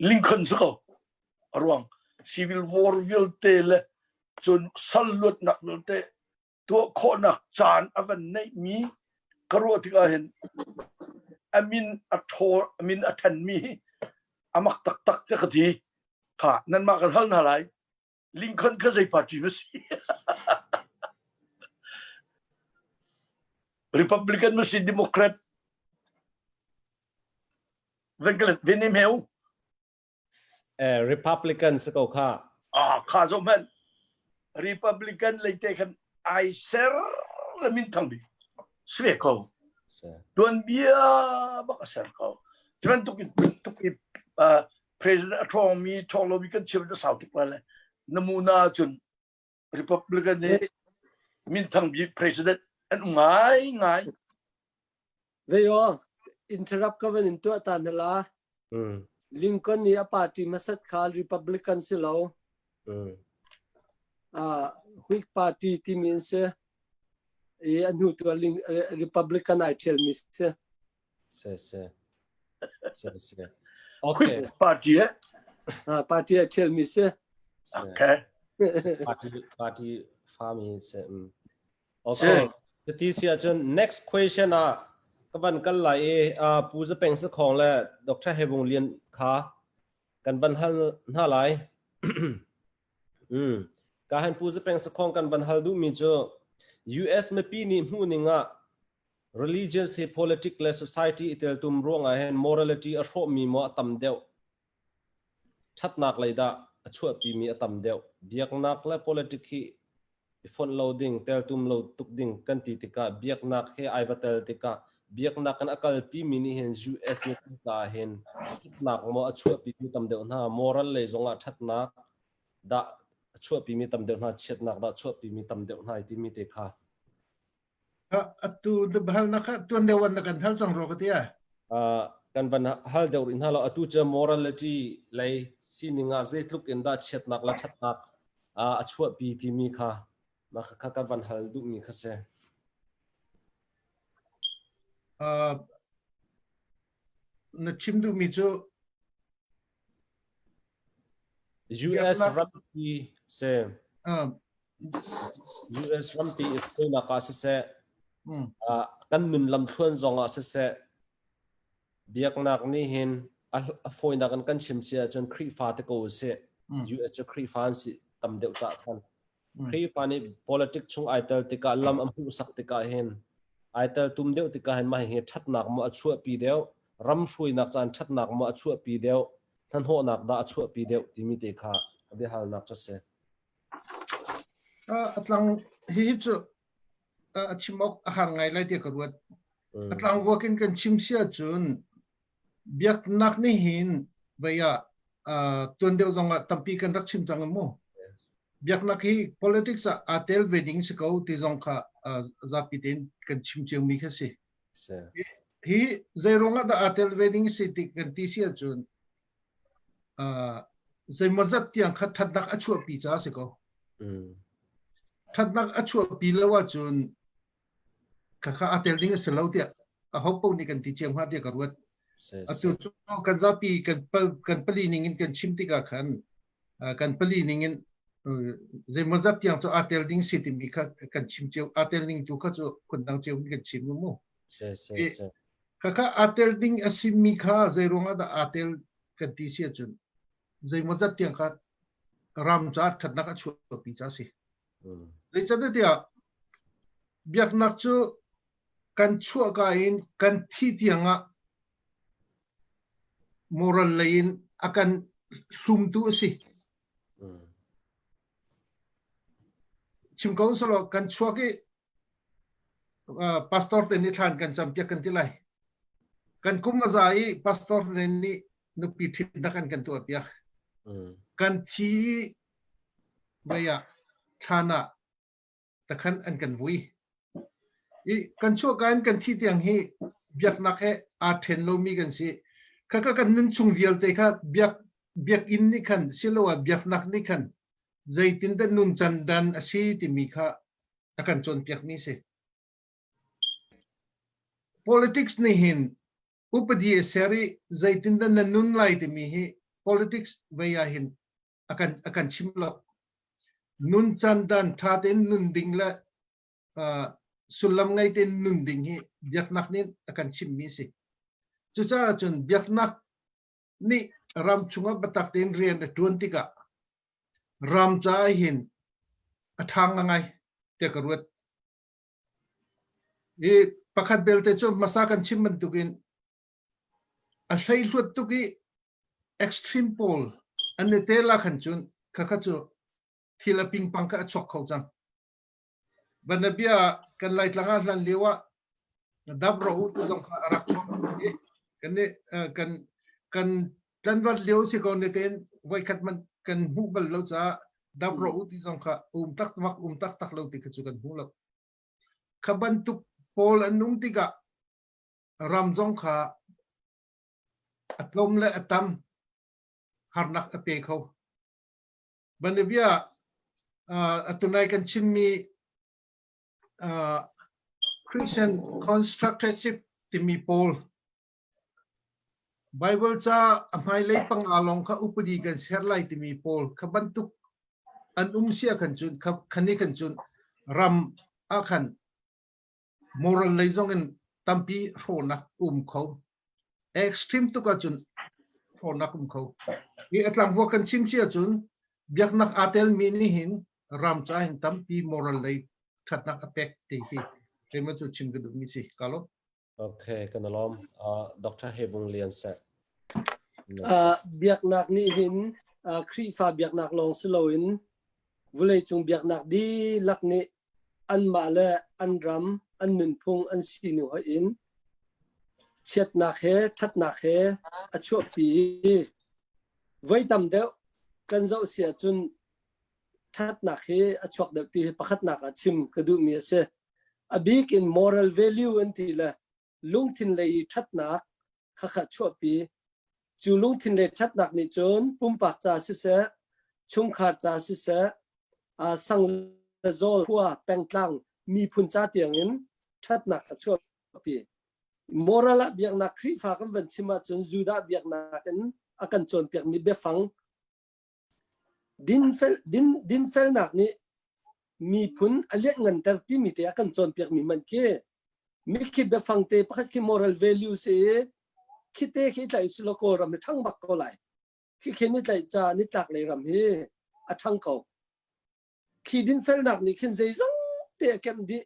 Lincoln si ko a ruang civil war vialte le cun sal luatnak vialte tuah khawhnak caan a van neihmi ka ruah tikah hin a min a thaw a min a thanmi hi a mak taktak te ka ti kha nanmah kan hal hna lai Lincoln kha zei party na si Republican na si Democrat Venkalet Venim heu Eh, Republican si ko kha. Ah, kha zo hmanh. Republican leite khan ai ser le min thang bik. Sve ko. Tuan bia bak a ser ko. Cuban tuk in tuk i president a ṭhawng mi ṭhawng lo mi kan chim na sau tuk la le namuna cun Republican nih min thang bik president an um ngai ngai. Veo, interrupt ka van in tuah ta na la. Lincoln nih a party hmasat kha Republican si lo. Uh, Whig party timi in si. I a hnu tu Republican ai ṭhial mi si. Se se. Se se. Okay. Whig party eh? Uh, party ai ṭhial mi si. Okay. Party party fami si. Mm. Okay. Cuti si ahcun next question ah ka van kal lai i uh, Pu Zapeng Sakhong le Dr. Hevung Lian kha kan van hal hna lai. mm. Ka han Pu Zapeng Sakhong kan van hal duhmi cu US mipi nih hmuh ning ah religions hi politics le society i teltum ruangah hin morality a hrawhmi maw a tam deuh Ṭhatnak lei dah a chuahpimi a tam deuh. Biaknak le politic hi i fonh lo ding, teltum lo tuk ding kan ti tikah biaknak he ai va tel tikah Biaknak in a kalpi mi nih hin US miphun caah hin ṭhatnak maw a chuahpi mi tam deuh hna, moral lei zongah ṭhatnak dah a chuahpi mi tam deuh hna, chiatnak dah a chuahpi mi tam deuh hna timi te kha. Atu halnak kha tuan deuh an na kan hal cang rua ka ti ai. Kan van hal deuh rih hna lo. Atu cu morality lei sining ah zeitluk in dah chiatnak le ṭhatnak a chuahpi timi kha mah kha kan van hal duhmi kha si. Na chim duhmi cu US rampi si. US rampi i hruainak ah siseh, kan nun lamthluan zong ah siseh, biaknak nih hin a fawinak in kan chim si ahcun Khrihfa te ko usih. US cu Khrihfa an si tam deuh cah khan. Khrihfa nih politics chung ai tel tikah lam a hmuhsak tikah hin ai tel tum deuh tikah hin mah hi ṭhatnak maw a chuahpi deuh, ram hruainak caan ṭhatnak maw a chuahpi deuh, hnahnawhnak dah a chuahpi deuh timi te kha a biahalnak cu a si. A tlang hi cu a chim awk a har ngai lai tiah ka ruat. A tlangvuak in kan chim si ahcun biaknak nih hin vei ah tuan deuh zong ah tampi kan rak chim cang mu. Biaknak hi politics ah aa tel ve ding si ko ti zong kha zapi tein kan chim cio mi kha si. Hi zei ruang ah dah aa tel ve ding si ti kan ti si ahcun zeimawzat tiang kha ṭhatnak a chuahpi caah si ko. Ṭhatnak a chuahpi lo ahcun khakha aa tel ding a si lo tiah aho paoh nih kan ti cio hnga tiah ka ruat. Atu cu kan zapi kan kan pali ning in kan chim tikah khan kan pali ning in zeimawzat tiang cu aa tel ding si timi kha kan chim cio aa tel ning tu kha cu phundang cio in kan chim mu. Khakha aa tel ding a simi kha zei ruang ah dah aa tel kan ti si ahcun zeimawzat tiang kha ram caah ṭhatnak a chuahpi ca a si. Zeicahtiah biaknak cu kan chuahka in kan thih tiang ah moral lei in a kan hlumtu a si. Chim ko selaw kan chuak i pastor te nih thlan kan campiak kan ti lai. Kan kum a za i pastor te nih nupi ṭhitnak an kan tuahpiak. Kan thi i vei ah thlan ah takhan an kan vui. I kan chuahka in kan thi tiang hi biaknak he aa ṭhen lomi kan si. Khakha kan nun chung vialte kha biak biakinn nih khan siloah biaknak nih khan zeitindah nuncan dan a si timi kha a kan cawnpiakmi si. Politics nih hin upadi a ser i zeitindah na nun lai timi hi politics vei ah hin a kan a kan chim lo. Nuncan dan ṭha tein nun ding le uh, sullam ngei tein nun ding hi biaknak nih a kan chimmi si. Cucaah cun biaknak nih ram chungah biatak tein rian a ṭuan tikah ram caah hin a ṭha ngai tiah ka ruat. I pakhat belte cu hmasa kan chim bantukin a hleihluat tuk i extreme pawl an i tel ah khan cun khakha cu thil a pingpang kha a chuak kho cang. Banabia kan Laitlang ah hlan lio ah dap ro u tu zong kha a rak chuak i kan nih kan kan tlanvat lio si ko ne tein voikhat man kan hmuh bal lo caah dap ro u ti zong kha um tak mak um tak tak lo ti kha cu kan hmu lo. Kha bantuk pawl an um tikah ram zong kha a tlawm le a tam harnak a pe kho. Banabia atunai kan chimmi Christian constructorship timi pawl Bible ca a hmailei panga lawng kha upadi kan ser lai timi pawl kha bantuk an um sia khan cun khani khan cun ram ah khan moral lei zong in tampi hrawhnak um kho extreme tuk ahcun hrawhnak um kho hi atlangvua kan chim si ahcun biaknak aa telmi nih hin ram ca hin tampi moral lei thatnak a pek ti hi keimah cu chim ka duhmi si ka lawm Okay, kan lawm. Uh, Dr. Hevung Lian Seh. Uh, biaknak nih hin uh, Khrihfa biaknak lawng si loin vawleicung biaknak dihlak nih anmah le an ram, an nunphung, an sining hoih in. Chiatnak he ṭhatnak he a chuahpi i voi tam deuh kan zoh si ahcun ṭhatnak hi a chuak deuh ti hi pakhatnak ah chim ka duhmi a si. A bik in moral value an ti le lungthin lei i ṭhatnak khakha chuahpi. Cu lungthin lei ṭhatnak nih cun pumpak ca siseh, chungkhar ca siseh, sang le zawl khua pengtlang miphun ca tiangin ṭhatnak a chuahpi. Moral ah biaknak Khrihfa kan van chim ahcun Judah biaknak in a kan cawnpiakmi biafang dinfel, din, dinfelnak nih miphun a lianhnganter timi te a kan cawnpiakmi man khi mikhi biafang te pakhat khi moral value si i khi te khi tlaih silo Kawlram hi ṭhang bak ko lai. Khi khi ni tlaih ca nitlak lei ram hi a ṭhang ko. Khi dinfelnak nih khin zeizong te a kemh dih.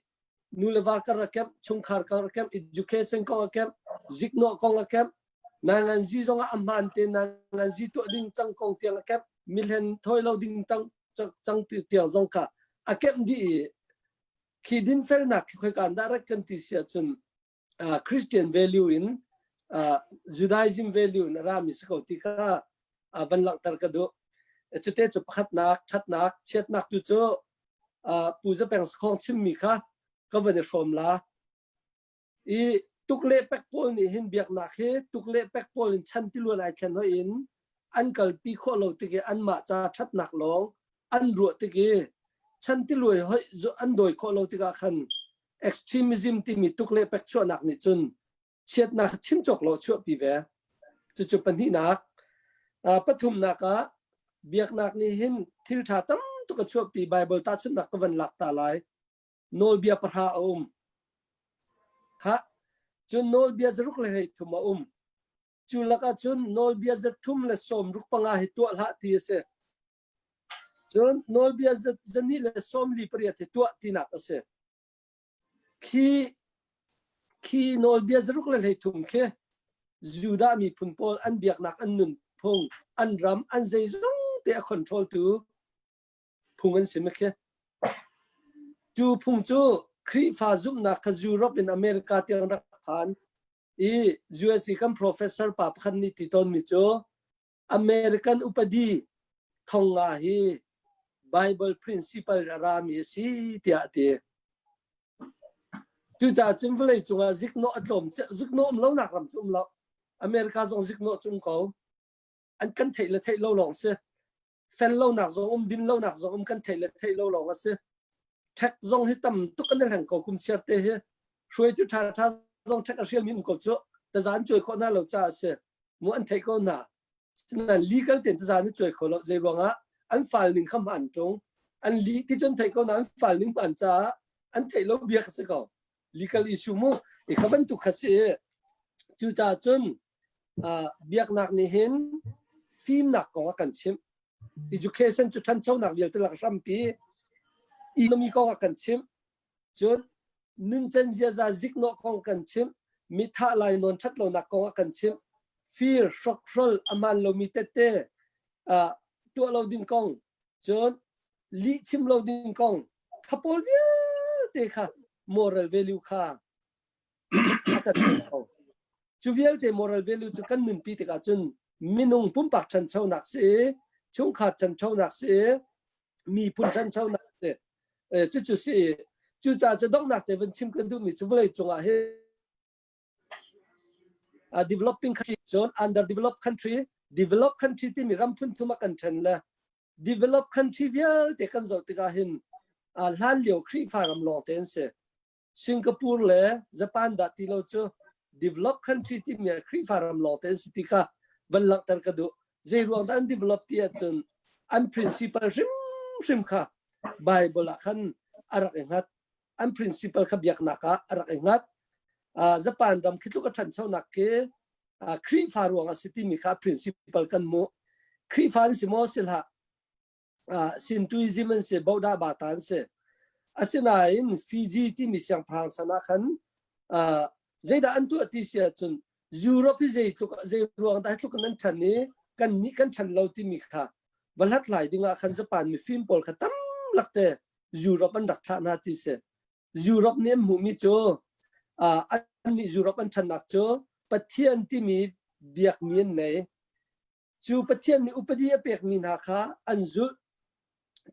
Nu le va kar a kemh, chungkhar kar a kemh, education kong a kemh, ziknawh kong a kemh, nanganzi zong ah a hmaan te nanganzi tuah ding cang kong tiang a kemh, mihlen thawi lo ding tang cang tiang zong kha a kemh dih i khi dinfelnak khi khoika dah rat kan ti si ahcun uh, Christian value in uh, Judaism value in a rami si ko ti kha uh, van langhter ka duh. Cute cu pakhatnak, ṭhatnak, chiatnak tu cu uh, Pu Zapeng Sakhong chimmi kha ka van i hrawm la. I tuk le pek pawl nih hin biaknak hi tuk le pek pawl in chan tiluan ai thlen hoi in an kalpi khawh lo tik i anmah ca ṭhatnak lawng an ruah tik i chan tiluai hoi an dawi khawh lo tikah khan extremism timi tuk le pek chuahnak nih cun chiatnak chim cawk lo chuahpi ve. Cucu pahnihnak. Pathumnak ah biaknak nih hin thil ṭha tam tuk a chuahpi Bible tahchunhnak ka van lak ta lai. Nawlbia pahra a um. Kha cun nawlbia zaruk le 13 a um. Cu lakah cun nawlbia 365 hi tuah hlah ti a si. Cun nawlbia 248 hi tuah tinak a si. Khi khi nawlbia 613 khi Judah miphun pawl an biaknak an nunphung an ram an zeizong te a control tu phung an si khi. Cu phung cu Khrihfa zumhnak kha Europe in America tiang rak phan i USA kan professor pa pakhat nih ti tawnmi cu American upadi thonga hi Bible principle a rami a si tiah a ti. Cucaah cun vawlei cungah ziknawh a tlawm ziknawh um lonak ram cu um lo. America zong ziknawh cu um ko. An kan theih le theih lo lawng si. Fel lonak zong um, din lonak zong um, kan theih le theih lo lawng a si. Ṭhek zong hi tam tuk an i hleng ko kum chiar te hi. Hruaitu ṭha ṭha zong ṭhek a hrialmi um ko cu. Tazan cuai khawh hna lo caah a si. Mu an theih ko hna. Sinain legal tein tazan an cuai kho lo. Zei ruangah an file ning kha hmaan ṭung. An li ti cun theih ko na an file ning hmaan caah an theih lo bia kha si ko. Legal issue mu. I kha bantuk kha si i cucaah cun biaknak nih hin fimnak kong a kan chimh. Education cu ṭhanchonak vialte lak hrampi economy kong a kan chimh. Cun nuncan ziaza ziknawh kong kan chimh. Mithah lainawn ṭhatlonak kong a kan chimh. Fir, hrokhrol, a hmaan lomi tette tuah lo ding kong, cun lih chim lo ding kong, kha pawl vialte kha moral value kha a kan pek ko. Cu vialte moral value cu kan nunpi tikah cun minung pumpak ṭhanchonak si i, chungkhar ṭhanchonak si i, miphun ṭhanchonak si. Cucu si i, cucaah cu donghnak te van chim kan duhmi cu vawlei cungah hi developing country cun underdeveloped country developed country timi ram phun thum a kan ṭhen le developed country vialte kan zoh tikah hin hlan lio Khrihfa ram lawng te an si. Singapore le Japan dah ti lo cu develop country timi ah Khrihfa ram lawng te an si ti kha van langhter ka duh. Zei ruang dah an develop ti ahcun an principle hrimhrim kha Bible ah khan a rak i hngat. An principle kha biaknak ah a rak i hngat. Uh, Japan ram khi tluk a ṭhanchonak khi uh, Khrihfa ruang a si timi kha principle kan mu. Khrihfa an si maw si hlah Shintoism an si, Boda Bata an si. Asinain Fiji timi siangpahrang chan ah khan zeidah an tuah ti si ahcun Europe hi zeitluk zei ruang dah tluk in an ṭhan i kan nih kan ṭhan lo timi kha va hlathlai ding ah khan Japan mifim pawl kha tam lakte Europe an rak thlah hna ti si. Europe nih an hmuhmi cu an nih Europe an ṭhannak cu Pathian timi biakmi an nei. Cu Pathian nih upadi a pekmi hna kha an zulh.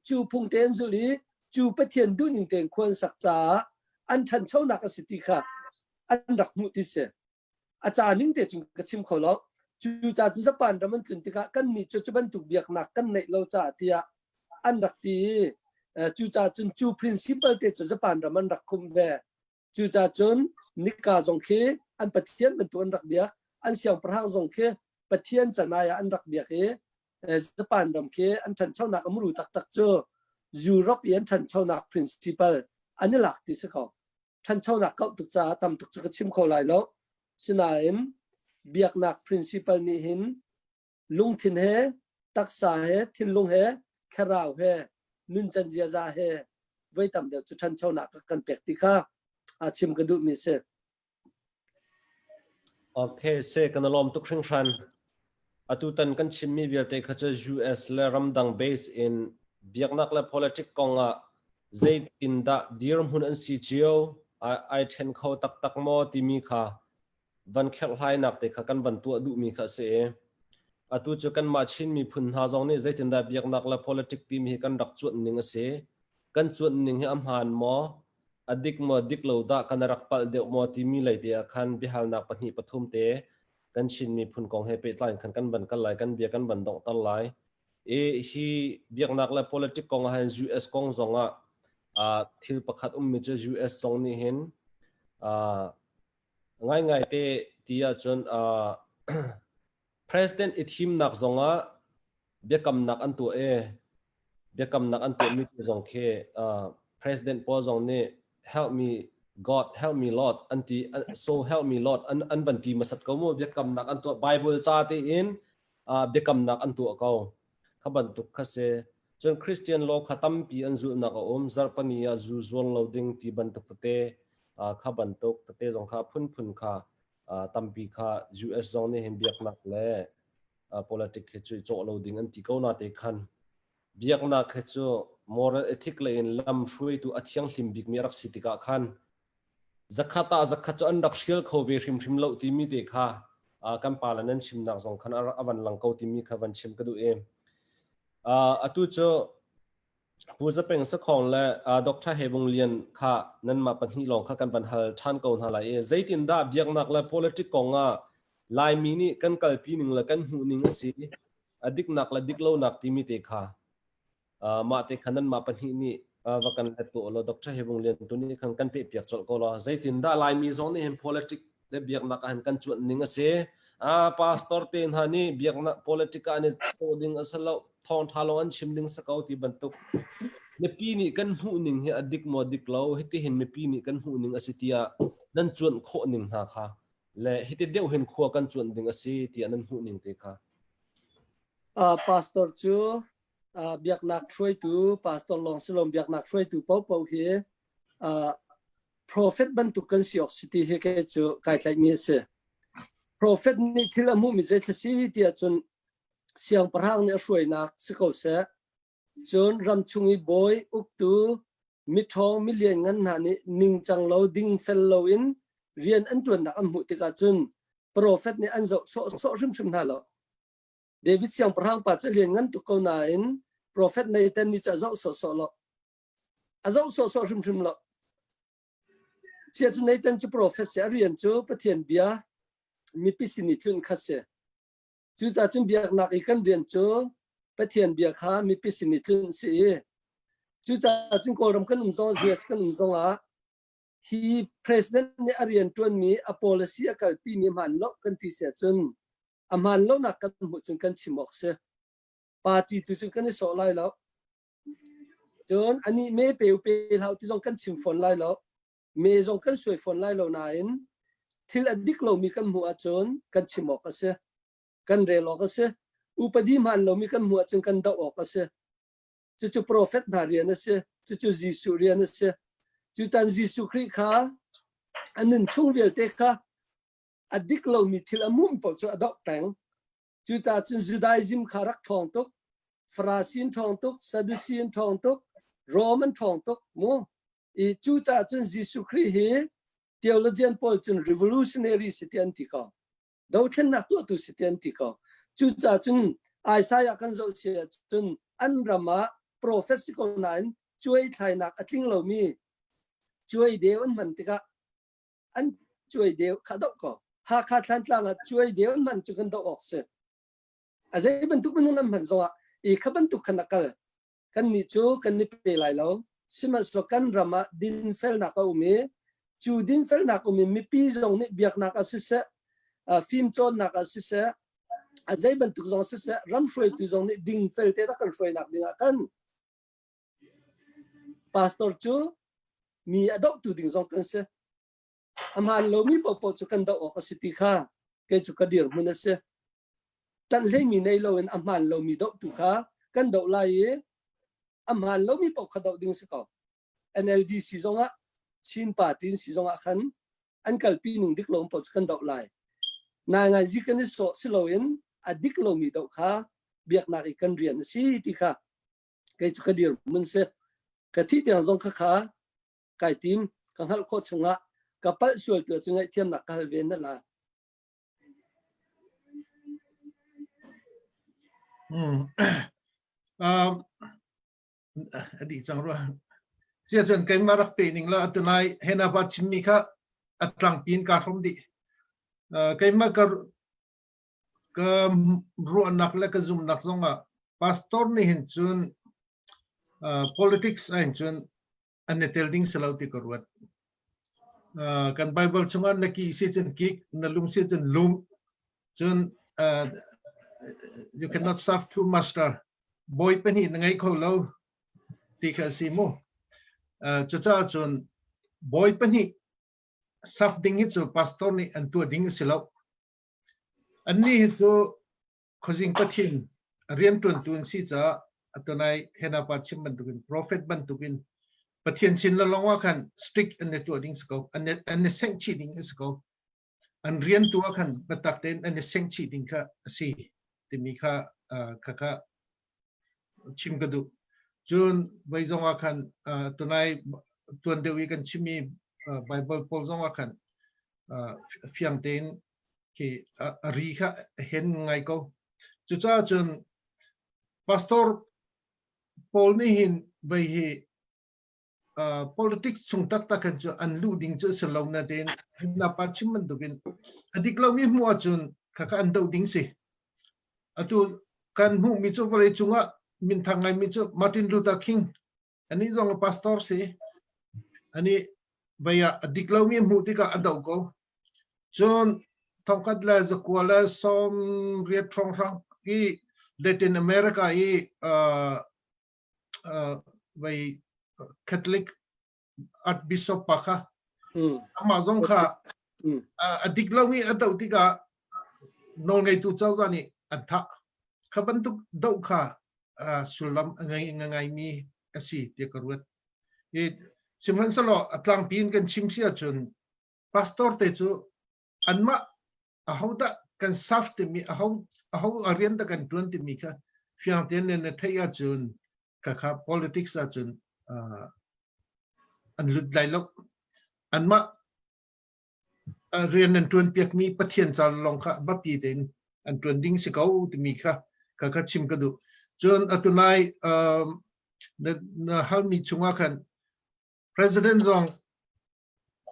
Cu phung te an zulh i cu Pathian duhning tein khua an sak caah an ṭhanchonak a si ti kha an rak hmuh ti si. A ca ning te cun ka chim kho lo. Cu ca cu Japan ram an tlun tikah kan nih cu cu bantuk biaknak kan neih lo caah tiah an rak ti i cu ca cun cu principle te cu Japan ram an rak khumh ve. Cucaah cun nika zong khi an pathian bantuk an rak biak, an siangpahrang zong khi pathian canai ah an rak biak i Japan ram khi an ṭhanchonak a muru taktak cu Europe i an ṭhanchonak principle an i lak ti si ko. Ṭhanchonak kauh tuk caah tam tuk cu ka chim kho lai lo. Sinain biaknak principle nih hin lungthin he taksa he thinlung he thlarau he nuncan ziaza he voi tam deuh cu ṭhanchonak ka kan pek ti kha a chim ka duhmi si. Okay, se kan lawm tuk hringhran. Atutan kan chimmi vialte kha cu US le ramdang base in biaknak le politic kong ah zeitindah dirhmun an si cio, ai ṭhen kho taktak maw timi kha van kherhhlainak te kha kan van tuah duhmi kha a si i atu cu kanmah Chin miphun hna zong nih zeitindah biaknak le politic timi hi kan rak cuanh ning a si. Kan cuanh ning hi a hmaan maw? A dik maw dik lo dah kan rak palh deuh maw timi lei te ah khan biahalnak pahnih pathum te kan Chin miphun kong he pehtlai in khan kan van kal lai, kan bia kan van donghter lai. I hi biaknak le politic kong ah hin US kong zong ah thil pakhat ummi cu US zong nih hin Ngaingai te ti ahcun president i thimnak zongah biakamnak an tuah i biakamnak an tuahmi te zong khi president pawl zong nih help me God, help me Lord an ti so help me Lord an van ti hmasat ko mu biakamnak an tuah Bible ca tein biakamnak an tuah ko. Kha bantuk kha si. Cun Christian law kha tampi an zulhnak a um. Zarhpani ah zu zuar lo ding ti bantuk tete kha bantuk tete zong kha phunphun kha tampi kha US zong nih hin biaknak le politic hi cu i cawh lo ding an ti ko na te khan biaknak hi cu moral ethic lei in lam hruaitu a thianghlim bikmi a rak si tikah khan zakhat ah zakhat cu an rak hrial kho ve hrimhrim lo timi te kha kan pa le nan chimnak zong khan a van lang ko timi kha van chim ka duh i atu cu Pu Zapeng Sakhong le Dr. He Vung Lian kha nanmah pahnih lawng kha kan van hal ṭhan ko hna lai i zeitindah biaknak le politic kong ah Laimi nih kan kalpi ning le kan hmuh ning a si, a diknak le diklonak timi te kha mah te kha nanmah pahnih nih va kan let tuah law Dr. He Vung Lian tu nih khan kan pehpiak colh ko law zeitindah Laimi zong nih hin politic le biaknak ah hin kan cuanh ning a si. Ah, pastor te hna nih biaknak politic ah an i cawh ding a si lo, thawngṭha lawng an chim ding si ko ti bantuk mipi nih kan hmuh ning hi a dik maw dik lo hiti hin mipi nih kan hmuh ning a si tiah nan cuanh khawh ning hna kha le hiti deuh hin khua kan cuanh ding a si tiah nan hmuh ning te kha. Pastor cu biaknak hruaitu pastor lawng si lo biaknak hruaitu paohpaoh hi Prophet bantuk kan si awk si ti hi kei cu kai tlaihmi a si. Prophet nih thil a hmuhmi zeithil si ti ahcun siangpahrang nih a hruainak si ko seh, cun ram chung i bawi, uktu, miṭhawng, milianngan hna nih ningcang lo, dingfel loin rian an ṭuannak an hmuh tikah cun profet nih an zoh sawhsawh hrimhrim hna lo. David siangpahrang pa cu a lianngan tuk ko nain profet Nathan nih cu a zoh sawhsawh lo. A zoh sawhsawh hrimhrim lo. Chia cu Nathan cu profet si, a rian cu Pathian bia mipi sin i tlunh kha si. Cucaah cun biaknak i kan rian cu Pathian bia kha mipi sin i tlunh si i cucaah cun Kawlram kan um zong US kan um zong ah hi president nih a rian ṭuanmi a policy a kalpimi hmaan lo kan ti si ahcun a hmaan lonak kan hmuh cun kan chim awk si. Party tu cun kan i sawh lai lo. Cun anih me pe pe hlah ti zong kan chim fawn lai lo. Me zong kan suai fawn lai lo nain thil a dik lomi kan hmuh ahcun kan chim awk a si. Kan rel awk a si. Upadi hmaan lomi kan hmuh ahcun kan doh awk a si. Cucu profet hna rian a si. Cucu Jesuh rian a si. Cucan Jesuh Khrih kha a nun chung vialte kha a dik lomi thil a mum paoh cu a doh peng. Cucaah cun Judaism kha rak ṭhawng tuk, Farasi an ṭhawng tuk, Sadducee an ṭhawng tuk, Rome an ṭhawng tuk mu. I cucaah cun Jesuh Khrih hi theologian pawl cun revolutionary si ti an ti ko. Dothlennak tuahtu si ti an ti ko. Cucaah cun Isaiah kan zoh si ahcun an ram ah prophet si ko nain cuai thlainak a tling lomi cuai deu an hman tikah an cuai deu kha doh ko. Hakha Thlantlang ah cuai deu an hman cu kan doh awk si. A zei bantuk minung an hman zongah i kha bantuk khan a kal. Kannih cu kan i pe lai lo. Sihmanhsehlaw kan ram ah dinfelnak a um i cu dinfelnak um in mipi zong nih biaknak ah siseh, fimcawnnak ah siseh, a zei bantuk zong siseh, ram hruaitu zong nih dingfel te kan hruainak ding ah khan pastor cu mi a dohtu ding zong kan si. A hmaan lomi paohpaoh cu kan doh awk a si ti kha kei cu ka dirhmun a si. Ṭanh hleimi nei loin a hmaan lomi dohtu kha kan doh lai i a hmaan lomi paoh kha doh ding si ko. NLD si zongah Chin party si zongah khan an kalpi ning dik lo paoh cu kan doh lai. Nai zi kan i sawh si loin a dik lomi doh kha biaknak i kan rian a si ti kha kei cu ka dirhmun si. Ka thih tiang zong kha kha kai tim ka hngalh khawh chungah ka palh sual tu cu ngaihthiamnak ka hal ve na la. A dih cang rua. Sia cun keimah rak pe ning la atunai hena pa chimmi kha a tlangpi in kaa hrawm dih. Keimah ka ka ruahnak le ka zumnak zongah pastor nih hin cun politics ah hin cun an i tel ding si lo ti ka ruat. Uh, kan Bible chungah na ki si cun kik, na lum si cun lum. Cun uh, you cannot serve two master. Bawi pahnih na ngei kho lo ti kha si mu. Uh, cucaah cun bawi pahnih serve ding hi cu pastor nih an tuah ding a si lo. Annih hi cu Khuazing Pathian rianṭuantu an si caah atunai henapa chim bantukin prophet bantukin Pathian sin le lawng ah khan strict an i tuah ding si ko an i sengh chih ding a si ko an rian tu ah khan biatak tein an i sengh chih ding kha a si timi kha kha kha chim ka duh cun voi zong ah khan tunai tuan deuh i kan chimmi Bible pawl zong ah khan fiang tein khi a ri kha a hen ngai ko. Cucaah cun pastor pawl nih hin vei hi politics chung taktak hin cu an luh ding cu a si lo na tein na pa chim bantukin a dik lomi hmuh ahcun khakha an doh ding si. Atu kan hmuhmi cu vawlei cungah minthang ngaimi cu Martin Luther King Anih zong a pastor si. Anih vei ah a dik lomi a hmuh tikah a doh ko. Cun thongkhat le zakua le sawm riat hrawnghrang i Latin America i uh, uh, vei Catholic Archbishop pa kha amah zong kha a dik lomi a doh tikah nawlngeitu cozah nih an thah. Kha bantuk doh kha sullam a ngei ngaimi a si tiah ka ruat. I sihmanhsehlaw a tlangpi in kan chim si ahcun pastor te cu anmah ahodah kan saf timi aho aho a rian dah kan tuan timi kha fiang tein na theih ahcun khakha politics ahcun an lut lai lo. Anmah rian nan ṭuan piakmi Pathian ca lawng kha biapi tein an ṭuan ding si ko timi kha kha kha chim ka duh. Cun atu nai na, na halmi chungah khan President zong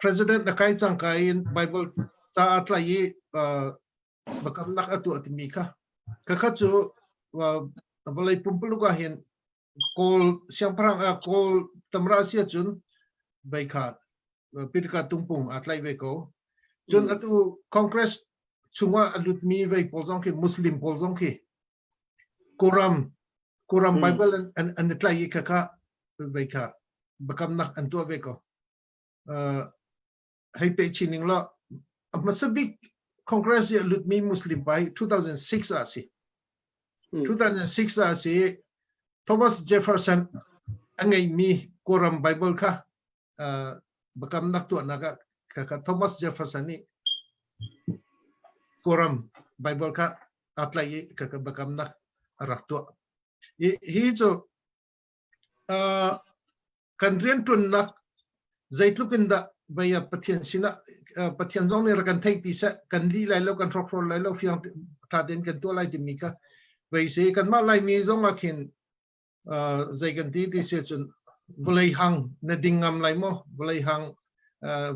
President na kai cangka in Bible ca a tlai i uh, biakamnak a tuah timi kha kha kha cu uh, vawlei pumpuluk ah hin Kawl siangpahrang ah Kawl tamra si ahcun bei kha Pitaka tungpung aa tlaih ve ko. Cun atu Congress chungah a lutmi vei pawl zong khi Muslim pawl zong khi Quran Quran Bible an an, an i tlaih i khakha vei kha biakamnak an tuah ve ko. Uh, hei pe chin ning law a hmasa bik Congress i a lutmi Muslim pa hi 2006 ah a si. 2006 ah a si. Thomas Jefferson a ngeihmi Quran Bible kha uh, biakamnak tuahnak ah kha Thomas Jefferson nih Quran Bible kha aa tlaih i kha biakamnak a rak tuah. Hi, hi cu uh, kan rianṭuannak zeitluk in dah vei ah Pathian sinah Pathian zong nih rak kan theihpi seh, kan lih lai lo, kan hrokhrawl lai lo, fiang ṭha tein kan tuah lai timi kha vei si. Kanmah Laimi zong ah khin zei kan ti ti si cun vawlei hang na ding ngam lai maw, vawlei hang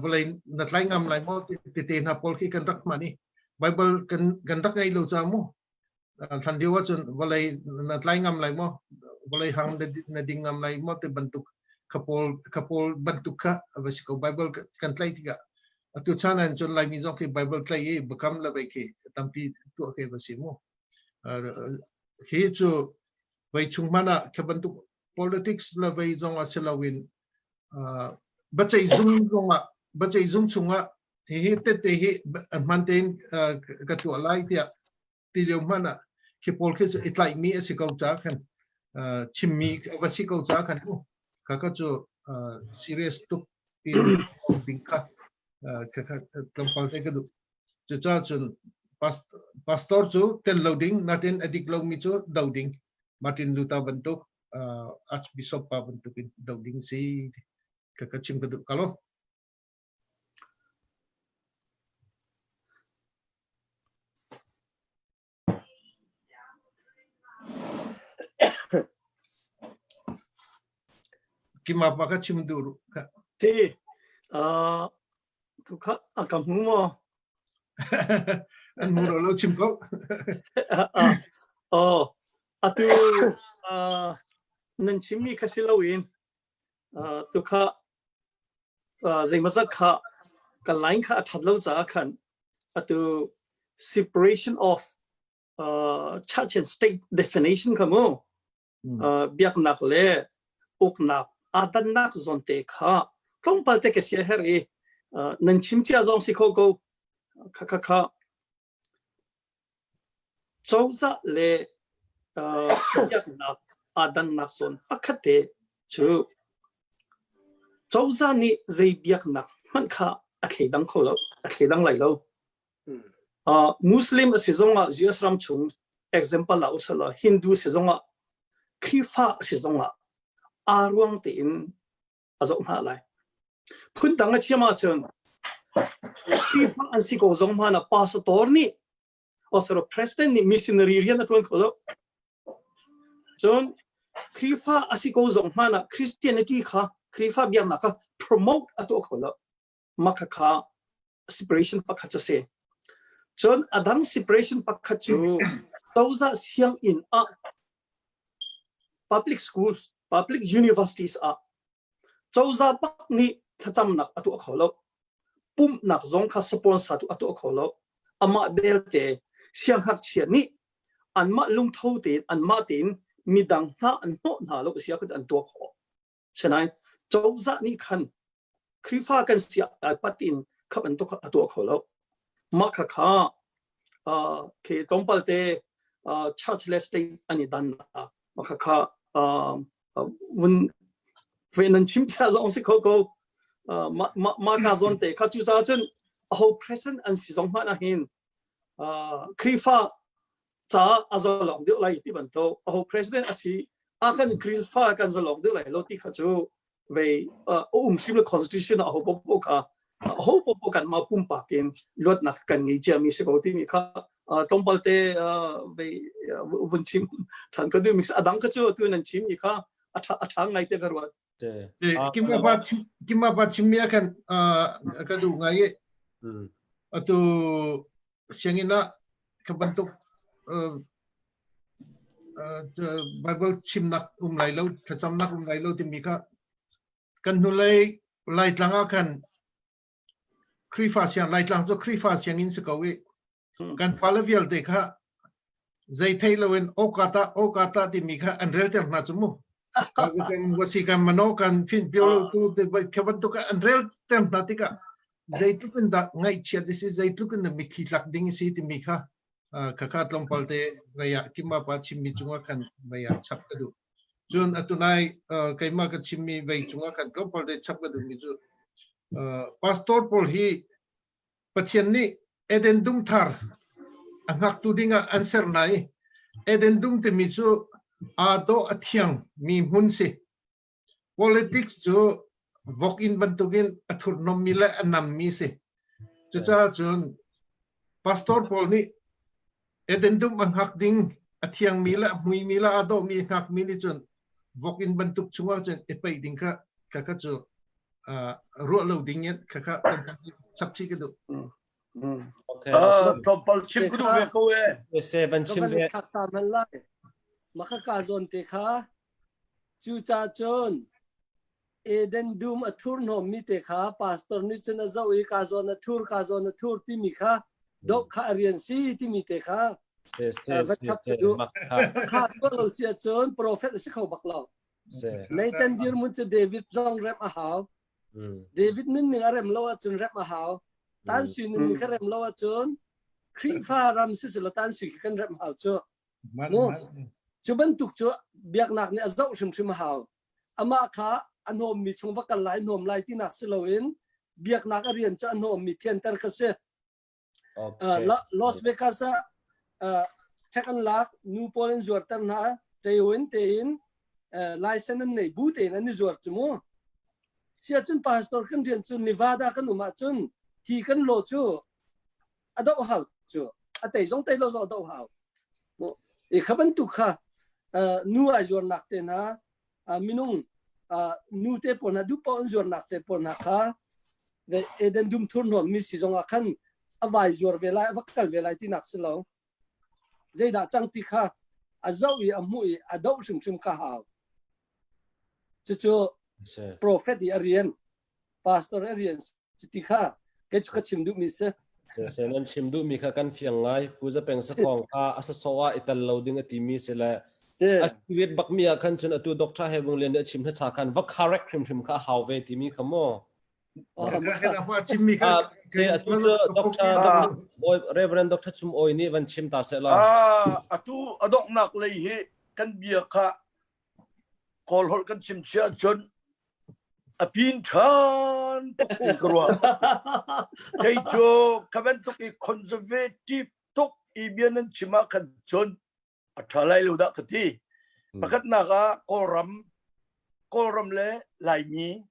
vawlei na tlai ngam lai maw ti te hna pawl khi kan rak hman i Bible kan rak ngei lo ca mu. Hlan lio ahcun vawlei na tlai ngam lai maw, vawlei hang na ding ngam lai maw ti bantuk kha pawl kha pawl bantuk kha va si ko. Bible kan tlaih tikah atu chan ah cun Laimi zong khi Bible tlaih i biakam le vei khi tampi tuah khi va si mu. Hi cu vei chung hmanh ah kha bantuk politics le vei zong ah si loin biaceih zung zong ah biaceih zung chungah hihi tette hi hman tein ka tuah lai tiah ti lio hmanh ah khi pawl khi cu i tlaihmi a si ko ca khan chimmi va si ko ca khan mu kha ka cu serious tuk in ding kha kha kha tlawmpal te ka duh. Cucaah cun pastor cu tel lo ding natin a dik lomi cu do ding Martin Luther bantuk Archbishop pa bantuk in do ding si ka ka chim ka duh ka lo. Kima pa ka chim duh ka. Ti tu kha a ka hmu maw? An hmu lo lo chim ko. Oh, atu nan chimmi kha si loin tu kha zeimawzat kha ka line kha a ṭhat lo caah khan atu separation of church and state definition kha mu biaknak le uknak aa dannak zawn te kha tlawmpal te ka sia her i nan chim cia zong si kho ko kha kha kha Cozah le biaknak aa dannak zawn pakhat te cu cozah nih zei biaknak hmanh kha a thleidang kho lo, a thleidang lai lo. Muslim a si zongah US ram chung example ah usalaw Hindu si zongah Khrihfa a si zongah aa ruang tein a zoh hna lai. Phundang a chiam ahcun Khrihfa an si ko zong hmanh ah pastor nih or president nih missionary rian a ṭuan kho lo. Cun Khrihfa a si ko zong hmanh ah Christianity kha Khrihfa biaknak kha promote a tuah kho lo. Mah kha separation pakhat a si. Cun a dang separation pakhat cu cozah sianginn ah public schools, public universities ah cozah bak nih thlacamnak a tuah kho lo. Pumhnak zong kha sponsor tu a tuah kho lo. Amah belte siangngakchia nih anmah lungtho tein anmah tein midang hna an hnawh hna lo sia an tuah khawh. Sinain cozah nih khan Khrihfa kan si pat in khap an a tuah kho lo. Mah kha kha khi tlawmpal te church le state an i dan mah kha kha vun ve nan chim cha zong si kho ko ma ka zawn te kha cu ca cun aho president an si zong hmanh ah hin Khrihfa ca a zalong deuh lai ti bantuk aho president a si a kan Khrihfa kan zalong deuh lai lo ti kha cu vei a um hrim le constitution a ho popo kha ho popo kan ma pumpak in luatnak kan ngei cia mi si ko ti mi kha tlawmpal te vei vun chim than ka du mix adang kha cu tu nan chim mi kha a tha ngai te ka ruat Kima pa kima pa chim mi kan ka du ngai atu sianginn ah ka bantuk Bible chimnak um lai lo thlacamnak um lai lo timi kha kan hnulei Laitlang ah khan Khrihfa siang Laitlang cu Khrihfa sianginn si ko i kan fale vialte kha zei thei loin okata okata timi kha an relter hna cu mu kan wasi kan mano kan fin pio lo tu kha bantuk an relter hna tikah zeitluk in dah ngaihchiat si zeitluk in dah mitthli tlak ding si timi kha khakha tlawmpal te vei ah kima pa chimmi cungah khan vei ah chap ka duh cun atunai keimah ka chimmi vei cungah khan tlawmpal te chap ka duhmi cu pastor pawl hi Pathian nih Eden dum thar a hngaktu dingah an ser hna i Eden dum timi cu aa dawh a thiang mi hmun si. Politics cu vok inn bantukin a thurhnawmmi le a nammi si. Cucaah cun pastor pawl nih Eden dum a hngak ding a thiangmi le a hmuimi le aa dawhmi a hngakmi nih cun vok inn bantuk chungah cun i peih ding kha kha cu ruah lo ding in kha kha chap chih ka duh. Okay. Tlawmpal chim ka duh ve ko e. Se van chim ve. Khak ta man lai. Maka ka zawn te kha cu ca cun Eden dum a thurhnawmmi te kha pastor nih cun a zoh i ka zawn a thur ka zawn a thur timi kha doh kha a rian si timi te kha va chap ka duh. Kha tuah lo si ahcun prophet a si kho bak lo. Nathan dirhmun cu David zong rem a hau. David nunning a rem lo ahcun rem a hau. Tan sui nunning kha rem lo ahcun Khrihfa ram si silo tan sui khi kan rem hau cu. Mu cu bantuk cu biaknak nih a zoh hrimhrim a hau. Amah kha a hnawmmi chung va kal lai hnawm lai tinak si loin biaknak a rian cu a hnawmmi thianter kha si. Okay. Las Vegas ah check an lak nu pawl an zuarter hna tein tein license an nei bu tein an i zuar cu mu. Sia cun pastor kan rian cu Nevada kan um ahcun hi kan law cu a doh hau cu a tei zong tei lo zong a doh hau. I kha bantuk kha nu ai zuarnak te hna minung nu te pawl hna duh paoh an zuarnak te pawl hna kha Eden dum thur nuam mi si zong ah khan a vai zuar ve lai a va kal ve lai tinak si lo zeidah cang ti kha a zoh i a hmuh i a doh hrimhrim kha hau cucu prophet i a rian pastor a rian ti kha kei cu ka chim duhmi si. Se nan chim duhmi kha kan fiang ngai. Pu Zapeng Sakhong kha a saso ah i tel lo ding a timi si le a serious bakmi ah khan cun atu Doctor He Vung Lian nih a chim hna cha khan va correct hrimhrim kha a hau ve timi kha maw. Chimmi kha Se atu cu Doctor Reverend Dr. Chum Oi nih van chim ta se la. Atu a donghnak lei hi kan bia kha Kawl holh kan chim chia cun a pin ṭhan tuk ti ka ruah. Kei cu ka bantuk i conservative tuk i bia nan chim ah khan cun a ṭha lai lo dah ka ti. Pakhatnak ah Kawlram, Kawlram le Laimi,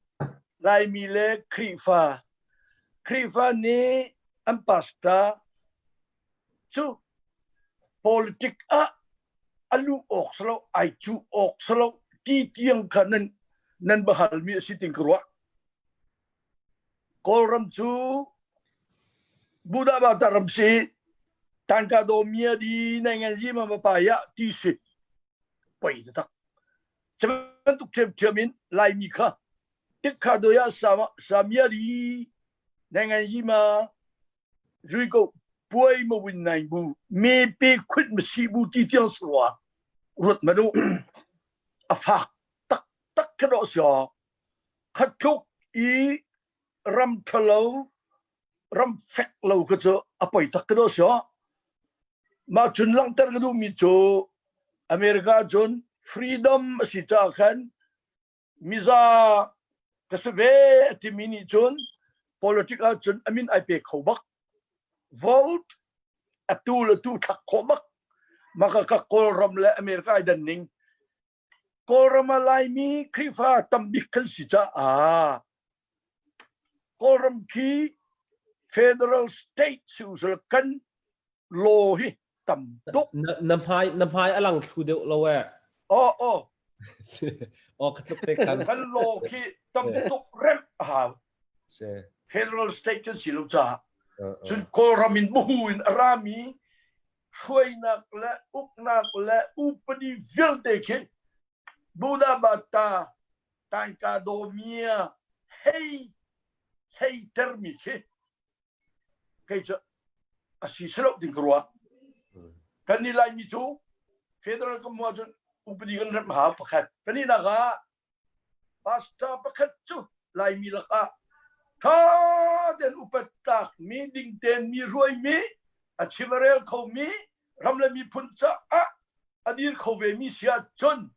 Laimi le Khrihfa, Khrihfa nih an pastor cu politic ah a luh awk si lo ai cuh awk si lo ti tiang kha nan nan va halmi a si ting ka ruah Kawlram cu Buddha Bata ram si tanka do mia di nai ngan zi ma pa ya ti si poi tak bantuk ṭhiam ṭhiam in Laimi kha tik kha do ya sama samia di nai ngan yi ma Zui ko puai ma win nai bu me pe khut ma si bu ti tiang surwa ruat ma nu a fak tak tak ka do sio khat tluk i ram thalo ram fek lo ka chu a poi tak ka do sio ma chun langter ka du mi chu America chun freedom a si cha khan miza ka si ve a timi nih cun politic ah cun a min ai pe kho bak vote atu le tu thlak khawh bak maka ka Kawlram le America ai dan ning Kawlram ah Laimi Khrihfa tambik kan si caah Kawlram khi federal state si usal kan law hi tam tuk. Na, na hmai na hmai a lang thlu deuh lo eh. Oh oh. oh ka tluk te khan. Kan law khi tam tuk rem a hau. Federal state kan si lo caah. Cun Kawlram in buhu in a rami hruainak le uknak le upadi vialte khi Buddha Bata Taika Domia hei hei termi khi kei cu a si silo ding ka ruah. Kan nih Laimi cu federal kan hmuh ahcun upadi kan remh hau pakhat. Pahnihnak ah pastor pakhat cu Laimi lakah ṭha tein upat tlakmi ding tein mi hruaimi a chim a rel khomi ram le miphun caah a dir kho ve mi si ahcun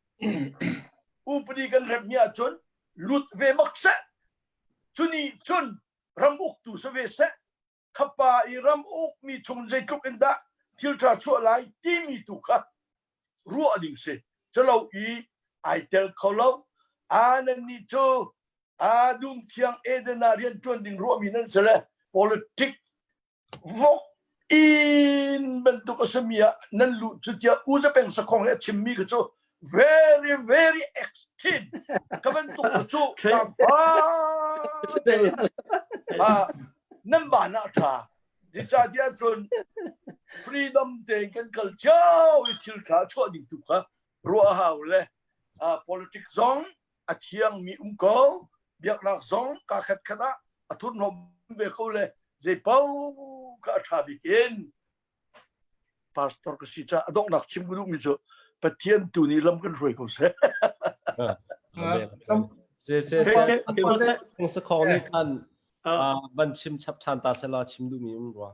upadi kan remhmi ahcun lut ve bak seh. Cunih cun ram uktu si ve seh khapa i ram ukmi chung zeitluk in dah thil ṭha chuah lai timi tu kha ruah ding si calo i ai tel kho lo a nan nih cu a dum thiang Eden ah rian ṭuan ding ruahmi nan si le politic. Vok in bantuk a simi ah nan luh cu tiah U Za Peng Sakhong i a chimmi kha cu very very extreme ka bantuk cu nan van ah ṭha zeicahtiah cun freedom tein kan kal cio i thil ṭha chuah ding tu kha ruah a hau le politics zong a thiangmi um ko biaknak zong ka khat khat ah a thurhnawm ve ko le zei paoh kha a ṭha bik in pastor ka si ca a donghnak chim ka duhmi cu Pathian tu nih lam kan hruai ko seh. Se se se sakhong nih khan van chim chap ṭhan ta sela chim duhmi um rua.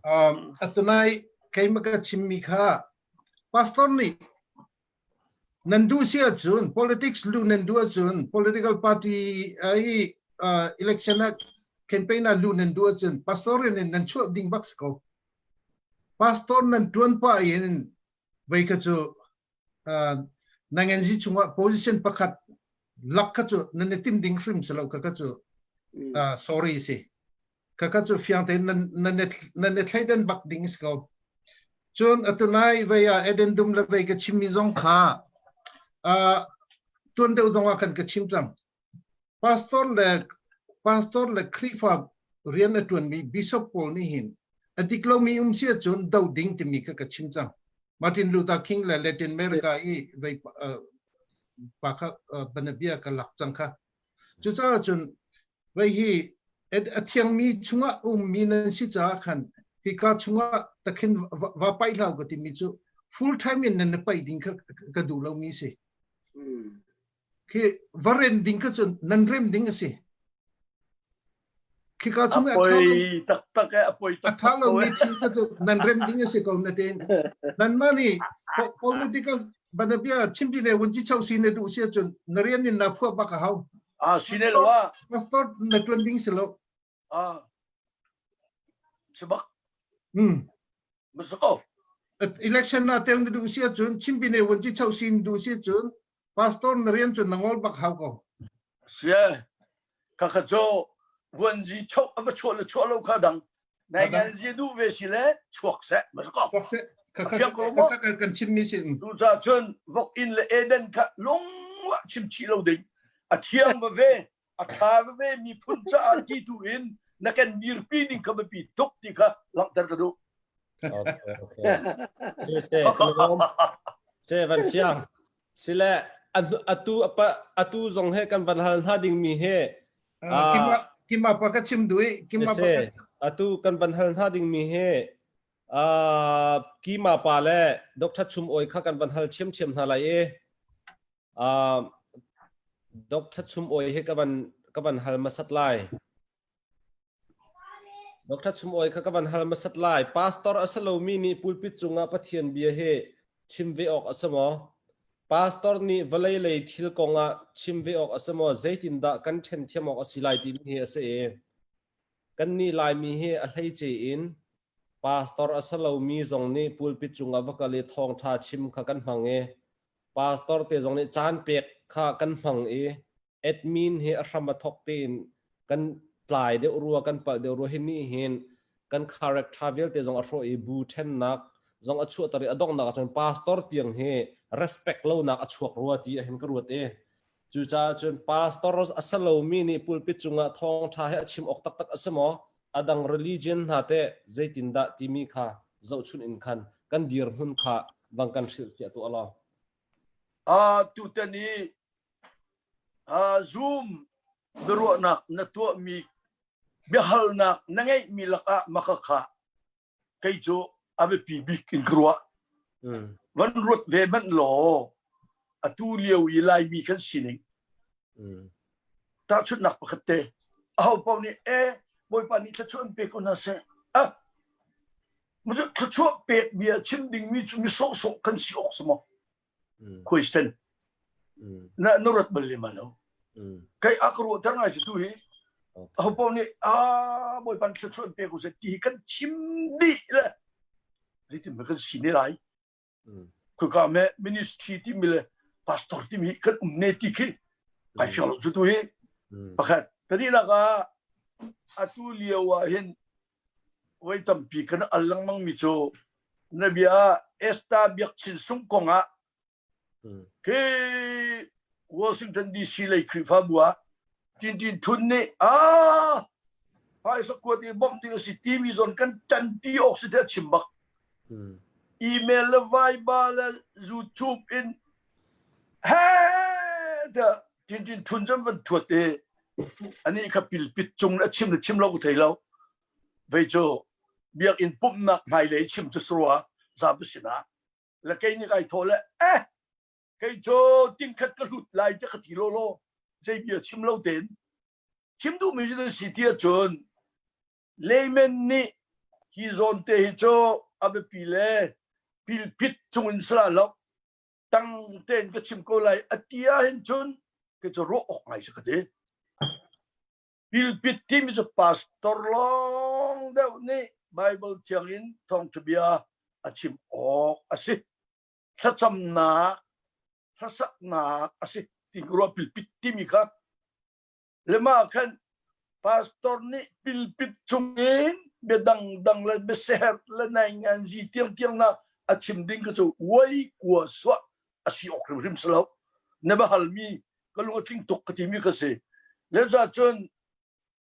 Atunai keimah ka chimmi kha pastor nih Nan duh si ahcun politics luh nan duh ahcun political party i election ah campaign ah luh nan duh ahcun pastor in nan chuah ding bak si ko. Pastor nan tuan pah in vei kha cu nangenzi chungah position pakhat lak kha cu nan i tim ding hrim si lo kha kha cu sorry si. Khakha cu fiang tein nan nan nan i thleidan bak ding si ko. Cun atunai vei ah Eden dum le vei ka chimmi zong kha uh, tuan deuh zong ah khan ka chim cang. Pastor le pastor le Khrihfa rian a ṭuanmi bishop pawl nih hin a dik lomi um si ahcun do ding timi kha ka chim cang. Martin Luther King le Latin America i vei uh, pa kha uh, banabia ka lak cang kha. Cucaah cun Vei hi a thiangmi chungah ummi nan si caah khan hika chungah takhin va paih hlah ka timi cu full time in nan paih ding kha ka duh lomi si. Khi va rem ding kha cun nan rem ding a si. Khika chung a poi taktak e a poi taktak. A tha lomi thil kha cu nan rem ding a si ko na tein. Nanmah nih political banabia chimpi le wunci chau si na duh si ahcun na rian in na phuah bak a hau. Ah, si ne lo ah. Pastor na tuan ding si lo. Ah. Sebak. Hmm. Masuk Election na tel na duh si ahcun chimpi ne wunci chau si na duh si ahcun pastor na rian cun na ngol bak hau ko. Sia. Ka kha cho vuanzi chok ava chuah le chuah lo kha dang. Nai ngan zi duh ve si le chuak seh. Masuk Chuak seh. Ka ka ka kan chim mi sin. Tu ca cun vok in le Eden kha lung chim chih lo ding. A thiang va ve, a tha va ve miphun caah ti tu in na kan dirpi ding kha biapi tuk ti kha langhter ka duh. Okay, okay. Se se, se van fiang. Sile atu atu zong he kan van hal hna ding mi he kima kima pa ka chim dui kima pa atu kan van hal hna ding mi he kima pa le Dr. Chum Oi kha kan van hal thiam thiam hna lai i Dr. Chum Oi he ka van ka van hal masat lai Dr. Chum Awi kha ka van hal hmasat lai. Pastor a si lomi nih pulpit cungah Pathian bia hi chim ve awk a si maw? Pastor nih vawlei lei thil kongah chim ve awk a si maw? Zeitindah kan ṭhen thiam awk a si lai timi hi a si i kannih Laimi hi a hleice in pastor a si lomi zong nih pulpit cungah va kal i thawngṭha chim kha kan hmang i pastor te zong nih caan pek kha kan hmang i admin hi a hram a thok tein kan tlai deuh rua kan palh deuh rua hi nih hin kan character vialte zong a hrawh i bu thennak zong a chuahter i a donghnak ahcun pastor tiang hi respect lonak a chuak rua ti ahhin ka ruat i cucaah cun pastor a si lomi nih pulpit cungah thawngṭha hi a chim awk taktak a si maw a dang religion hna teh zeitindah timi kha zohchunh in khan kan dirhmun kha vang kan hrilhfiah tuah law Ah tutan i Zoom biaruahnak na tuahmi biahalnak na ngeihmi lakah makhakha kei cu a biapi bik in ka ruah. Van ruat ve hmanh law atu lio i Laimi kan sining. Tahchunhnak pakhat te aho paoh nih e Bawipa nih thluachuah an pe ko hna seh. Ah thluachuah pek bia chim dingmi cu mi sawhsawh kan si awk si maw? Question. Na na ruat bal lem lo. Kai a ka ruahter ngai cu tu hi. Aho paoh nih a Bawipa thluachuah pe ko seh ti hi kan chim dih le zeitin kan si ne lai. Khika me ministry timi le pastor timi kan um ne ti khi ai fiang lo cu tu hi. Pakhat. Tani lak ah atu lio ah hin. Voi tampi kan al lengmang mi cu na bia Esther Biakchin sung kong ah khi Washington DC lei Khrihfabu ah Tintin Thun nih ah phaisa kuat i bawmh ding a si timi zawn kan ṭanpi awk si tiah chim bak. Email le Viber le YouTube in he tiah Tintin Thun cun van thuat i anih kha pilpit cung a chim le chim lo ka thei lo. Vei cu biakinn pumhnak hmailei chim tu surua zapi sinah le kei nih kai thawh le eh kei cu tingkhat ka hlut lai ti ka ti law law zei bia chim lo tein chim duhmi cu si ti ahcun layman nih hi zawn te hi cu a biapi le pilpit cung in sala lo tang tein ka chim ko lai a ti ah hin cun kei cu ruah awk ngai si ka ti Pilpit timi cu pastor lawng deuh nih Bible thiang in thawngṭha bia a chim awk a si. Thlacamnak, hlasaknak a si ti ka ruah pilpit timi kha. Le mah khan pastor nih pilpit chungin bia dangdang le biaseher le nainganzi tiangtiang na a chim ding kha cu uai kua suah a si awk hrimhrim si lo. Na va halmi ka lung a tling tuk ka timi ka si. Le cun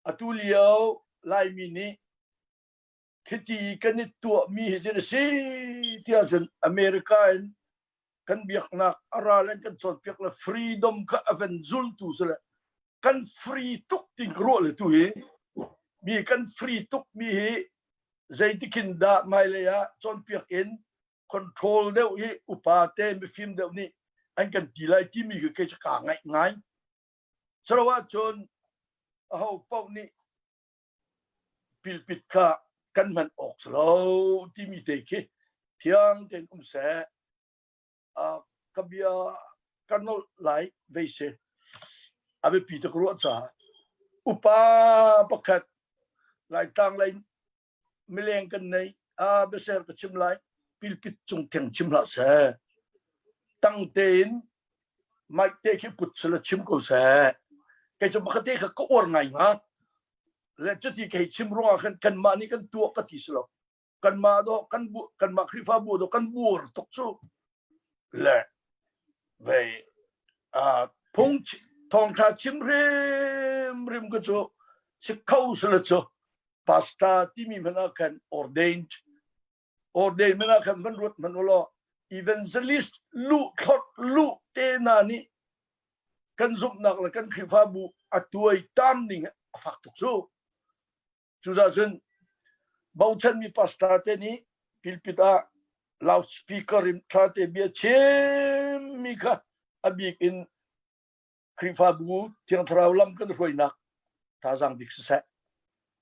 atu lio Laimi nih khiti kan i tuahmi hi cu a si tiah cun America in kan biaknak a ral in kan cawnpiak le freedom kha a van zultu si le kan free tuk ting ka ruah le tu hi mi kan free tuk mi hi zeitikhin dah hmailei ah cawnpiak in control deuh hi upa te mifim deuh nih an kan ti lai timi khi kei cu kaa ngaih ngai. Calo ahcun aho paoh nih pilpit kha kan hman awk si lo timi te khi thiang tein um seh. Uh, ka bia ka nolh lai vei si. A biapi tuk ruah caah upa pakhat Laitlang lei mileng kan nei a biaser ka chim lai pilpit cung theng chim hlah seh tang tein mic te khi put sala chim ko seh kei cu makate kha ka uar ngai nga le cuti kei chim ruangah khan kanmah nih kan tuah ka ti si lo kanmah do kan bu kanmah Khrihfabu do kan bur tuk cu le vei a phung thawngtha chim hrim hrim ka cu si kho sala cu pastor timi hmanh ah khan ordained ordained hmanh ah khan van ruat hmanh ulaw evangelist lu thlot lu te na nih kan zumhnak le kan Khrihfabu a tuai tam ning a fak tuk cu cucaah cun bochanmi pastor te nih pilpit ah loudspeaker in tha te bia chimmi kha a bik in Khrihfabu Thiang Thlarau lam kan hruainak thazaang bik siseh.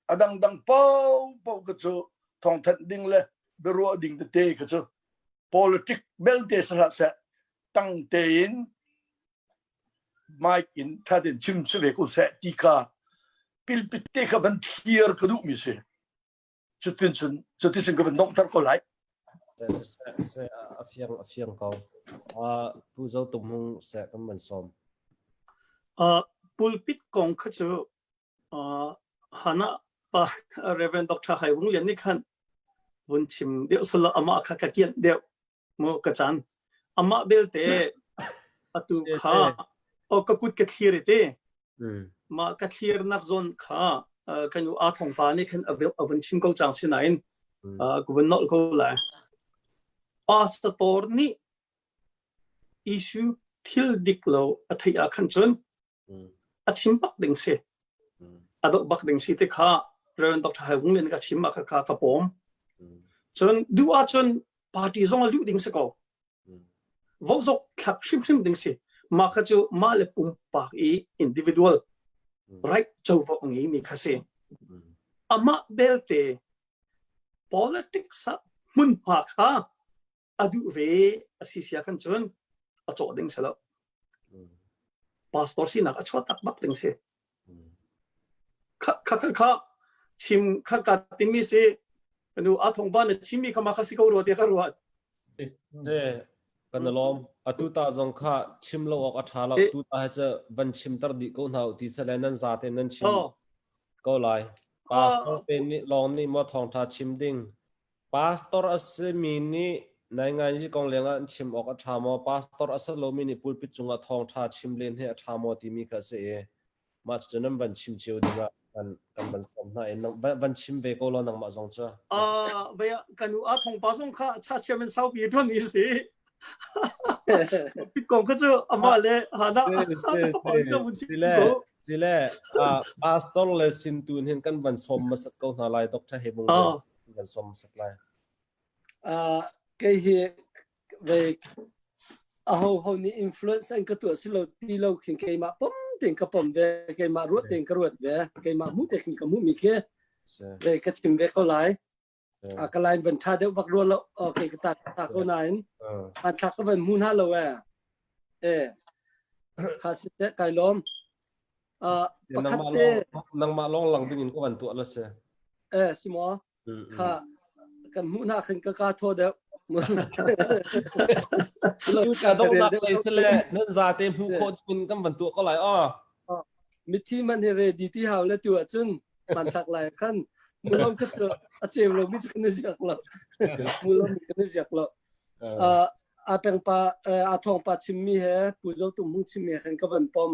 A dangdang paohpaoh ka cu thawngthanh ding le biaruah ding tete ka cu politic belte si hlah seh tang tein mic in tha tein chim si ve ko seh ti kha pilpit te kha van thlir ka duhmi si. Cutin cun cutin cun ka van donghter ko lai. Se a fiang a fiang ko. Uh, Pu Zo Tum Hung se kan man sawm. Uh, pulpit kong kha cu uh, hana pa Reverend Dr. Hai Wung Lian nih khan vun chim deuh sala ama kha ka kian deuh mu ka chan amah belte atu kha o ka kut ka thlir te ma ka thlir nak zon kha kan u a thong pa nih khan a vun chim ko chang sinain ka vun nol ko lai pastor nih issue thil dik lo a theih ah khan cun a chim bak ding si a doh bak ding si te kha Reverend Dr. Hai Wung Lian ka chim ah kha ka pawm cun duh ahcun party zong a luh ding si ko vo zok thlak hrimhrim ding si mah kha cu mah le pumpak i individual right covo a ngei mi kha si amah belte politics ah hmunhma kha a duh ve a si sia khan cun a cawh ding si lo pastor sinak a chuah tak bak ding si kha kha kha kha chim kha ka timi si nu a thong ba na chimi kha ma kha si ko rua te ka ruat te kan lawm atu ta zong kha chim lo awk a tha lo tu ta he che van chim tar di ko hna ti sale nan za te nan chim ko lai. Pastor te nih lawng nih maw thawngṭha chim ding? Pastor a simi nih nainganzi kong lengah an chim awk a ṭha maw? Pastor a si lomi nih pulpit cungah thawngṭha chim len hi a ṭha maw timi kha a si i mah cucu nan van chim cio dingah kan kan van sawm hna i van chim ve ko law nangmah zong cu. Ah, vei kanu a thongpa zong kha cha chairman saupi ṭuan mi si. Pit kong kha cu amah le hana Sile sile pastor le sintu hin kan van sawm hmasat ko hna lai Dr. Hebung van sawm hmasat lai. Kei hi ve aho ho nih influence an ka tuah si lo ti lo khin keimah pom tein ka pom ve keimah ruat tein ka ruat ve keimah hmu te khin ka hmuh mi khi ve ka chim ve ko lai. A ka line van ṭha deuh bak rua lo. Okay, ka ta ta ko nain. An thlak ka van hmu hna lo e. E. Kha si te kai lawm. Uh, pakhat te nangmah long lang ding in ka van tuah la si. E si mo. Kha kan hmu hna khin ka ka tho deuh. Ka dongnak lei sile nan za te hmu khawh ding in kan van tuah ko lai o. Mithi man hi ready ti hau le tu ahcun hmanthlak lai khan mulom kha cu a ceu lo mi cu kan i ziak lo mulom kan i ziak lo a peng pa a thong pa chim mi he pu zo tum hung chim mi he khan ka van pom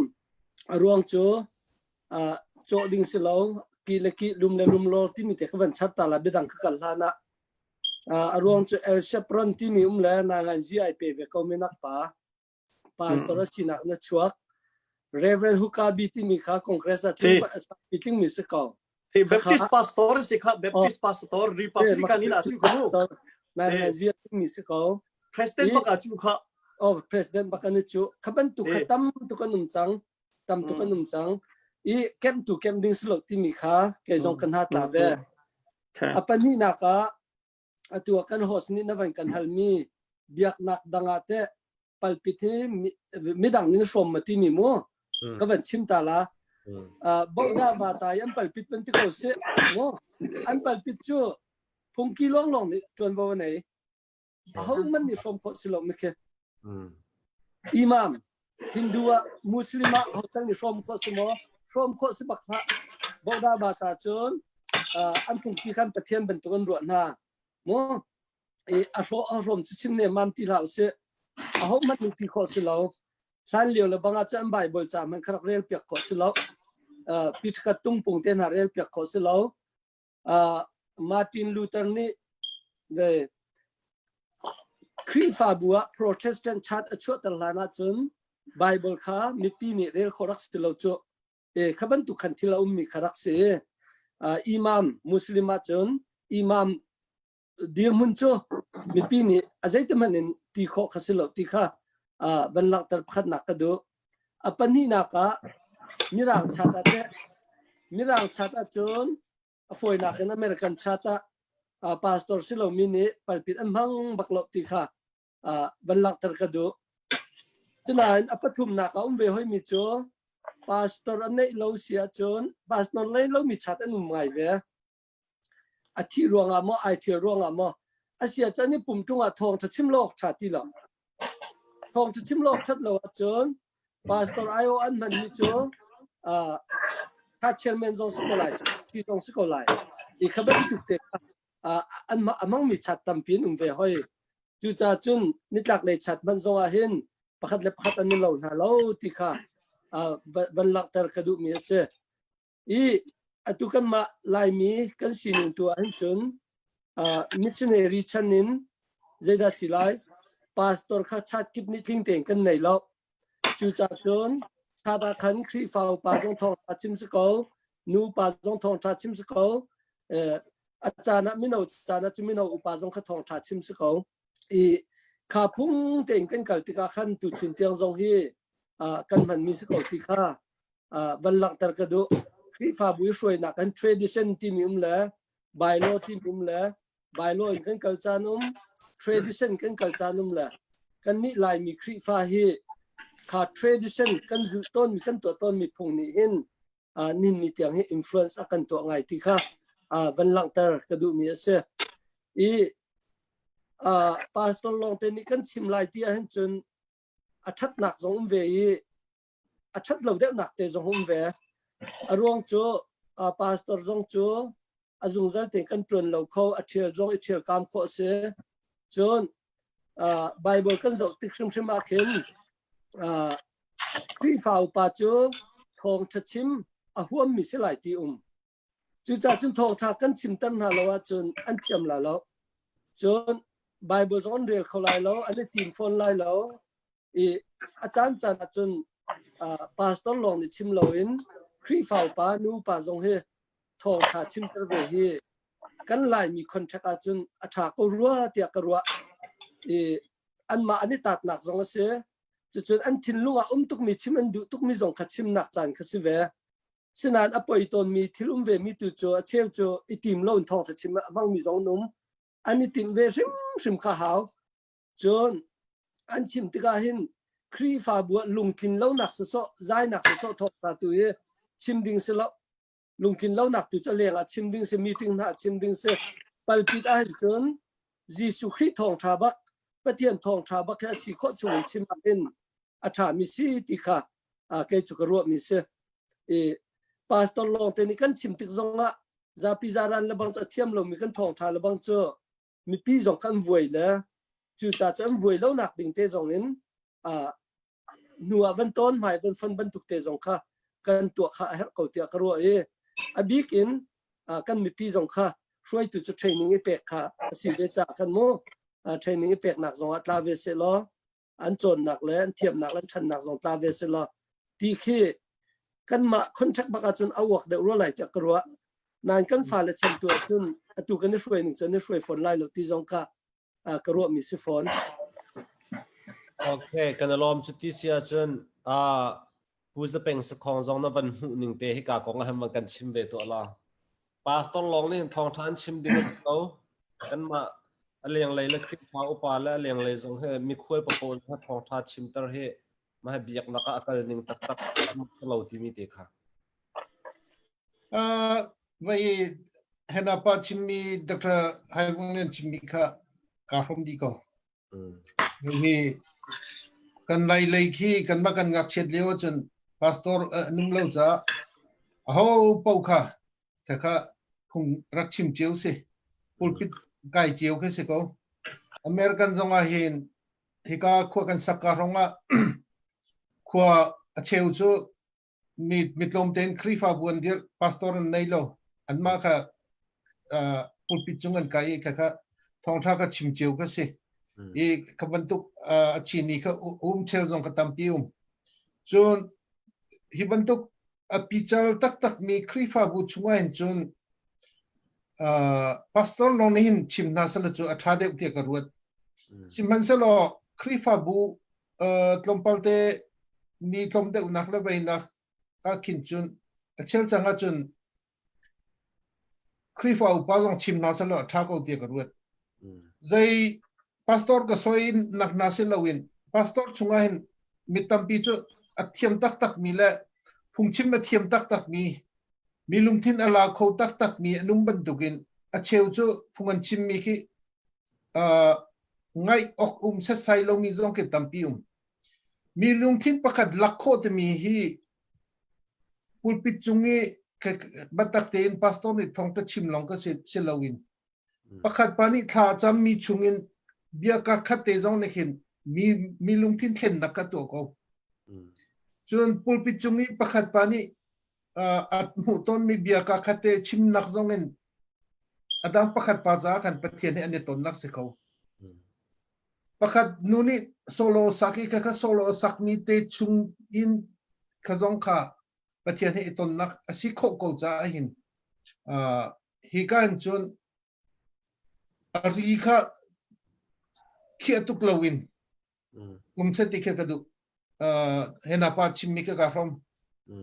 a ruang cu cawh ding si lo ki le ki lum le lum lo timi te ka van char ta la biadang ka kal hlan ah a ruang cu El Chevron timi um le na ngan zi ai pe ve ko mi nak pa pastor a sinak na chuak Reverend Huckabee timi kha Congress ah tling mi si ko. Si Baptist pastor si kha Baptist pastor Republican in a si ko. Na na zia mi si ko. President baka chu kha. Oh president baka ni chu kha bantuk kha tam tu kan um cang tam tu kan um cang i kem tu kem ding si lo timi kha kei zong kan ha tla ve. A pahnih nak ah atu ah kan host nih na van kan halmi biaknak dang ah teh palpit hi midang nin hrawm ma timi mu ka van chim ta la bohna ma ta an palpit van ti ko si mu an palpit cu phungki long long nih tuanvo nei aho man nih hrawm khawh si lo mi khi imam Hindu ah Muslim ah hotel nih hrawm khawh si maw hrawm khawh si bak hlah bohna ma ta cun an phungki khan Pathian bantuk an ruah hna mu i a hrawh a hrawm cu chim ne mam ti hlah usih aho hmanh nih ti khawh si lo hlan lio le bang ah cun an Bible ca hmanh kha rak rel piak khawh si lo Peter tungpung te hna rel piak khawh si lo Martin Luther nih ve Khrihfabu ah Protestant church a chuahter hlan ahcun Bible kha mipi nih rel khawh rak si lo cu e kha bantuk khan thil a ummi kha rak si imam Muslim ahcun imam dirhmun cu mipi nih a zeitihmanh in ti khawh kha si lo ti kha van langhter pakhatnak ka duh. A pahnihnak ah Mirang chat ah teh Mirang chat ahcun a fawinak in American chat ah pastor si lomi nih palpit an hmang bak lo ti kha van langhter ka duh. Cunain a pathumnak ah um ve hoimi cu pastor a neih lo si ahcun pastor nei lomi chat an um ngai ve. A thih ruangah maw ai ṭhial ruangah maw a si ahcun i pum ṭung ah thawngṭha chim lo awk ṭha ti lo. Thawngṭha chim lo awk ṭhat lo ahcun pastor IO an hmanmi cu uh, kha chairman zong si ko lai, thi zong si ko lai. I kha bantuk te kha uh, an a hmangmi chat tampi an um ve hoi. Cucaah cun nitlak lei chat hmanh zong ah hin pakhat le pakhat an i lo hna lo ti kha uh, van langhter ka duhmi a si. I atu kanmah Laimi kan sining tu ahhin cun uh, missionary chan in zeidah si lai pastor kha chat kip nih tling tein kan nei lo cucaah cun chat ah khan Khrihfa upa zong thawngṭha chim si ko nu pa zong thawngṭha chim si ko eh, a caan ah mino caan ah cu mino upa zong kha thawngṭha chim si ko i kha phung tein kan kal tikah khan tuchun tiang zong hi uh, kan hmanmi si ko ti kha van langhter ka duh. Khrihfabu i hruainak kan tradition timi um le bylaw timi um le bylaw in kan kal caan um tradition kan kal caan um le kannih Laimi Khrihfa hi kha tradition kan zulh tawnmi kan tuah tawnmi phung nih hin nin ni tiang hi influence a kan tuah ngai ti kha van langhter ka duhmi a si. I pastor lawng te nih kan chim lai ti ahhin cun a ṭhatnak zong um ve i a ṭhat lo deuhnak te zong um ve. A ruang cu. Pastor zong cu a zungzal tein kan ṭuan lo kho, a ṭhial zong i ṭhial kam khawh a si. Cun Bible kan zoh tik hrimhrim ah khin Khrihfa upa cu thawngṭha chim a huammi si lai ti um. Cucaah cun thawngṭha kan chimter hna lo ahcun an thiam lai lo. Cun Bible zong an rel kho lai lo, an i tim fawn lai lo. I a caan caan ahcun pastor lawng nih chim loin Khrihfa upa, nu upa zong hi thawngṭha chimter ve hi kan Laimi contract ahcun a ṭha ko rua tiah ka ruah. I anmah an i tatnak zong a si. Cucun an thinlung ah um tukmi chim an duh tukmi zong kha chimnak caan kha si ve. Sinain a poi tawnmi thil um vemi tu cu a cheu cu i tim lo in thawngṭha chim a hmangmi zong an um. An i timh ve hrimhrim kha hau. Cun an chim tikah hin Khrihfabu ah lungtlin lonak sawsawh, zainak sawsawh thawngṭha tu hi chim ding si lo. Lungtlin lonak tu cu a leng ah chim ding si, meeting hna ah chim ding si. Palpit ahhin cun Jesuh Khrih thawngṭha bak, Pathian thawngṭha bak hi a si khawh chung in chim ahhin a ṭhami si ti kha kei cu ka ruahmi si. I pastor lawng te nih kan chim tik zongah zapi zaran le bang cu a thiam lomi kan thawngṭha le bang cu mipi zong kan vuai le cu ca cu an vuai lonak ding te zong in hnu ah van tawn hmai van fon bantuk te zong kha kan tuah kha a herh ko tiah ka ruah i a bik in kan mipi zong kha hruaitu cu training i pek kha a si ve caah khan mu training i peknak zong ah tla ve seh law an cawnnak le an thiamnak le an ṭhannak zong tla ve seh law ti khi kanmah contract bak ahcun a uak deuh rua lai tiah ka ruah. Nain kan fale chan tu ahcun atu kan i hruai ning cun i hruai fawn lai lo ti zong kha ka ruahmi si fawn. Okay, kan i lawm cu ti si ahcun Pu Zapeng Sakhong zong na van hmuh ning te hika kong ah van kan chim ve tuah la. Pastor lawng nih thawngṭha an chim ding a si ko. Kanmah a lenglei le Khrihfa upa le a lenglei zong hi mikhual papawl he thawngṭha chimter hi mah biaknak ah a kal ning taktak lo timi te kha. Uh, vai hena pa chimmi Dr. Hai Vung Lian chimmi kha ka hrom di ko. Hi kan lai lei khi kan mah kan ngakchiat lio ahcun pastor nung lo ca aho paoh kha kha kha phung rak chim cio si pulpit kai cio khi si ko American zong ah hin hika khua kan sak ka hrong ah khua a cheu cu mi mi tlawm tein Khrihfabu an dirh pastor an nei lo anmah kha pulpit cung an kai i kha kha thawngtha kha chim cio ka si i kha bantuk a chini kha um chel zong ka tampi um cun hi bantuk a pical taktak mi Khrihfabu chungah hin cun pastor lawng nih hin chim hna sala cu a ṭha deuh tiah ka ruat sihmanhsehlaw Khrihfabu tlawmpal te mi tlawm deuhnak le veinak ah khin cun a chel cang ahcun Khrihfa upa zong chim hna selaw a ṭha ko tiah ka ruat. Zei pastor ka soi nak hna si loin pastor chungah hin mi tampi cu a thiam taktak mi le phungchim a thiam taktak mi mi lungthin a la kho taktak mi an um bantukin a cheu cu phung an chim mi khi uh, ngaih awk um setsai lomi zong khi tampi um. Mi lungthin pakhat lak khawh timi hi pulpit cung i biatak tein pastor nih thawng ka chim lawng ka si, si loin pakhat pa nih thla a cammi chungin bia ka khat te zong nih khin mi, mi lungthin thlennak ka tuah ko. Cun pulpit cung i pakhat pa nih a hmuh tawnmi bia ka khat te chimnak zong in a dang pakhat pa caah khan Pathian he an i tonnak si kho. Pakhat nu nih solo sak i kha solo a sakmi te chung in kha zong kha Pathian he i tonnak a si khawh ko caah hin hi ka in cun a ri kha khiah tuk loin um set ti kha ka duh. Hena pa chimmi kha ka hrom.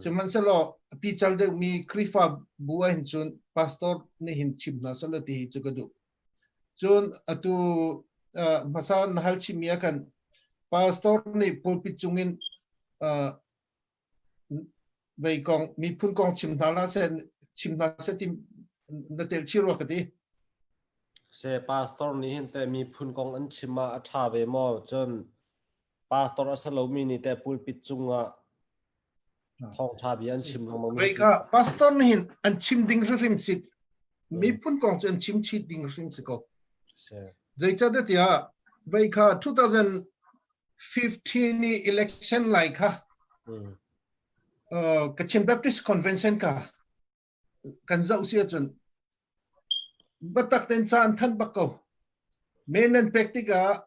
Sihmanhsehlaw a pical deuhmi Khrihfa bu ah hin cun pastor nih hin chim hna seh ti hi cu ka duh. Cun atu hmasa na hal chimmi ah khan pastor nih pulpit cungin vei kong miphun kong chim hna la seh chim hna seh ti na tel chih rua ka ti. Se pastor nih hin te miphun kong an chim ah a ṭha ve maw? Cun pastor a si lomi nih te pulpit cungah. Thawngtha bia an chim lengmang mi. Kha pastor nih hin an chim ding hrimhrim si miphun kong cu an chim chih ding hrim si ko. Zeicahtiah tiah vei kha 2015 i election lai kha Kachin Baptist Convention kha kan zoh si ahcun biatak tein ca an thanh bak ko. Men nan pek tikah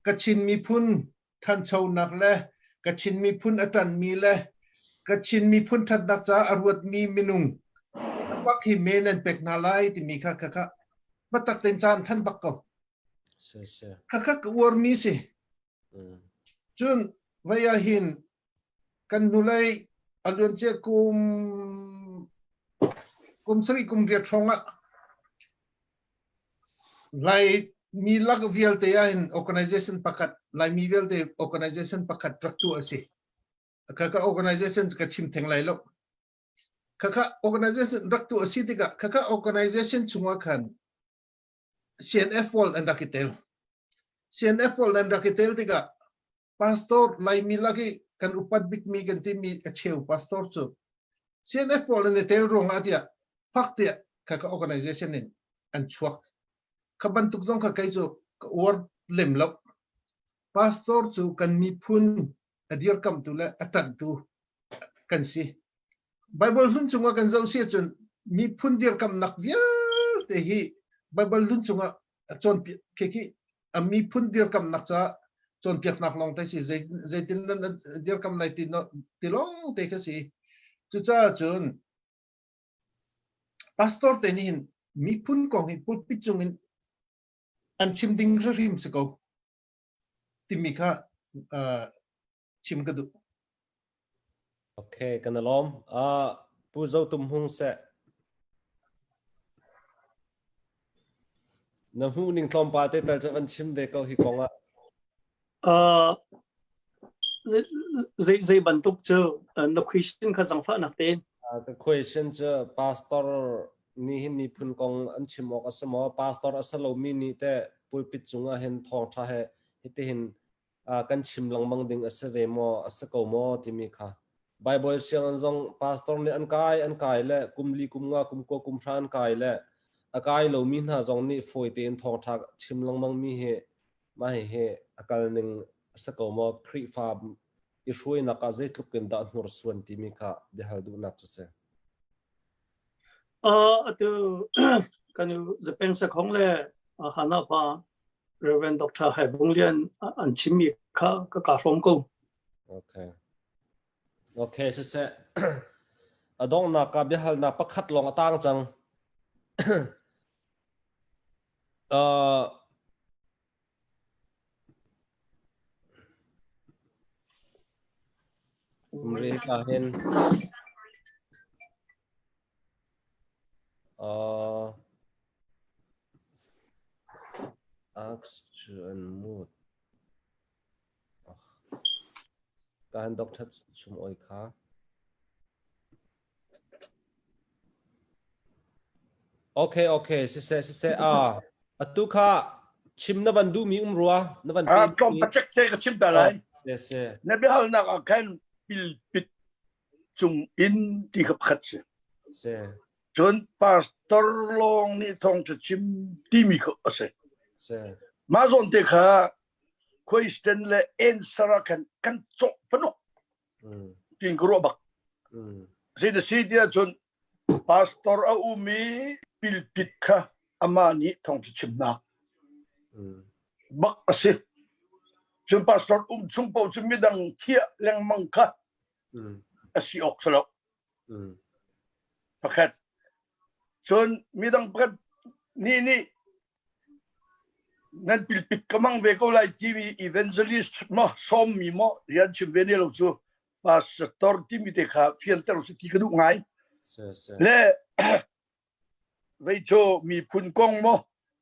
Kachin miphun thanchonak le Kachin miphun a ṭanmi le Kachin miphun ṭhatnak caah a ruatmi minung bak hi men nan pek hna lai timi kha kha kha biatak tein ca an thanh bak ko. Kha kha ka uarmi si. Cun vei ah hin kan hnulei a luancia kum kum sarih kum riat hrawng ah Laimi lak vialte ah hin organization pakhat Laimi vialte organization pakhat rak tuah a si. Khaka organization ka chim theng lai lo. Khaka organization rak tuah a si tikah khaka organization chungah khan CNF pawl an rak i tel. CNF pawl an rak i tel tikah pastor Laimi lak i kan upat bikmi kan timi a cheu pastor cu CNF pawl an i tel ruangah tiah fak tiah kha ka organization in an chuak. Kha bantuk zong kha kei cu ka uar lem lo. Pastor cu kan miphun a dirkamtu le a ṭanhtu kan si. Bible hlun chungah kan zoh si ahcun miphun dirkamnak vialte hi Bible hlun chungah cawnpiak khi khi a miphun dirkamnak caah cawnpiaknak lawng te si zeitin nan dirkam lai ti ti lawng te kha si. Cucaah cun pastor te nih hin miphun kong hi pulpit cungin an chim ding hrim si ko timi kha chim ka duh. Okay, kan i lawm. Uh, Pu Zo Tum Hung seh. Na hmuh ning tlawmpal te tal cu van chim ve ko hi kong ah. Uh, zei zei bantuk cu na question kha zangfahnak tein. Uh, the question cu pastor nih hin miphun kong an chim awk a si maw? Pastor a si lomi nih teh pulpit cungah hin thawngṭha he hitihin kan chim lengmang ding a si ve maw a si ko maw timi kha Bible sianginn zong pastor nih an kai an kai le kum li kum nga kum kua kum hra an kai le a kai lomi hna zong nih fawi tein thawngṭha chim lengmang mi hi mah hihi a kal ning a si ko maw Khrihfa i hruainak ah zeitluk in dah hnursuan timi kha biahal duhnak cu si. Uh, atu kan Japan sakhong le Hana pa Reverend Dr. Hai Bung Lian an chimmi kha ka ka hrawm ko. Okay. Okay, siseh. A donghnak ah biahalnak pakhat lawng a tang cang. uh, Umre ka hin. Uh, Ask cu an mut. Ka han dok ṭhat sum oi kha. Okay, okay, siseh, siseh. Ah, atu kha chim na van duhmi um rua, na van Ah, pe tlawm pacek te ka chim ta lai. Yes, sir. Na biahalnak ah khan pilpit cung in ti kha pakhat si. Si. Cun pastor lawng nih thawngṭha chim timi kha a si. Si. Mah zawn te kha question le answer ah khan kan cawh panuk tiin ka ruah bak. Zei na si tiah cun pastor a um i pilpit kha amah nih thawngṭha chimnak bak a si. Cun pastor um chung paoh cu midang thiah lengmang kha a si awk si lo. Pakhat. Cun midang pakhat nih nih nan pilpit ka mang ve ko lai timi evangelist maw sawmmi maw rian chim ve ne lo cu pastor timi te kha fianter si ti ka duh ngai. Le vei cu miphun kong maw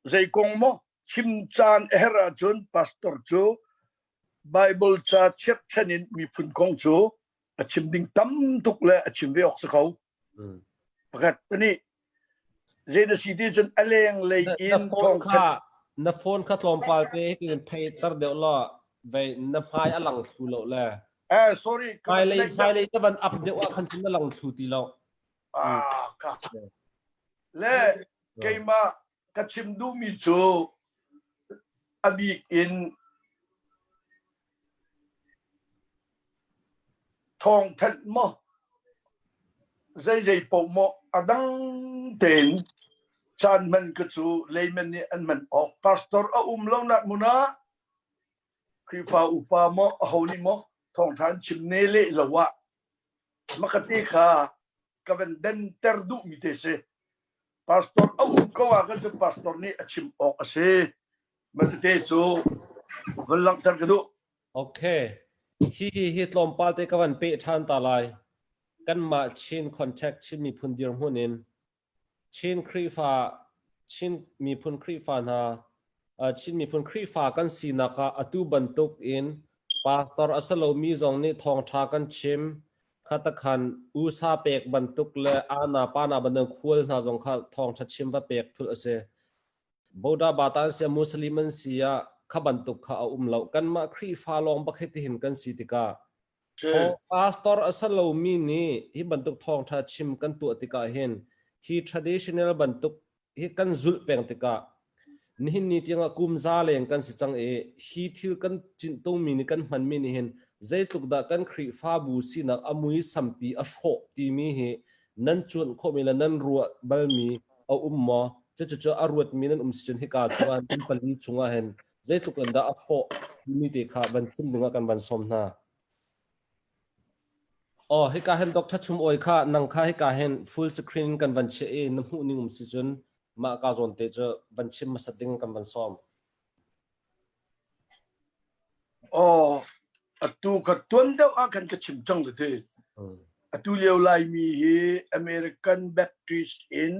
zei kong maw chim caan a herh ahcun pastor cu Bible ca cherhchan in miphun kong cu a chim ding tam tuk le a chim ve awk si ko. Pakhat pahnih zei na si ti cun a leng lei Na in na phone thawngtha kha na phone kha tlawmpal te tin phei tar deuh law vei na hmai a lang thlu lo le. Eh sorry. Hmailei hmailei na van up deuh ah khan cun na lang thlu ti lo. Ah ka. Le keimah ka chim duhmi cu a bik in thawngthanh maw zeizei paoh maw a dang tein caan hman ka cu layman nih an hman awk pastor a um lonak hmun ah Khrihfa upa maw aho nih maw thawngṭha an chim ne leh lo ah makate kha ka van denter duhmi te si. Pastor a um ko ah kan cu pastor nih a chim awk a si. Matete cu van langhter ka duh. Okay. Hi hi hi tlawmpal te ka van peh ṭhan ta lai. Kanmah Chin contact Chin miphun dirhmun in Chin Khrihfa Chin miphun Khrihfa hna Chin miphun Khrihfa kan sinak ah atu bantuk in pastor a si lomi zong nih thawngṭha kan chim. Khatakhan usa pek bantuk le ana pana bantuk khual hna zong kha thawngṭha chim va pek thul a si. Boda bata an si ah Muslim an si ah kha bantuk kha a um lo. Kanmah Khrihfa lawng bak hi tihin kan si tikah Pastor a si lomi nih hi bantuk thawngṭha chim kan tuah tikah hin hi traditional bantuk hi kan zulh peng tikah nihin ni tiangah kum za leng kan si cang i hi thil kan cinhtungmi nih kan hmanmi nih hin zeitluk dah kan Khrihfabu sinak a mui sampi a hrawh timi hi nan cuanh khawhmi le nan ruah balmi a um maw? Cucu a ruatmi nan um si cun hika chungah nan pali chungah hin zeitluk in dah a hrawh timi te kha van chim dingah kan van sawm hna. Oh, hika hin Dr. Chum Oi kha nang kha hika hin full screen kan van chiah i na hmuh ning um si cun mah ka zawn te cu van chim hmasat ding kan van sawm. Oh, atu ka tuan deuh ah khan ka chim cang le te. Atu lio Laimi hi American Baptist in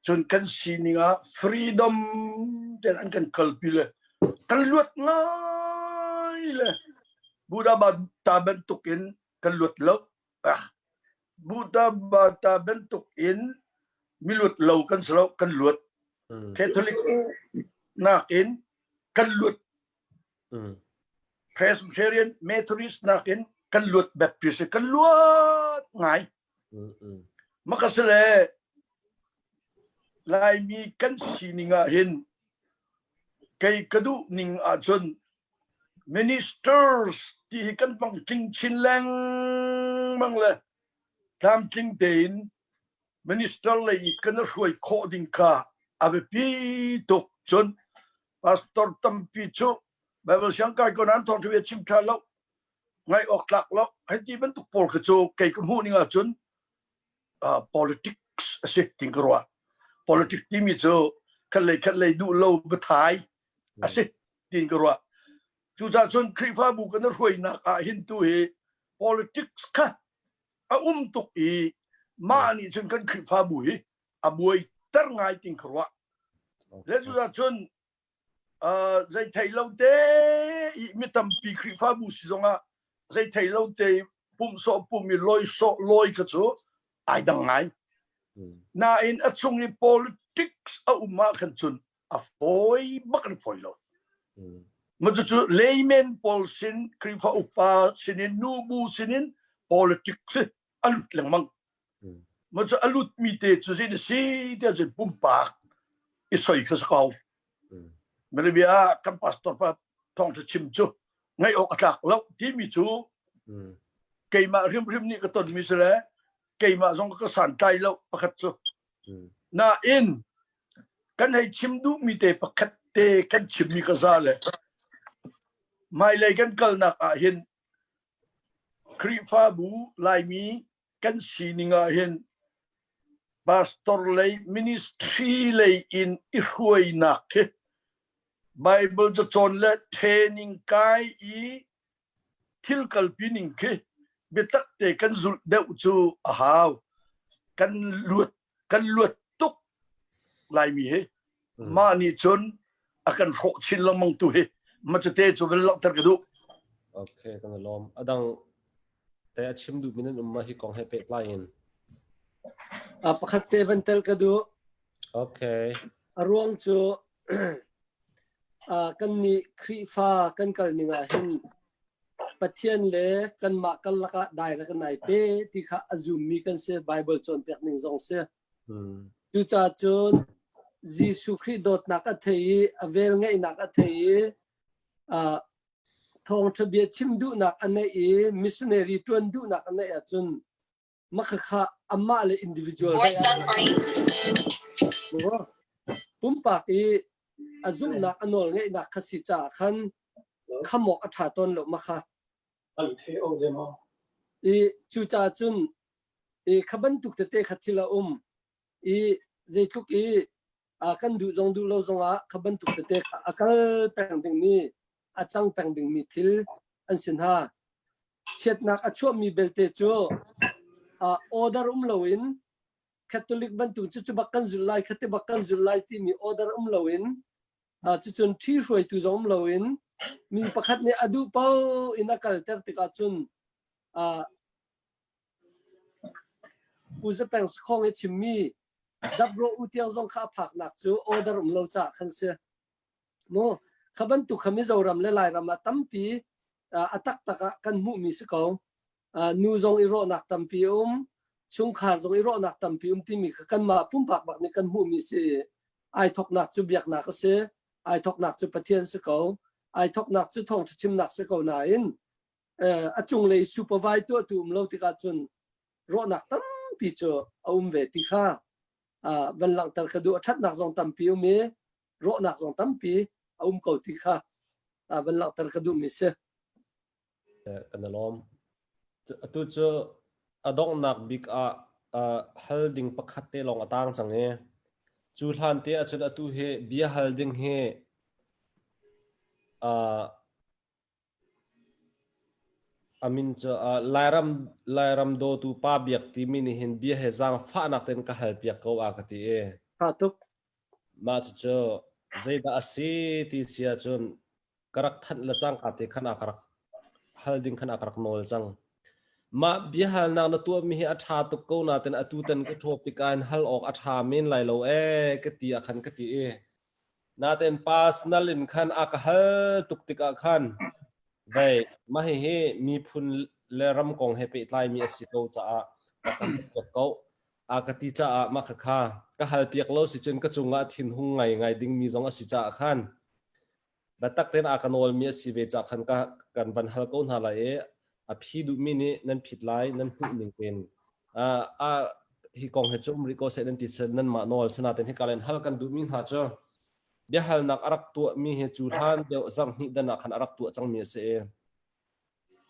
cun kan sining ah freedom ten an kan kalpi le kan luat ngai le Buddha ta bantuk in kan luat lo ah Buddha ta bantuk in miluat lo kan si lo kan luat Catholic nakin kan luat Presbyterian Methodist nakin kan luat Baptist kan luat ngai Makasile Laimi kan sining ah hin kei ka duh ning ahcun ministers ti hi kan hmang tling chin lengmang le tlamtling tein minister lei i kan hruai khawh ding kha a biapi tuk cun pastor tampi cu Bible siangkai ko nan thawngṭha bia chim ṭha lo ngaih awk tlak lo hei ti bantuk pawl kha cu kei ka hmuh ning ahcun politics a si ting ka ruah politics timi cu khat lei khat lei duh lo biathai a si tin ka ruah cucaah cun Khrihfabu kan hruainak ah hin tu hi politics kha a um tuk i mah nih cun kan Khrihfabu hi a buai ter ngai ting ka ruah le cucaah cun zei thei lo te i mi tampi Khrihfabu si zongah zei thei lo te pumh sawh pumh i loi sawh loi kha cu ai dang ngai. Nain a chung i politics a um ah khan cun a fawi bak an fawi lo. Ma cucu layman pawl sin Khrihfa upa sinin nubu sinin politics a lut lengmang. Ma cu a lutmi te cu zei na si tiah cun pumpak i soi kha si ko. Malibia kan pastor pa thawngṭha chim cu ngaih awk a tlak lo timi cu keimah hrimhrim nih ka tonmi si le keimah zong ka santlai lo pakhat cu. Nain kan hei chim duhmi te pakhat te kan chimmi ka za le hmailei kan kalnak ah hin Khrihfabu Laimi kan sining ah hin pastor lei ministry lei in i hruainak hi Bible cacawn le training kai i thil kalpi ning khi biatak te kan zulh deuh cu a hau kan luat kan luat tuk Laimi hi mah nih cun a kan hrawh chin lengmang tu hi ma cute cu van langhter ka duh Okay kan i lawm adang Te a chim duhmi nan um ma hi kong he pehtlai in? Pakhat te van tel ka duh. Okay. A ruang cu kan nih Khrihfa kan kal ning ah hin Pathian le kanmah karlak ah dai rak kan ai pe ti kha a zummi kan si Bible cawnpiak ning zong si. Cucaah cun Jesuh Khrih dawtnak a thei i a vel ngeihnak a thei i thawngṭha bia chim duhnak a neih i missionary ṭuan duhnak a neih ahcun makhakha amah le individual pumpak i a zumhnak a nawl ngeihnak kha si caah khan khamawk a ṭha tawn lo makha. I cucaah cun i kha bantuk tete kha thil a um i zeitluk i kan duh zong duh lo zongah kha bantuk tete kha a kal peng dingmi a cang peng dingmi thil an si hna. Chiatnak a chuahmi belte cu order um loin Catholic bantuk cu cu bak kan zulh lai khati bak kan zulh lai timi order um loin cucun ṭhi hruaitu zong um loin mi pakhat nih a duh paoh in a kalter tikah cun Pu Zapeng Sakhong i chimmi Dabro u tiang zong kha a phaknak cu order um lo caah khan si. Mu kha bantuk kha Mizoram le Lairam ah tampi a taktak ah kan hmuhmi si ko. Nu zong i rawhnak tampi a um, chungkhar zong i rawhnak tampi um timi kha kanmah pumpak bak nih kan hmuhmi si. Ai thoknak cu biaknak a si, ai thoknak cu Pathian si ko, ai thoknak cu thawngṭha chimnak si ko nain a cunglei supervise tuahtu um lo tikah cun rawhnak tampi cu a um ve ti kha van langhter ka duh. A ṭhatnak zong tampi um i rawhnak zong tampi a um ko ti kha van langhter ka duhmi si. Kan i lawm. Atu cu a donghnak bik ah hal ding pakhat te lawng a tang cang i cu hlan te ahcun atu hi bia hal ding hi A min cu Lairam Lairam dawtu Pa Biak timi nih hin bia he zaangfahnak tein ka halpiak ko a ka ti i. Tha tuk. Mah cucu zeidah a si ti si ahcun ka rak thanh le cangka te khan a ka rak hal ding khan a ka rak nawl cang. Mah biahalnak na tuahmi hi a ṭha tuk ko nain atutan ka topic ah hin hal awk a ṭha men lai lo ee ka ti ah khan ka ti i Natein personal in khan a ka hal tuk tikah khan vei mah hihi miphun le ram kong he pehtlaimi a si ko caah ka ka halpiak ko. A ka ti caah mah khakha ka halpiak lo si cun ka cungah thinhung ngaingai dingmi zong a si caah khan biatak tein a ka nawlmi a si ve caah khan ka kan van hal ko hna lai i a phi duhmi nih nan phit lai nan hmuh ning tein a hi kong he cu um rih ko seh nan ti cun nanmah nawl sinain hika len hal kan duhmi hna cu biahalnak a rak tuahmi hi cu hlan deuh zarh hnih dan ah khan a rak tuah cangmi a si i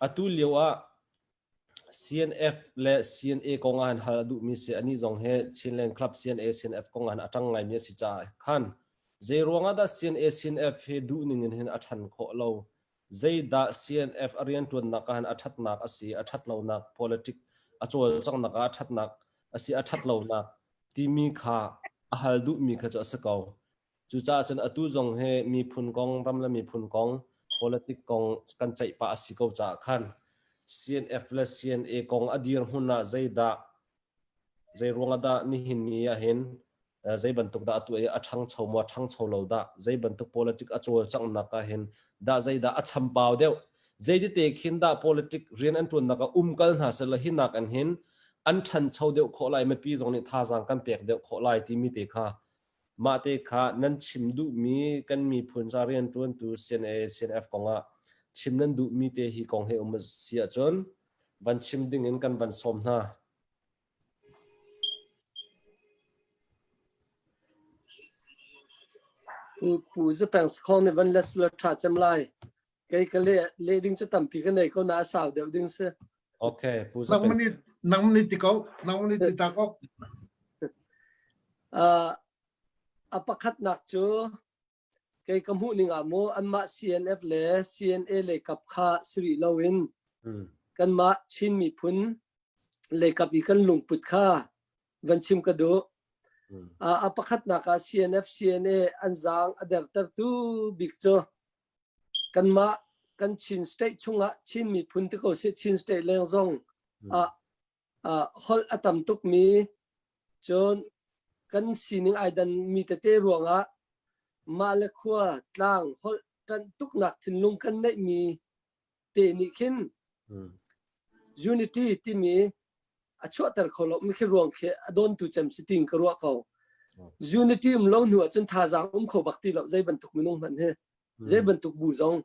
atu lio ah CNF le CNA kong ah han hal a duhmi si anih zong hi Chinland Club CNA CNF kong ah han a ṭang ngaimi a si caah khan zei ruangah dah CNA CNF hi duh ning in hin a ṭhan khawh lo zeidah CNF a rianṭuannak ah hin a ṭhatnak a si, a ṭhatlonak, politic a cawlcanghnak ah a ṭhatnak a si, a ṭhatlonak timi kha a hal duhmi kha cu a si ko. Cucaah cun atu zong hi miphun kong, ram le miphun kong, politic kong kan ceih pah a si ko caah khan CNF le CNA kong a dirhmun ah zeidah Zei ruangah dah nihin ni ah hin zei bantuk dah atu i a ṭhangcho maw ṭhangcho lo dah zei bantuk politic a cawlcanghnak ah hin dah zeidah a chambau deuh zeitite khin dah politic rian an ṭuannak ah umkal hna seh law hi nak in hin an ṭhancho deuh khawh lai mipi zong nih thazaang kan pek deuh khawh lai timi te kha mah te kha nan chim duhmi kan miphun ca rianṭuantu CNA CNF kongah chim nan duhmi te hi kong he um si ahcun van chim ding in kan van sawm hna. Pu Pu Zapeng Sakhong nih van let sula ṭha cem lai. Kei ka le le ding cu tampi ka nei ko na a sau deuh ding si. Okay, Pu Zapeng. Nang mani nang mani ti ko, nang mani ti ta ko. Uh, a pakhatnak cu Kei ka hmuh ning ah mu anmah CNF le CNA lei kap kha si rih loin kanmah Chin miphun lei kap i kan lungput kha van chim ka duh. A pakhatnak ah CNF CNA an zaang a dertertu bik cu kanmah kan Chin state chungah Chin miphun ti ko sih Chin state leng zong ah holh a tam tukmi cun kan sining ai danmi tete ruangah mah le khua tlang holh ṭanh tuknak thinlung kan neihmi. te nih khin unity timi a chuahter kho lo mi khi ruang khi a dawntu cem si ting ka ruah ko. Unity um lo hnu ahcun thazaang um kho bak ti lo zei bantuk minung hmanh hi zei bantuk bu zong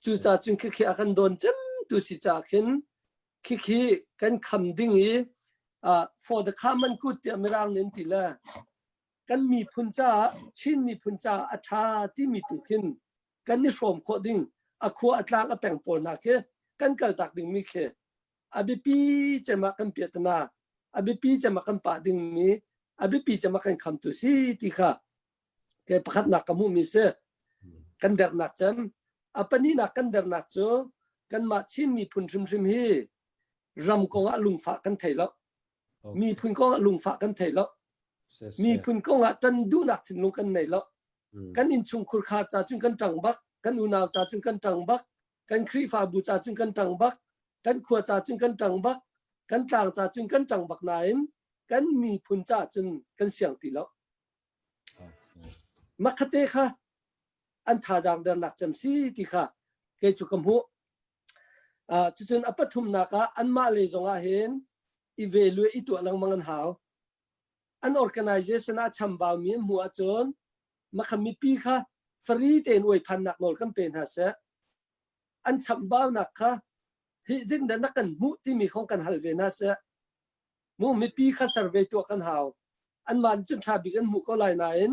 cu ca cun khi khi a kan dawn cem tu si ca khin khi khi kan kham ding i for the common good tiah mirang nih an ti le kan miphun caah Chin miphun caah a ṭha timi tu khin kan i hrawm khawh ding a khua a tlang a peng pawl hna khi kan kaltak dingmi khi a biapi cem ah kan piahtana a biapi cem ah kan pah dingmi a biapi cem ah kan khamtu si ti kha ke pakhatnak ka hmuhmi si. Kan dernak cem a pahnihnak kan dernak cu kanmah Chin miphun hrimhrim hi ram kong ah lungfah kan thei lo. Miphun kong ah lungfah kan thei lo. Miphun kong ah ṭan duhnak thinlung kan nei lo. Kan innchungkhur khar ca cun kan ṭang bak, kan unau ca cun kan ṭang bak, kan Khrihfabu ca cun kan ṭang bak, kan khua ca cun kan ṭang bak, kan tlang ca cun kan ṭang bak nain kan miphun ca cun kan siang ti lo. Makhate kha an thazaang dernak cem si ti kha kei cu ka hmuh. Cucun a pathumnak ah anmah lei zongah hin i evaluate i tuah lengmang an hau. An organization ah chambaumi an hmuh ahcun makha mipi kha free tein uaiphannak nawl kan pe hna seh. An chambaunak kha hi zindah na kan hmuh timi kong kan hal ve hna seh. Mu mipi kha survey tuah kan hau. Anmah nih cun ṭha bik an hmuh ko lai nain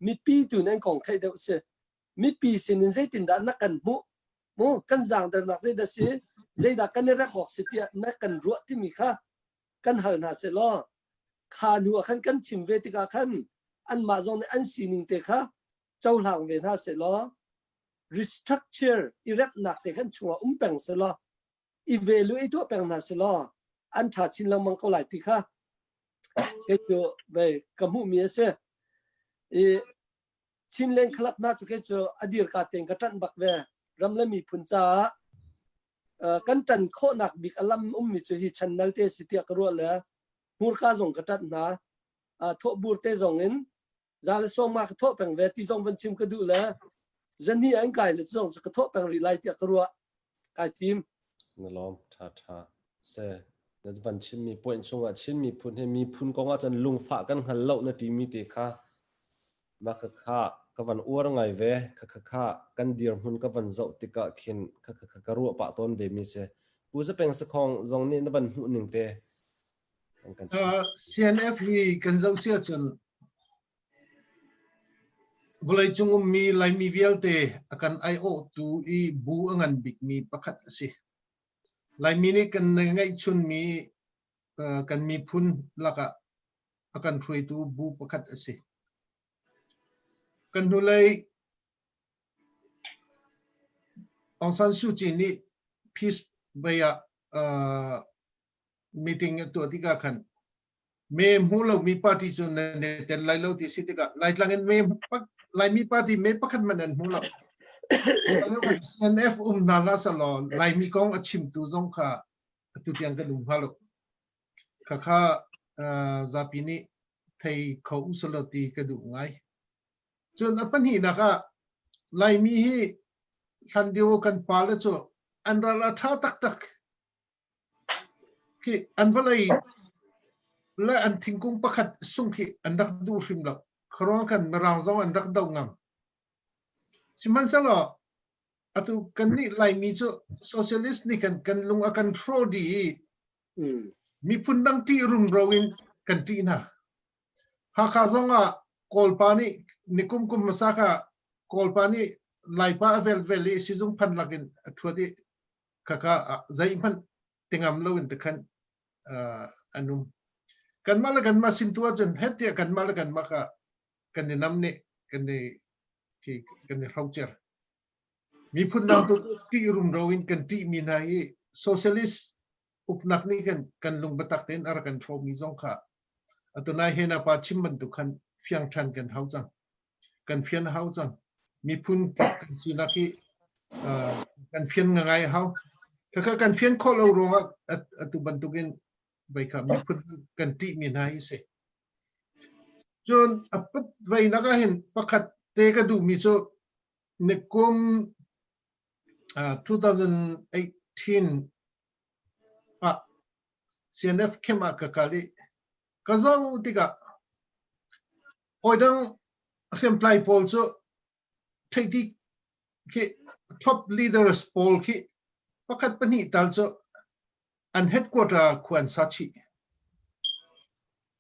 mipi tu nih an kong theih deuh si. Mipi sinin zeitindah na kan hmuh mu kan zaangdernak zeidah si zeidah kan i rek awk si tiah na kan ruah timi kha kan hal hna seh law kha hnu ah khan kan chim ve tikah khan anmah zong nih an sining te kha cohlang ve hna seh law restructure i remhnak te khan chungah um peng seh law i value i tuah peng hna seh law an ṭha chin lengmang ko lai ti kha kei cu ve ka hmuhmi a si. I Chinland Club hna cu kei cu a dirka tein ka ṭanh bak ve. Ram le miphun caah kan ṭan khawhnak bik a lam ummi cu hi channel te si tiah ka ruah le hmurka zong ka ṭanh hna. Thawhbur te zong in za le sawm ma ka thawh peng ve ti zong van chim ka duh le zani an kai le zong cu ka thawh peng rih lai tiah ka ruah kai tim. Na lawm ṭha ṭha. Se na van chimmi point chungah Chin miphun hi miphun kong ahcun lungfah kan hngal lo na timi te kha mah khakha ka van uar ngai ve. Khakha kan dirhmun ka van zoh tikah khin khakha ka ruah pah tawn ve mi si. Pu Zapeng Sakhong zong nih na van hmuh ning te an kan chim. CNF hi kan zoh si ahcun vawleicung ummi Laimi vialte a kan aiawhtu i bu a ngan bikmi pakhat a si. Laimi nih kan ngeihchunmi kan miphun lakah a kan hruaitu bu pakhat a si. Kan hnulei Aung San Suu Kyi nih peace vei ah meeting a tuah tikah khan me hmu lomi party cu nan i tel lai lo ti si tikah Laitlang in me Laimi party me pakhat hmanh an hmu lo. CNF um hna hlah selaw Laimi kong a chimtu zong kha atu tiang kan um hnga lo. Khakha zapi nih thei kho u selaw ti ka duh ngai. Cun a pahnihnak ah Laimi hi hlan lio kan pale cu an ral a ṭha taktak. Khi an vawlei le an thingkung pakhat sung khi an rak duh hrim lo. Khuaruang khan Mirang zong an rak doh ngam. Sihmanhsehlaw atu kannih Laimi cu socialist nih kan kan lung a kan hrawh dih i miphun dang ṭih rumro in kan ṭih hna. Hakha zong ah Kawlpa nih nikum kum hmasa kha Kawlpa nih Laipa a velvel i sizung phan lakin a ṭhuat i khakha zeihmanh tingam lo in tikhan an um. Kanmah le kanmah sin tu ahcun het tiah kanmah le kanmah kha kan i nam nih kan i kan i hrocer. Miphun dang tu ṭih rumro in kan ṭihmi hna hi socialist uknak nih kan kan lung biatak tein a rak kan hrawhmi zong kha atu nai he na pa chim bantuk khan fiang ṭhan kan hau cang. Kan fian a hau cang. Miphun kan sinak hi kan fian ngai a hau. Khakha kan fian khawh lo ruangah atu bantukin vei kha miphun kan ṭihmi hna hi si. Cun a pat veinak ah hin pakhat te ka duhmi cu nikum 2008. 2013 ah CNF camp ah ka kal i ka zoh tikah hawidang hriamtlai pawl cu theihti khi top leaders pawl khi pakhat pahnih tal cu an headquarter khua an sa chih.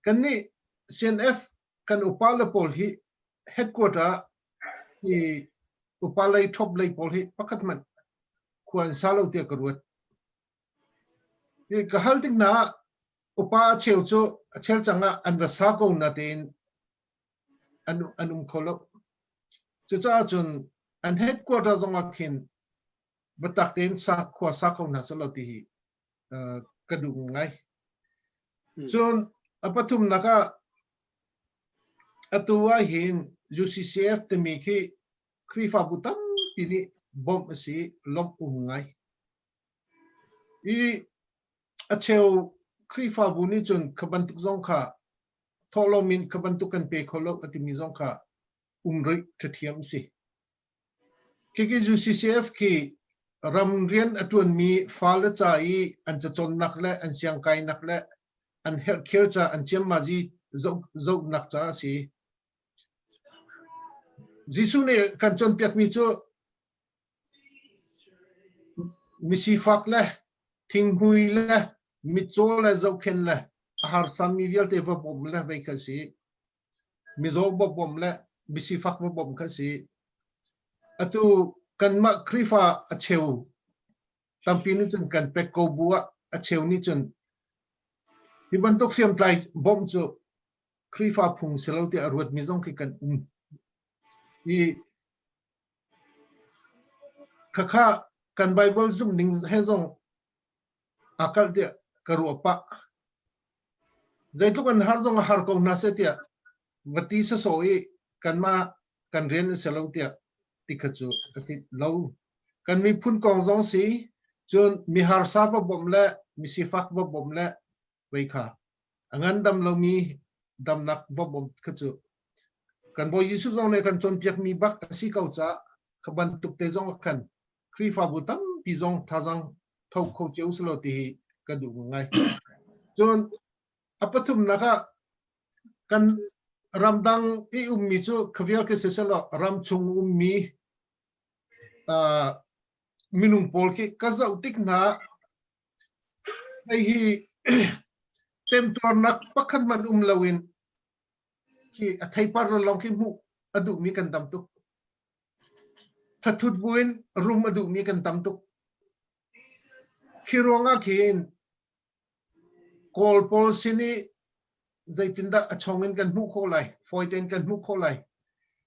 Kannih CNF kan upa le pawl hi headquarter hi upa lei top lei pawl hi pakhat hmanh khua an sa lo tiah ka ruat. Hi ka hal tik hna ah upa a cheu cu a chel cang ah an va sa ko na tein an an um kho lo. Cucaah cun an headquarter zong ah khin biatak tein sa khua sa ko hna selaw ti hi uh, ka duh ngai. Cun a pathumnak ah atu ah hin UCCF timi khi Khrihfabu tampi nih bawmh a si lawmh um ngai. I a cheu Khrihfabu nih cun kha bantuk zong kha thawhlawm in kha bantuk kan pe kho lo a timi zong kha um rih ṭhathiam a si. Khiki UCCF khi ram rian a ṭuanmi fale ca i an cacawnnak le an siangkainak le an healthcare ca an ciammazi zohnak ca a si. Jesuh nih kan cawnpiakmi cu misifak le thinghmui le mitcaw le zohkhenh le a harsami vialte va bawmh le vei kha si. Mizaw va bawmh le misifak va bawmh kha si. Atu kanmah Khrihfa a cheu tampi nih cun kan pek ko bu ah a cheu nih cun hi bantuk hriamtlai bawmh cu Khrihfa phung si lo tiah a ruatmi zong khi kan um. I Khakha kan Baibal zumhning he zong aa kalh tiah ka ruah pah. Zeitluk an har zong a har ko hna seh tiah va ti sawsawh i kanmah kan rian a si lo tiah ti kha cu a si lo. Kan miphun kong zong si, cun miharsa va bawmh le misifak va bawmh le vei kha a ngandam lomi damnak va bawmh kha cu kan Bawi Jesuh zong nih kan cawnpiakmi bak a si ko caah kha bantuk te zong ah khan Khrihfabu tampi zong thazang tho kho cio selaw ti hi ka duh ngai. Cun a pathumnak ah kan ramdang i ummi cu khavial khi si selaw ram chung ummi uh, minung pawl khi ka zoh tik hna Hei hi temtuarnak pakhat hmanh um loin khi a theipar lawng khi hmuh a duhmi kan tam tuk. Thathut buin rum a duhmi kan tam tuk. Khi ruangah khin Kawl pawl sin i zeitindah a chong in kan hmuh khawh lai, fawi tein kan hmuh khawh lai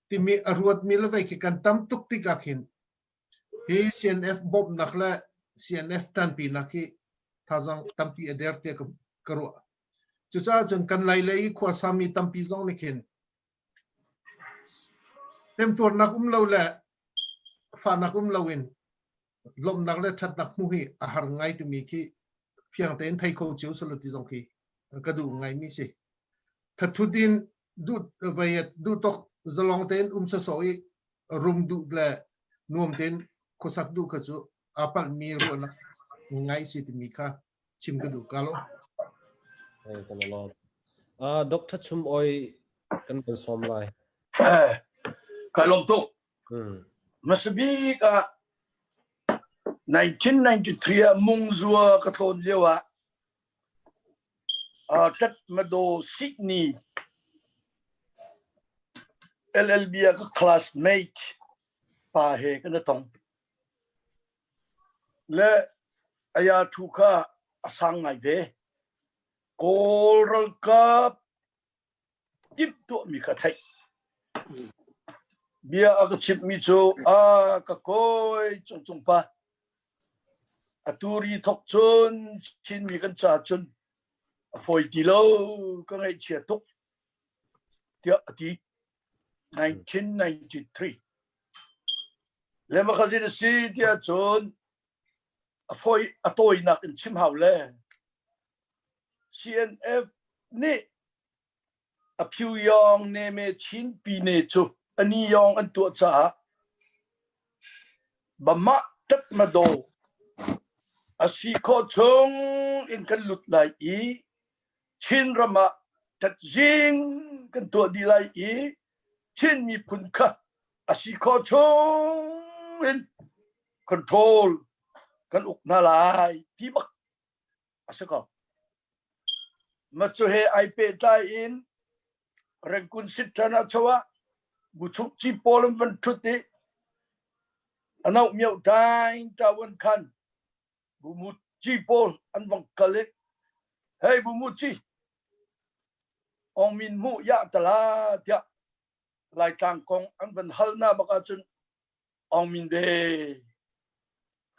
timi a ruatmi le vei khi kan tam tuk tikah khin Hi CNF bawmhnak le CNF ṭanpinak hi thazaang tampi a der tiah ka ruah. Cucaah cun kan Lai lei i khuasami tampi zong nih khin temtuarnak um lo le fahnak um loin lawmhnak le ṭhatnak hmuh hi a har ngai timi khi fiang tein thei kho cio selaw ti zong khi ka duh ngaimi si. Thathut in duh duh tok zalong tein um sawsawh i rum duh le nuam tein khuasak duh kha cu aa palhmi ruahnak ngai si timi kha chim ka duh ka lo. Kan lawm. Uh, Dr. Chum Oi kan kan sawm lai. Eh, kai lawm tuk. Hmm. Masabik ah 1993 ah Mungzua ka tlawn lio ah uh, Tatmadaw Sydney LLB ah ka classmate pa he kan i tong. Le aya thu kha a sang ngai ve. Kawl ralkap timhtuahmi kha theih. Bia a ka chimhmi cu a ka kawi cungcung pa atu ri thok cun Chinmi kan ca cun a fawi ti lo ka ngaihchia tuk tiah a ti 1993 le makazin a si tiah cun a fawi a tawinak in chim hau le CNF nih a Phyuyong Neme Chin Pine cu a ni yong an tuah caah Bamah Tatmadaw. A si khawh chung in kan lut lai i Chin ram ah ṭatzing kan tuah dih lai i Chin miphun kha a si khawh chung in control kan uk hna lai ti bak a si ko. Macu he ai pehtlai in Rengkun sitṭan ah cho ah buchuk ci pawl an van ṭhut i a mio daing ṭawan khan bumu ci pawl an vang kal i hei bumu ci ong min mu ya tala tiah Laitlang kong an van hal na bak ahcun ong min de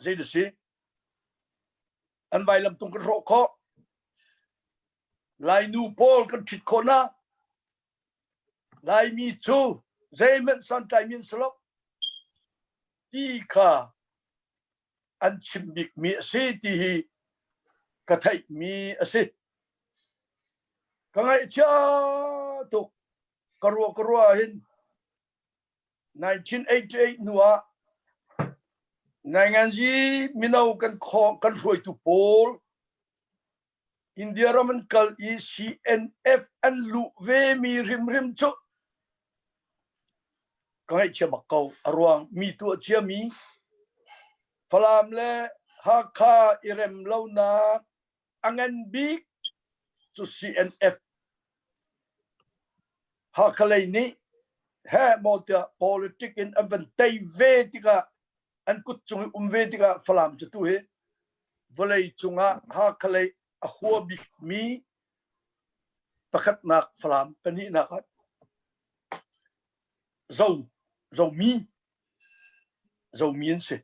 zei na si an vailam tung kan hrawh khawh Lainu pawl kan ṭhit khawh na Laimi cu zeihmanh santlaimi an si lo ti kha an chim bikmi a si ti hi ka theihmi a si. Ka ngaihchia tuk ka ruah ka ruah hin 1988 hnu ah Ngainganzi mino kan kan hruaitu pawl India ram an kal i CNF an luh ve mi hrimhrim cu ka ngaihchia bak ko. A ruang mi tuah cia mi Falam le Hakha i rem lonak a ngan bik cu CNF Hakha lei nih heh maw tiah politic in an van tei ve tikah an kut cung i um ve tikah Falam cu tu hi vawlei cungah Hakha lei a hua bikmi pakhatnak Falam pahnihnak ah Zo Zomi Zomi an si.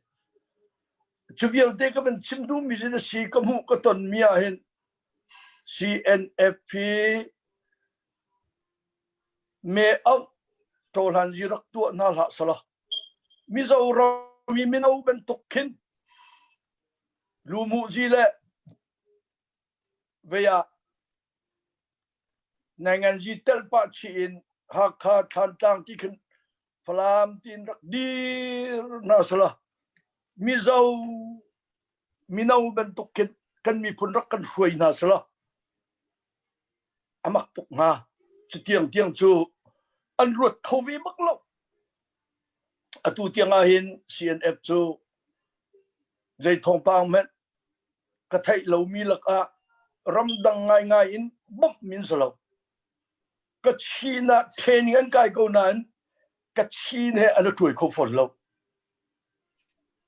Cu vialte ka van chim duhmi cu na si ka hmuh ka tonmi ah hin CNF hi me auh ṭawhlan zi rak tuah hna hlah sala Mizoram i mino bantuk khin lumuhzi le vei ah nainganzi telh pah chih in Hakha Thlantlang ti khin Falam tiin rak dir hna sala Mizo mino bantuk khin kan miphun rak kan hruai hna sala a mak tuk hnga. Cu tiangtiang cu an ruat kho ve bak lo. Atu tiang ah hin CNF cu zei thawngpang hmanh ka theih lomi lakah ramdang ngaingai in bawmh min si lo. Kachin ah training an kai ko nain Kachin he an i ṭuai kho fawn lo.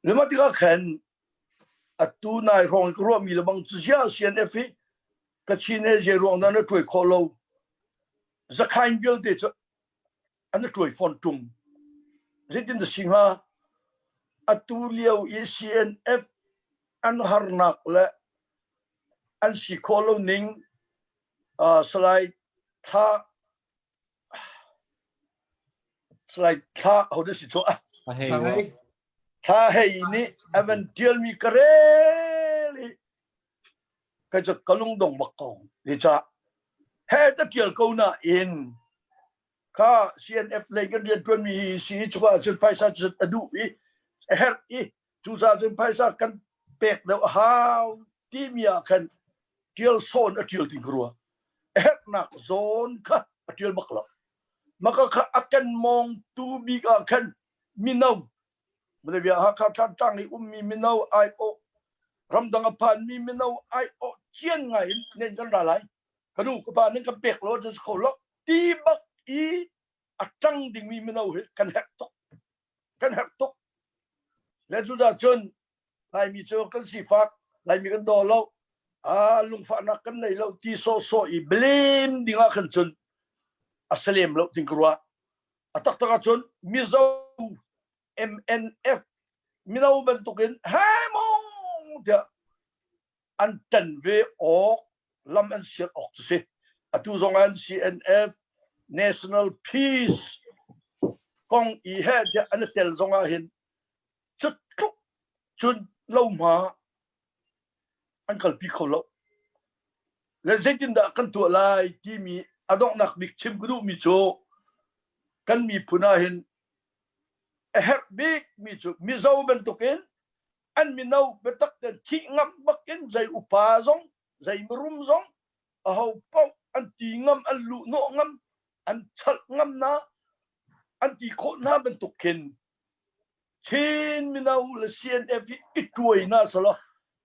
Lema tikah khan atu nai hrawng ka ruahmi le bang cu ziah CNF hi Kachin he zei ruang dah na ṭuai khawh lo. Zakhain vialte cu an i ṭuai fawn ṭung. Zeitin dah si hnga? Atu lio i CNF an harnak le an si khawh lo ning uh, Salai Thla Salai Thla ho dah si cu ah Thla Hei nih a van ṭialmi ka rel i kai cu ka lungdong bak ko. Ni ca he ta ṭial ko nain kha CNF lei kan rian ṭuanmi hi si chungah cun phaisa cu a duh i a herh i cucaah cun phaisa kan pek deuh a hau timi ah khan ṭial sawn a ṭial ding ka rua. A herhnak zawn kha a ṭial bak lo. Maka kha a kan mawngtu bik ah khan mino Malaysia Hakha Thantlang i ummi mino aiawh ramdang a phanmi mino aiawh cian ngai in nen kan ra lai. Ka nu ka pa ning kan pek lo cun kho lo ti bak i a ṭang dingmi mino hi kan herh tuk. Kan herh tuk. Le cucaah cun Laimi cu kan sifak, Laimi kan daw lo, ah lungfahnak kan nei lo ti sawhsawh i blame ding ah khan cun a salem lo ting ka ruah. A taktak ahcun Mizo MNF mino bantukin he mong tiah an ṭan ve awk lam an sial awk cu si. Atu zong an CNF National Peace kong i he tiah an i tel zong ah hin cu tluk cun lohma an kalpi kho lo. Le zeitindah kan tuah lai timi a donghnak bik chim ka duhmi cu kan miphun ah hin a herh bikmi cu Mizo bantukin An mino biatak ten thih ngam bakin zei upa zong zei mirum zong aho paoh an ti ngam an luh hnawh ngam an chalh ngam na an ti khawh hna bantuk khin Chin mino le CNF hi i tuai na salo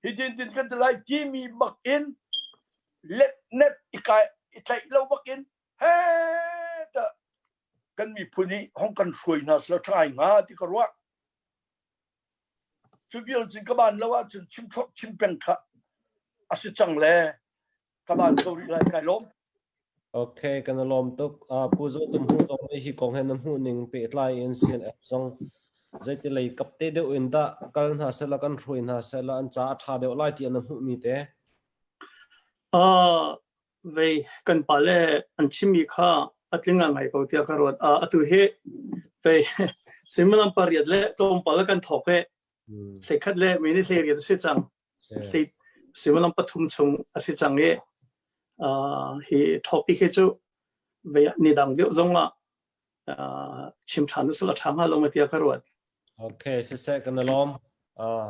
hi tin tin kan ti lai timi bak in let net i kai i tlaih lo bak in he ta kan miphun hi hong kan hruai hna salo tha hnga ti ka ruah. Cu vial cun ka ban lo ahcun chim thlok chim peng kha a si cang le ka ban ko rih lai kai lawm. Okay, kan i lawm tuk. Uh, Pu Zo Tum Hung zong nih hi kong he na hmuh ning pehtlai in CNF zong zeiti lei kap te deuh in dah kal hna sehla kan hruai hna sehla an ca a ṭha deuh lai ti na hmuhmi te. Uh, vei kan pale an chimmi kha a tling ngai ko tiah ka ruat. Atu hi vei suimilam pariat le tlawmpal kan thawk i hlei le mi ni hlei riat a si cang. Hlei suimilam pathum chung a si cang i hi topic hi cu vei ni dang deuh zong ah chim ṭhan usila ṭha hnga lo ma tiah ka ruat. Okay, siseh kan i lawm. Uh,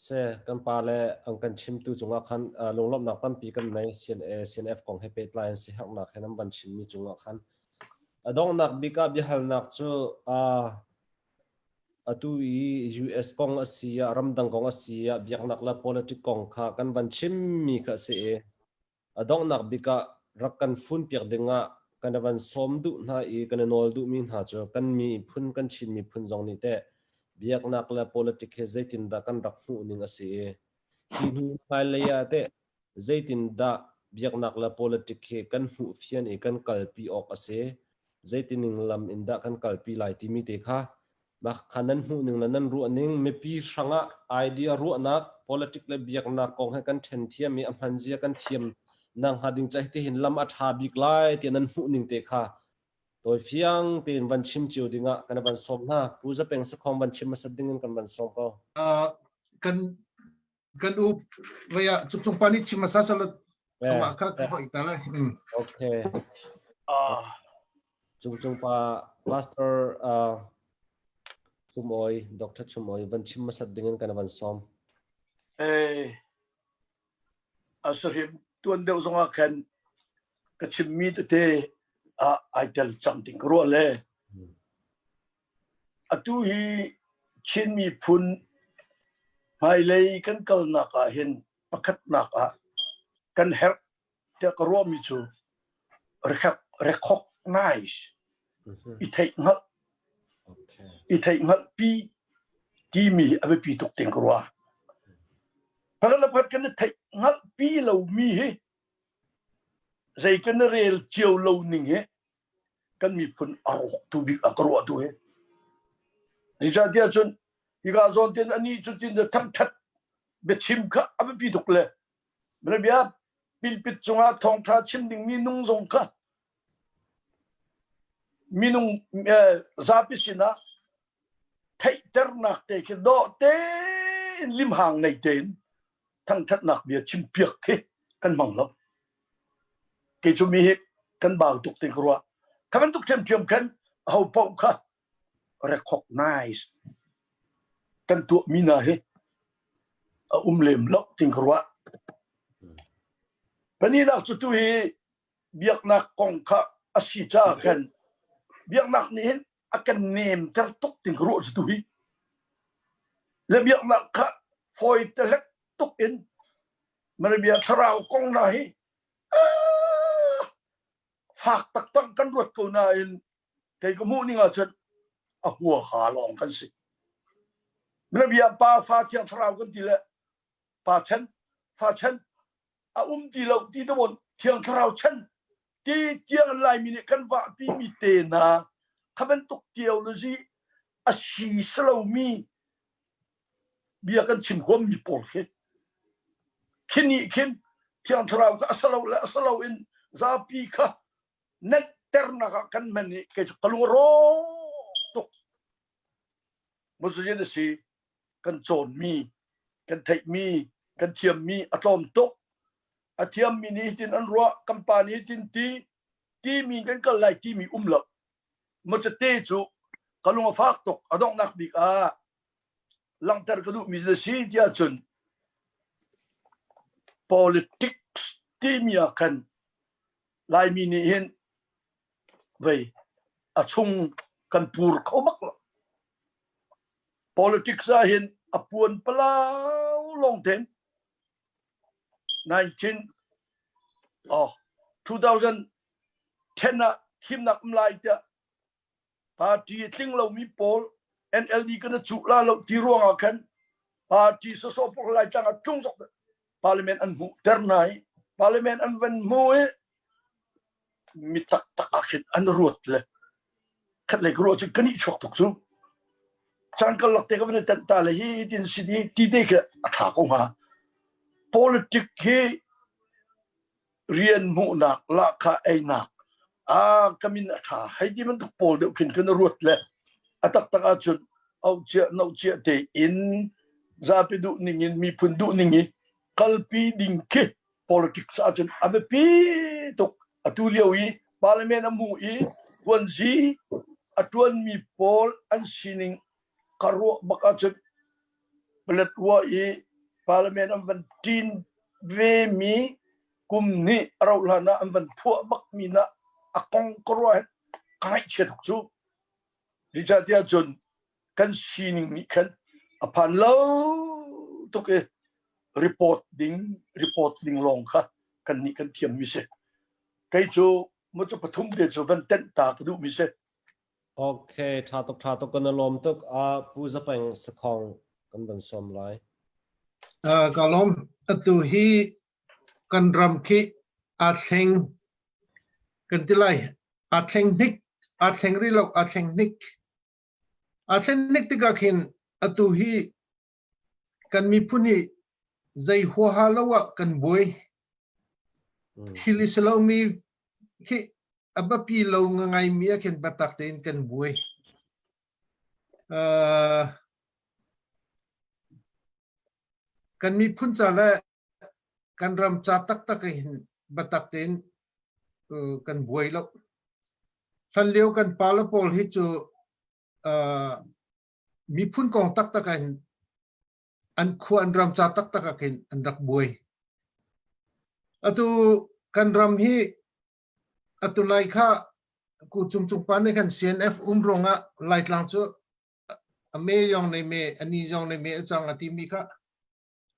se kan pa le an kan chimtu cungah khan uh, lunglawmhnak tampi kan nei CNA CNF kong he pehtlai in siherhnak he nan van chimmi cungah khan a donghnak bik ah biahalnak cu uh, atu i US kong a si ah ramdang kong a si ah biaknak le politic kong kha kan van chimmi kha a si i A donghnak bik ah rak kan funpiak dingah kan van sawm duh hna i kan i nawl duhmi hna cu kan miphun kan Chin miphun zong nih teh biaknak le politic hi zeitindah kan rak hmuh ning a si i hi hnu hmailei ah teh zeitindah biaknak le politic hi kan hmuh fian i kan kalpi awk a si zeitining lam in dah kan kalpi lai timi te kha Mah kha nan hmuh ning le nan ruah ning mipi hrangah idea ruahnak politic le biaknak kong he kan ṭhen thiam i a hman zia kan thiam nak hnga ding ca hitihin lam a ṭha bik lai tiah nan hmuh ning te kha tawi fiang tein van chim cio dingah kan van sawm hna. Pu Zapeng Sakhong van chim hmasat ding in kan van sawm ko. Uh, kan kan u vaya cukcung pa nih chim hmasa salat amah kha ka hoi ta lai. Okay. Cungcung pa Pastor uh, Chum Oi, Dr. Chum Oi van chim hmasat ding in kan van sawm. Eh asahrim tuan deuh zong ah khan ka chimmi tete ah ai tel cang ding ka ruah le Atu hi Chin miphun hmailei kan kalnak ah hin pakhatnak ah kan herh tiah ka ruahmi cu recognize i theihhngalh i theihhngalhpi timi hi a biapi tuk ting ka ruah. Pakhat le pakhat kan i theihhngalhpi lomi hi zei kan i rel cio lo ning hi kan miphun a rawktu bik a ka ruahtu hi. Zeicahtiah cun hika zawn tin ani cu tin thangthat biachim kha a biapi tuk le bia pilpit cungah thawngtha chim dingmi nung zong kha minung zapi sinah theihternak te khi dawh tein limhang nei tein thangthatnak bia chimpiak khi kan hmang lo. Kei cu mi hi kan bau tuk ti ka ruah. Kha bantuk ṭhiamṭhiam khan aho paoh kha recognize kan tuahmi hna hi a um lem lo ting ka ruah. Pahnihnak cu tu hi biaknak kong kha a si caah khan biaknak nih hin a kan nemter tuk ting ka ruah cu tu hi. Le biaknak kha fawi te tuk in Maribia thlarau kong hna hi fak taktak kan ruat ko nain kei ka hmuh ning ahcun a huaha lawng kan si. Maribia pa fa thiang thlarau kan ti le pa chan fa chan a um ti lo ti te thiang thlarau chan ti tiang Laimi nih kan vahpi mi te hna kha bantuk theology a si lomi bia kan chim huammi pawl khi khi nih khin thiang thlarau kha a salo le a salo in zapi kha nenhternak ah kan hman i kei cu ka lung a rawk tuk Muslim a si kan cawnmi kan theihmi kan thiammi a tlawm tuk a thiammi nih hitin an ruah kan pa nih hitin ti timi kan kal lai timi um lo Machate cu ka lung a fak tuk a donghnak bik ah. Langhter ka duhmi na si tiah cun politics timi ah khan Laimi nih hin vei a chung kan pur kho bak lo. Politics ah hin a puan palau lawng ten 19 oh 2010 ah thimnak um lai tiah Party a tling lomi pawl NLD kan cuh la lo ti ruangah khan party sawsawh pok lai tlang ah tlung zok parliament an hmuh ter hna i parliament an van hmu i mi taktak ah khin an ruat le khat lei ka ruah cu kan i chuak tuk cu caan karlak te ka van i tenh ta le hi tin si ti ti te khi a tha ko hnga politic hi rian hmuhnak lahkhah einak ah ka min a ṭha hei ti bantuk pawl deuh khin kan ruat le a taktak ahcun auh cia noh cia tein zapi duh ning in miphun duh ning i kalpi ding khi politics ahcun a biapi tuk. Atu lio i parliament a hmu i tuanzi a ṭuanmi pawl an sining ka ruah bak ahcun Paletwa i parliament an van ṭin vemi kum nih a rauh hlan ah an van phuah bakmi na a kong ka ruah hin ka ngaihchia tuk cu. Zeicahtiah cun kan sining nih khan a phan lo tuk i report ding report ding lawng kha kan nih kan thiammi si. Kei cu mu cu pathum te cu van tenh ta ka duhmi si. Okay, ṭha tuk ṭha tuk kan i lawm tuk. Uh, Pu Zapeng Sakhong kan van sawm lai. Uh, ka lawm. Atu hi kan ram khi aa thleng kan ti lai. Aa thleng hnik, aa thleng rih lo, aa thleng hnik. Aa thlen hnik tikah khin atu hi kan miphun hi zei huaha lo ah kan buai. Thil i si lomi khi a biapi lo ngaimi ah khin biatak tein kan buai. Uh, kan miphun ca le kan ram ca taktak hin biatak tein uh, kan buai lo. Hlan lio kan pale pawl hi cu uh, miphun kong taktak ah hin an khua an ram ca taktak ah khin an rak buai. Atu kan ram hi atu nai kha ku cung cung pa nih khan CNF um ruangah Laitlang cu a me yong nei me ani zong nei me a cang a timi kha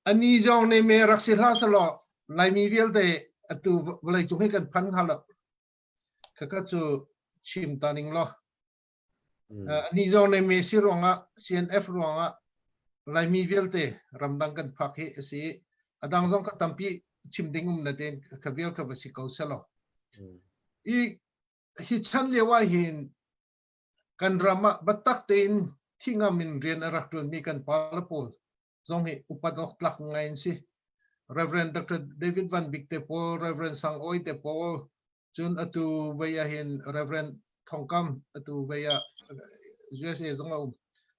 ani zong nei me rak si hlah selaw Laimi vialte atu vawlei cung hi kan phan hnga lo. Khakha cu chim ta ning law. Ni zong nei me si ruangah CNF ruangah Laimi vialte ramdang kan phak hi a si. A dang zong ka tampi chim ding um na ten ka vial ka va si ko selaw. I hi chan lio ah hin kan ram ah biatak tein thi ngam in rian a rak ṭuanmi kan pale pawl zong hi upat awk tlak ngai an si. Reverend Dr. David Van Bik te pawl, Reverend Sang Oi te pawl, cun atu vei ah hin Reverend Thongkam atu vei ah USA zong a um.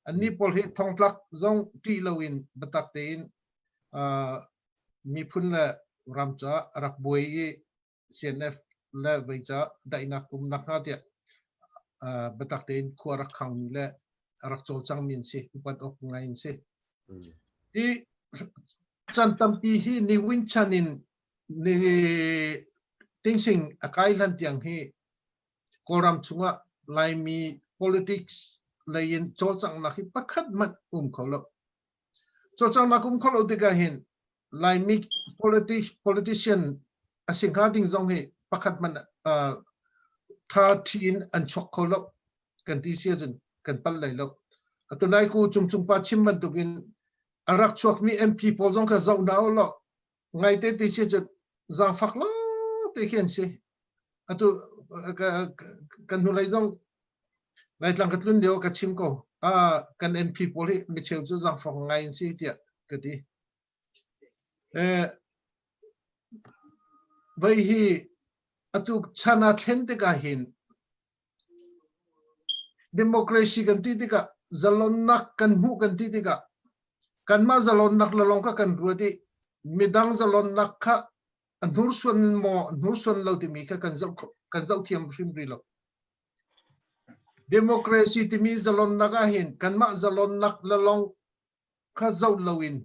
Annih pawl hi thongtlak zong ṭih loin biatak tein uh, miphun le ram ca rak buai i CNF le vei ca daihnak um nakhnga tiah uh, biatak tein khua rak khangmi le rak cawlcangmi an si, upat awk ngai an si. Hi chan tampi hi ni win chan in ni tingsing a kai hlan tiang hi Kawlram chungah Laimi politics lei in cawlcanghnak hi pakhat hmanh um kho lo. Cawlcanghnak um kho lo tikah hin Laimi politics politician a si hnga ding zong hi pakhat hmanh uh, tha thi in an chuak kho lo kan ti si ahcun kan pal lai lo. Atu nai ku cung cung pa chim bantukin a rak chuakmi MP pawl zong kha zoh hna u law ngaite ti si cu zaangfak lo te khi an si. Atu kan hnulei zong Laitlang ka tlun lio ka chim ko. Ah, kan MP pawl hi micheu cu zaangfak ngai an si tiah ka ti. Eh, vei hi atu chan ah thlen tikah hin Democracy kan ti tikah zalonnak kan hmuh kan ti tikah kanmah zalonnak le lawng kha kan ruat i midang zalonnak kha a hnursuan maw a hnursuan lo timi kha kan zoh kan zoh thiam hrim rih lo. Democracy timi zalonnak ah hin kanmah zalonnak le lawng. kha zoh loin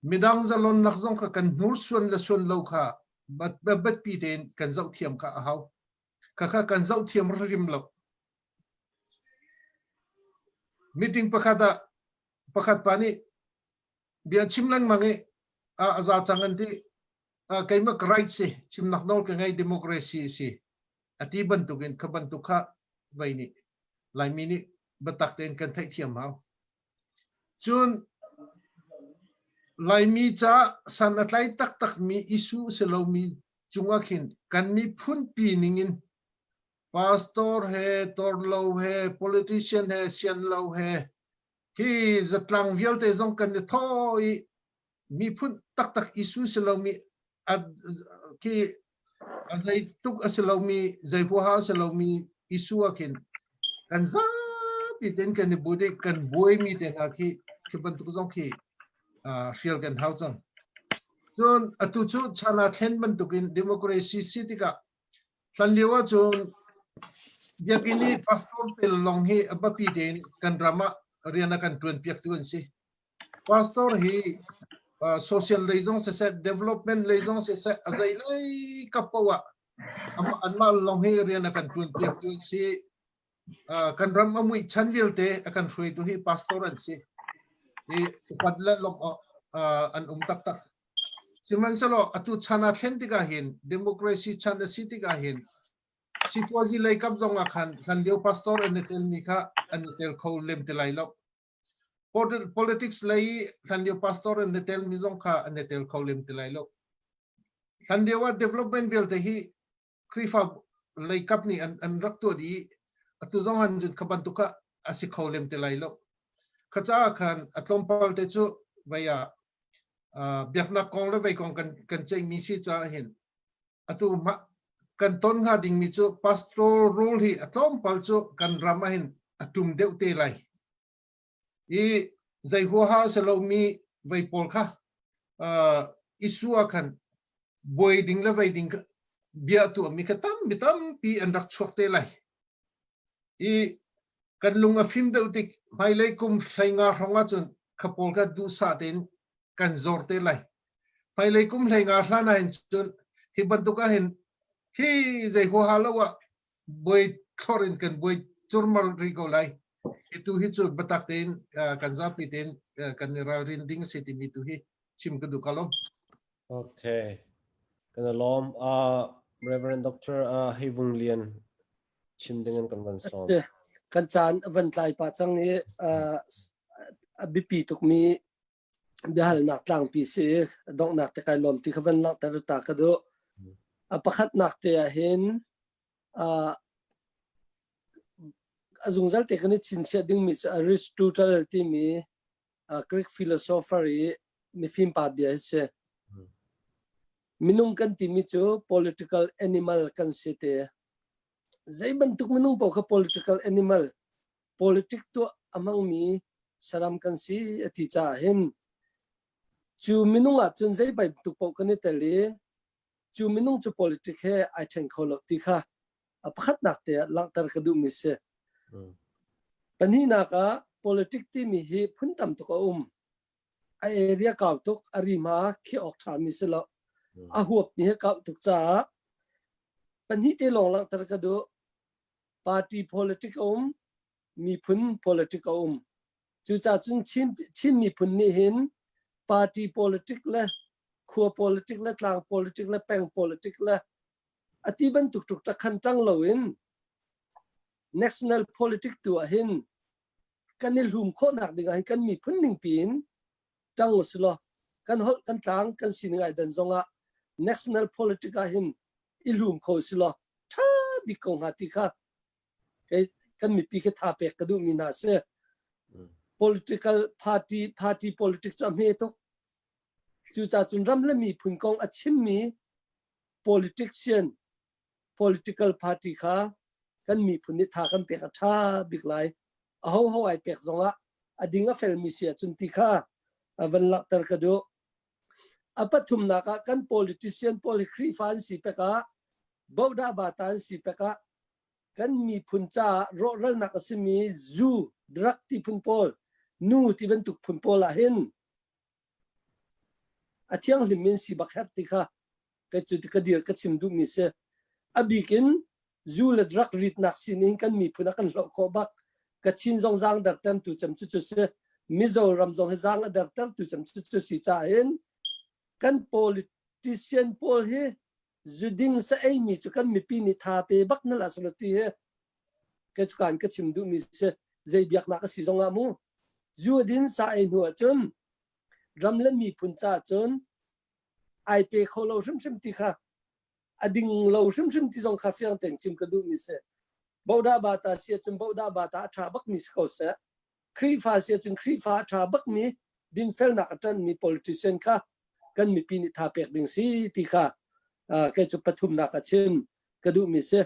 midang zalonnak zong kha kan hnursuan le suan lo kha biapi tein kan zoh thiam kha a hau. Khakha kan zoh thiam hrim lo. Meeting pakhat ah pakhat pa nih bia chim lengmang i a za cang an ti keimah ka right si chimnak nawl ka ngei democracy si a ti bantukin kha bantuk kha vei nih Laimi nih biatak tein kan theihthiam hau. Cun Laimi ca san a tlai taktakmi issue si lomi cungah khin kan miphunpi ningin pastor he torlo he politician he sian lo he hi zatlang vialte zong kan i thaw i miphun taktak issue si lomi khi a zei tuk a si lomi zei huaha a si lomi issue ah khin kan zapi ten kan i bu dih kan buaimi te hna khi khi bantuk zong khi hrial kan hau cang. Cun atu cu China thlen bantukin democracy si tikah hlan lio ahcun biakinn i pastor tel lawng hi a biapi tein kan ram ah rian a kan ṭuan piaktu an si. Pastor hi social lei zong siseh, development lei zong siseh, a zei lei kap paoh ah anmah lawng hi rian a kan ṭuan piak tu si. Kan ram a muih chan vialte a kan hruaitu hi pastor an si. Hi upat le lawmh an um taktak. Sihmanhsehlaw atu chan aa thlen tikah hin democracy chan a si tikah hin sipuazi lei kap zong ah khan hlanlio pastor an i telmi kha an i tel kho lem ti lai lo. Politics lei i hlanlio pastor an i telmi zong kha an i tel kho lem ti lai lo. Hlanlio ah development vialte hi Khrihfa lei kap nih an, an rak tuah dih i atu zong han cun kha bantuk ah a si kho lem ti lai lo. Kha caah khan a tlawmpal te cu vei ah biaknak kong le vei kong kan, kan ceihmi si caah hin atu kan ton hnga dingmi cu pastoral role hi a tlawmpal cu kan ram ah hin a tum deuh te lai. I zei huaha a si lomi vei pawl kha issue ah khan buai ding le vei ding bia tuahmi kha tampi tampi an rak chuak te lai. I kan lung a fim deuh tik hmailei kum hleinga hrawng ahcun kha pawl kha duhsah tein kan zor te lai. Hmailei kum hleinga hlan ahhin cun hi bantuk ahhin hi zei huaha lo ah buai thlor in kan buai curmar rih ko lai. Hi tu hi cu biatak tein kan zapi tein kan i ralrin ding a si timi tu hi chim ka duh ka lawm. Okay. Kan i lawm. Uh, Reverend Dr. Uh, Hei Vung Lian chim ding in kan van sawm. Kan caan van tlai pa cang i uh, a biapi tukmi biahalnak tlangpi si donghnak te kai lawm ti kha van langhter ta ka duh. A pakhatnak te ah hin uh, a zungzal te kan i chinchiah dingmi cu Aristotle timi Greek philosopher i mifim pa bia hi si. Minung kan timi cu political animal kan si te. Zei bantuk minung paoh kha political animal, politic tuah a hmangmi saram kan si a ti caah hin cu minung ah cun zei bantuk paoh kan i tel i cu minung cu politic he ai ṭhen kho lo ti kha a pakhatnak te ah langhter ka duhmi si. Pahnihnak ah politic timi hi phun tam tuk a um. A area kau tuk, a rima khi awk ṭhami si lo. A huapmi hi kau tuk caah pahnih te lawng langhter ka duh. Party politic a um, miphun politic a um. Cucaah cun Chin, Chin miphun nih hin party politic le khua politic le tlang politic le peng politic le a ti bantuk tuk tak khan ṭang loin national politic tu ah hin kan i hlum khawhnak ding ah hin kan miphun ning piin ṭang usilaw kan holh kan tlang kan sining ai dan zong ah national politic ah hin i hlum kho usilaw ṭha bik ko hnga ti kha kei kan mipi khi tha pek ka duhmi hna si. Political party party politics cu a hme tuk. Cucaah cun ram le miphun kong a chimmi politician political party kha kan miphun nih tha kan pek a ṭha bik lai. Aho ho ai pek zongah a ding a felmi si ahcun ti kha van langhter ka duh. A pathumnak ah kan politician pawl hi Khrihfa an si pek ah bodah bata an si pek ah kan miphun caah rawhralnak a simi zu, drug ti phun pawl, Nu ti bantuk phun pawl ah hin a thianghlim in si bak herh ti kha ka cu ka dir ka chim duhmi si. A bik in zu le drug ritnak sin in kan miphun a kan hloh khawh bak. Kachin zong zaang dertertu cem cu cu si. Mizoram zong hi zaang a dertertu cem cu cu si caah hin kan politician pawl hi zuding sa eimi cu kan mipi nih tha pe bak na la salo ti hi ke cu kan ka chim duhmi si. Zei biaknak a si zong ah mu zu din sa ei hnu ahcun ram le miphun caah cun ai pe kho lo hrimhrim ti kha a ding lo hrimhrim ti zong kha fiang tein chim ka duhmi si. Bodah bata si ahcun bodah bata a ṭha bakmi si ko seh. Khrihfa si ahcun Khrihfa a ṭha bakmi dinfelnak a ṭanmi politician kha kan mipi nih tha pek ding si ti kha kei cu pathumnak a chim ka duhmi si.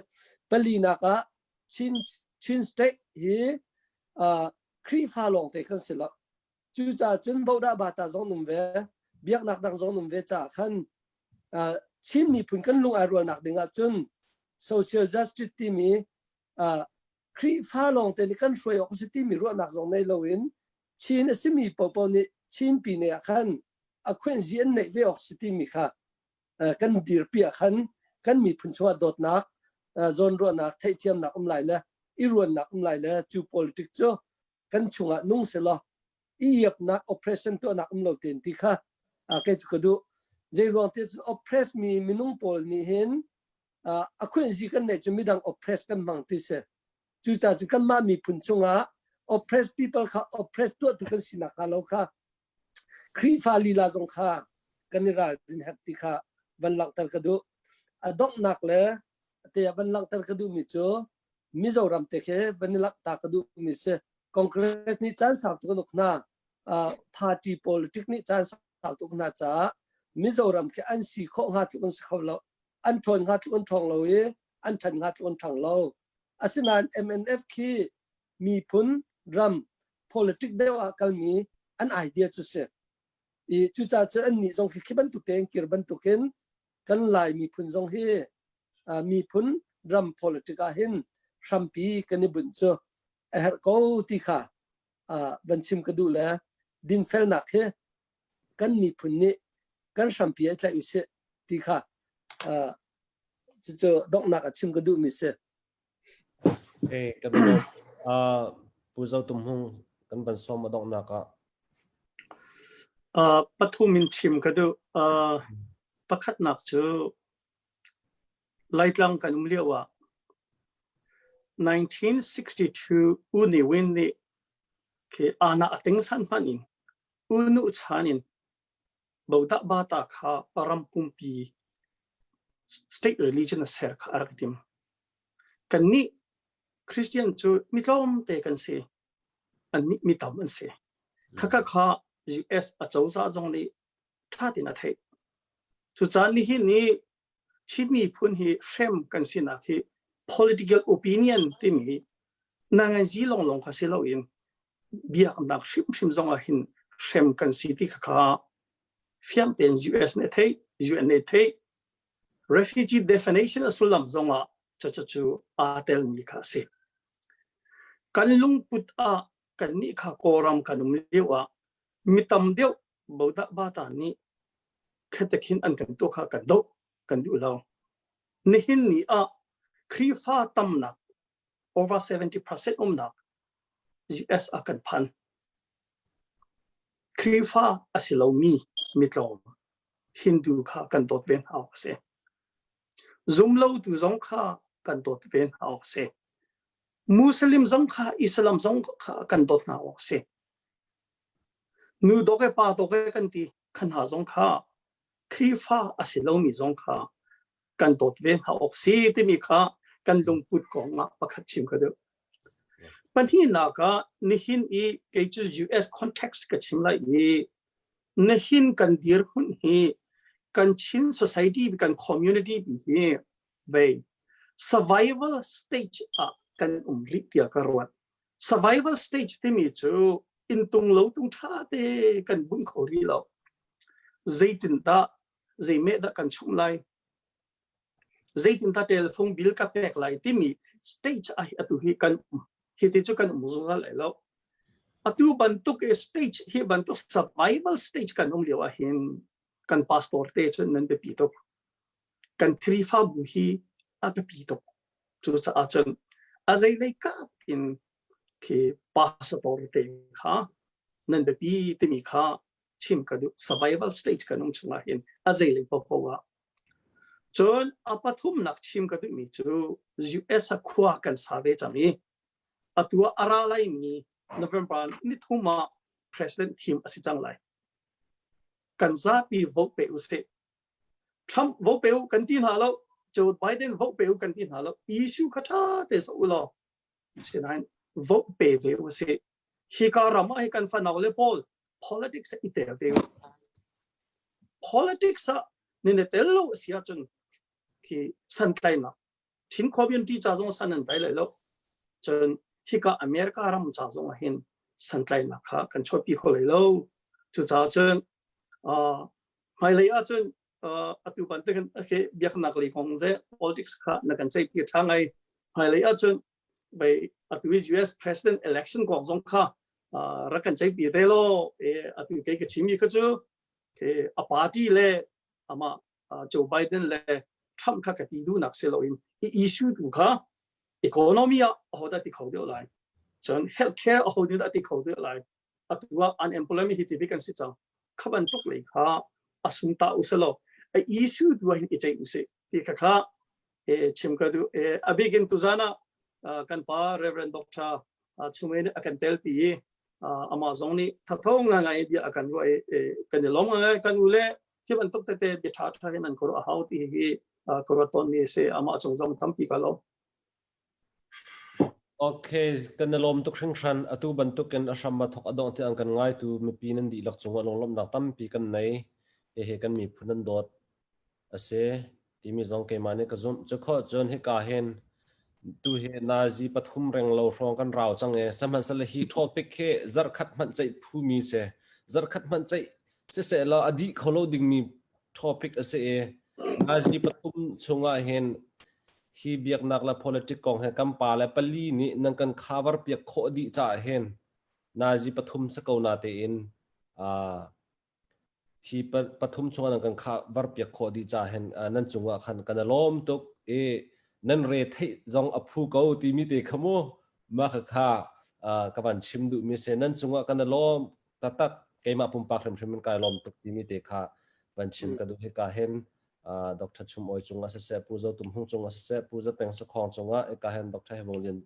Palinak ah Chin, Chin State hi Khrihfa lawngte kan si lo. Cucaah cun bodah bata zong um ve, biaknak dang zong um ve caah khan Chin miphun kan lung ai rualnak ding ah cun social justice timi Khrihfa lawngte nih kan hruai awk a si timi ruahnak zong nei loin Chin a simi paohpaoh nih Chin pine ah khan a khuenzi an neih ve awk si timi kha kan dirpi ah khan kan miphun chungah dawtnak zawnruahnak theihthiamnak um lai le i ruannak um lai le cu politic cu kan chungah nung selaw i iapnak oppression tuahnak um lo tein ti kha kei cu ka duh. Zei ruang te cun oppress mi minung pawl nih hin a khuinzi kan neih cu midang oppress kan hmang ti si. Cucaah cu kanmah miphun chungah oppress people kha oppress tuahtu kan sinak hnga lo kha Khrihfa lila zong kha kan i ralrin herh ti kha van langhter ka duh. A donghnak le te ah van langhter ka duhmi cu Mizoram te khi van i lakta ka duhmi si. Congress nih caan sau tuk an uk hna. Party politic nih caan sau tuk hna caah Mizoram khi an si khawh hnga tluk an si kho lo. An ṭhawn hnga tluk an ṭhawng lo i an ṭhan hnga tluk an ṭhang lo. Asinain MNF khi miphun ram politic deuh ah kalmi an idea cu si. I cucaah cun annih zong khi khi bantuk tein kir bantukin kan Lai miphun zong hi miphun ram politic ah hin hrampi kan i bunh cu a herh ko ti kha van chim ka duh le dinfelnak hi kan miphun nih kan hrampi ai tlaih usih ti kha cucu donghnak a chim ka duhmi si. Eh, ka bianuam. Uh, Pu Zo Tum Hung kan van sawm a donghnak ah. Uh, pathum in chim ka duh. Uh, pakhatnak cu Laitlang kan um lio ah 1962 U Ne Win nih khi ana a ting hlan hmanh in U Nu chan in Bodah Bata kha ram pumpi state religion a ser kha a rak tim. Kannih Christian cu mi tlawmte kan si. Annih mi tam an si. Khakha kha US acozah zong nih ṭha tein a theih. Cucaah nihin ni Chin miphun hi hrem kan sinak hi political opinion timi nanganzi longlong kha si loin biaknak hrimhrim zong ah hin hrem kan si ti kha kha fiang tein US nih a theih, UN nih a theih. Refugee definition a sullam zong ah cucu cu aa telmi kha a si. Kan lungput ah kannih kha Kawlram kan um lio ah mi tam deuh bodah bata nih khetekhin an kan tuah kha kan doh kan duh lo. Nihin ni ah Khrihfa tamnak over 70% umnak US ah kan phan. Khrihfa a si lomi mitlawm Hindu kha kan dawt ve hna awk a si. Zumlotu zong kha kan dawt ve hna awk a si. Muslim zong kha Islam zong kha kan dawt hna awk a si. Nu dawk e pa dawk e kan ti kha hna zong kha Khrihfa a si lomi zong kha kan dawt ve hna awk si timi kha kan lungput kong ah pakhat chim ka duh. Pahnihnak ah nihin i kei cu US context ka chim lai i nihin kan dirhmun hi kan Chin society kan community hi vei survival stage ah kan um rih tiah ka ruat. Survival stage timi cu inntung lo tung ṭha te kan bunh kho rih lo. Zeitindah zeimeh dah kan chumh lai? Zeitindah telephone bill ka pek lai timi stage ah atu hi kan um. Hi ti cu kan um zungzal lai lo. Atu bantuk stage hi bantuk survival stage kan um lio ahhin kan pastor te cun nan biapi tuk. Kan Khrihfabu hi a biapi tuk. Cucaah cun a zeilei kap in khi pastor te kha nan biapi timi kha chim ka duh. Survival stage kan um chungah hin a zeilei paohpaoh ah. Cun a pathumnak chim ka duhmi cu US ah khua kan sa ve cang i atu ah a ra laimi November ni thum ah president thim a si cang lai. Kan zapi vote pe usih. Trump vote pe u kan ti hna lo, Joe Biden vote pe u kan ti hna lo. Issue kha ṭha te zoh u law sinain vote pe ve usih. Hika ram ah hi kan fanau le pawl politics ah i tel ve u. Politics ah ni na tel lo a si ahcun khi santlainak Chin community ca zong san an tlai lai lo. Cun hika America ram ca zong ah hin santlainak kha kan chuahpi kho lai lo. Cucaah cun uh, hmailei ahcun uh, atu bantukin okay, biaknak lei kong ze politics kha na kan ceihpi ṭha ngai. Hmailei ahcun bai atu US president election kong zong kha uh, rak kan ceihpi te law e atu kei ka chimi kha cu ke a party le ama Joe Biden le Trump kha ka ti duhnak si loin i issue tu kha economy ah ahodah ti kho deuh lai cun healthcare aho nih dah ti kho deuh lai atu ah unemployment hi ti kan si cang kha bantuk lei kha a sung ta uselaw a issue tu ah hin i ceih usih ti kha kha e chim ka du e abigin tuzana kan pa Reverend Dr. Chumei nih a kan tel pi i amah zong nih thatho ngai bia a kan ruah i kan i lawm ngai kan u le hi bantuk tete bia ṭha ṭha hin an ka ruah a hau ti hi ka ruat tawnmi a si amah cung zong tampi ka lawm. Okay, kan i lawm tuk hringhran. Atu bantukin a hram a thok a dongh tiang kan ngaitu mipi nan dihlak cungah lunglawmhnak tampi kan nei. Hihi kan miphun nan dawt a si timi zong keimah nih ka zumh. Cu khawh cun hika hin tu hi nazi pathum reng lo hrawng kan rau cang i sihmanhsehlaw hi topic hi zarhkhat hmanh ceih phumi si. Zarhkhat hmanh ceih siseh law a dih kho lo dingmi topic a si i nazi pathum chungah hin hi biaknak le politic kong he kan pa le pali nih nan kan cover piak khawh dih caah hin nazi pathum si ko na tein uh, hi pathum chungah nan kan cover piak khawh dih caah hin nan cungah khan kan i lawm tuk i nan re theih zong a phu ko timi te kha mu mah kha kha ka van chim duhmi si nan cungah kan i lawm taktak keimah pumpak hrimhrim in kai lawm tuk timi te kha van chim ka duh hika hin Dr. Chum Oi cungah siseh Pu Zo Tum Hung cungah siseh Pu Za Peng Sakhong cungah hika hin Dr. Hevong Lian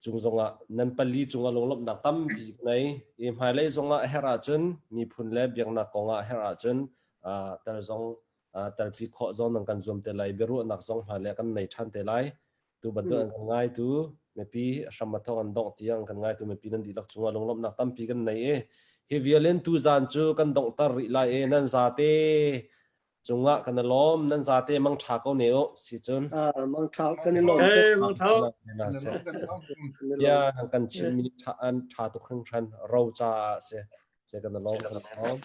cung zongah nan pali cungah lunglawmhnak tampi ka ngei i hmailei zongah a herh ahcun miphun le biaknak kongah a herh ahcun tel zong telpi khawh zong nan kan zuam te lai biaruahnak zong hmailei kan nei ṭhan te lai tu bantuk an kan ngaitu mipi hram a thawk an dongh tiang kan ngaitu mipi nan dihlak cungah lunglawmhnak tampi kan nei i hi vialin tu zan cu kan donghter rih lai i nan zate cungah kan i lawm nan zate mang ṭha ko ne u si cun mang ṭha kan i lawm tuk mang ṭha ya kan chimmi ṭha an ṭha tuk hringhran ro caah si se kan i lawm kan i lawm.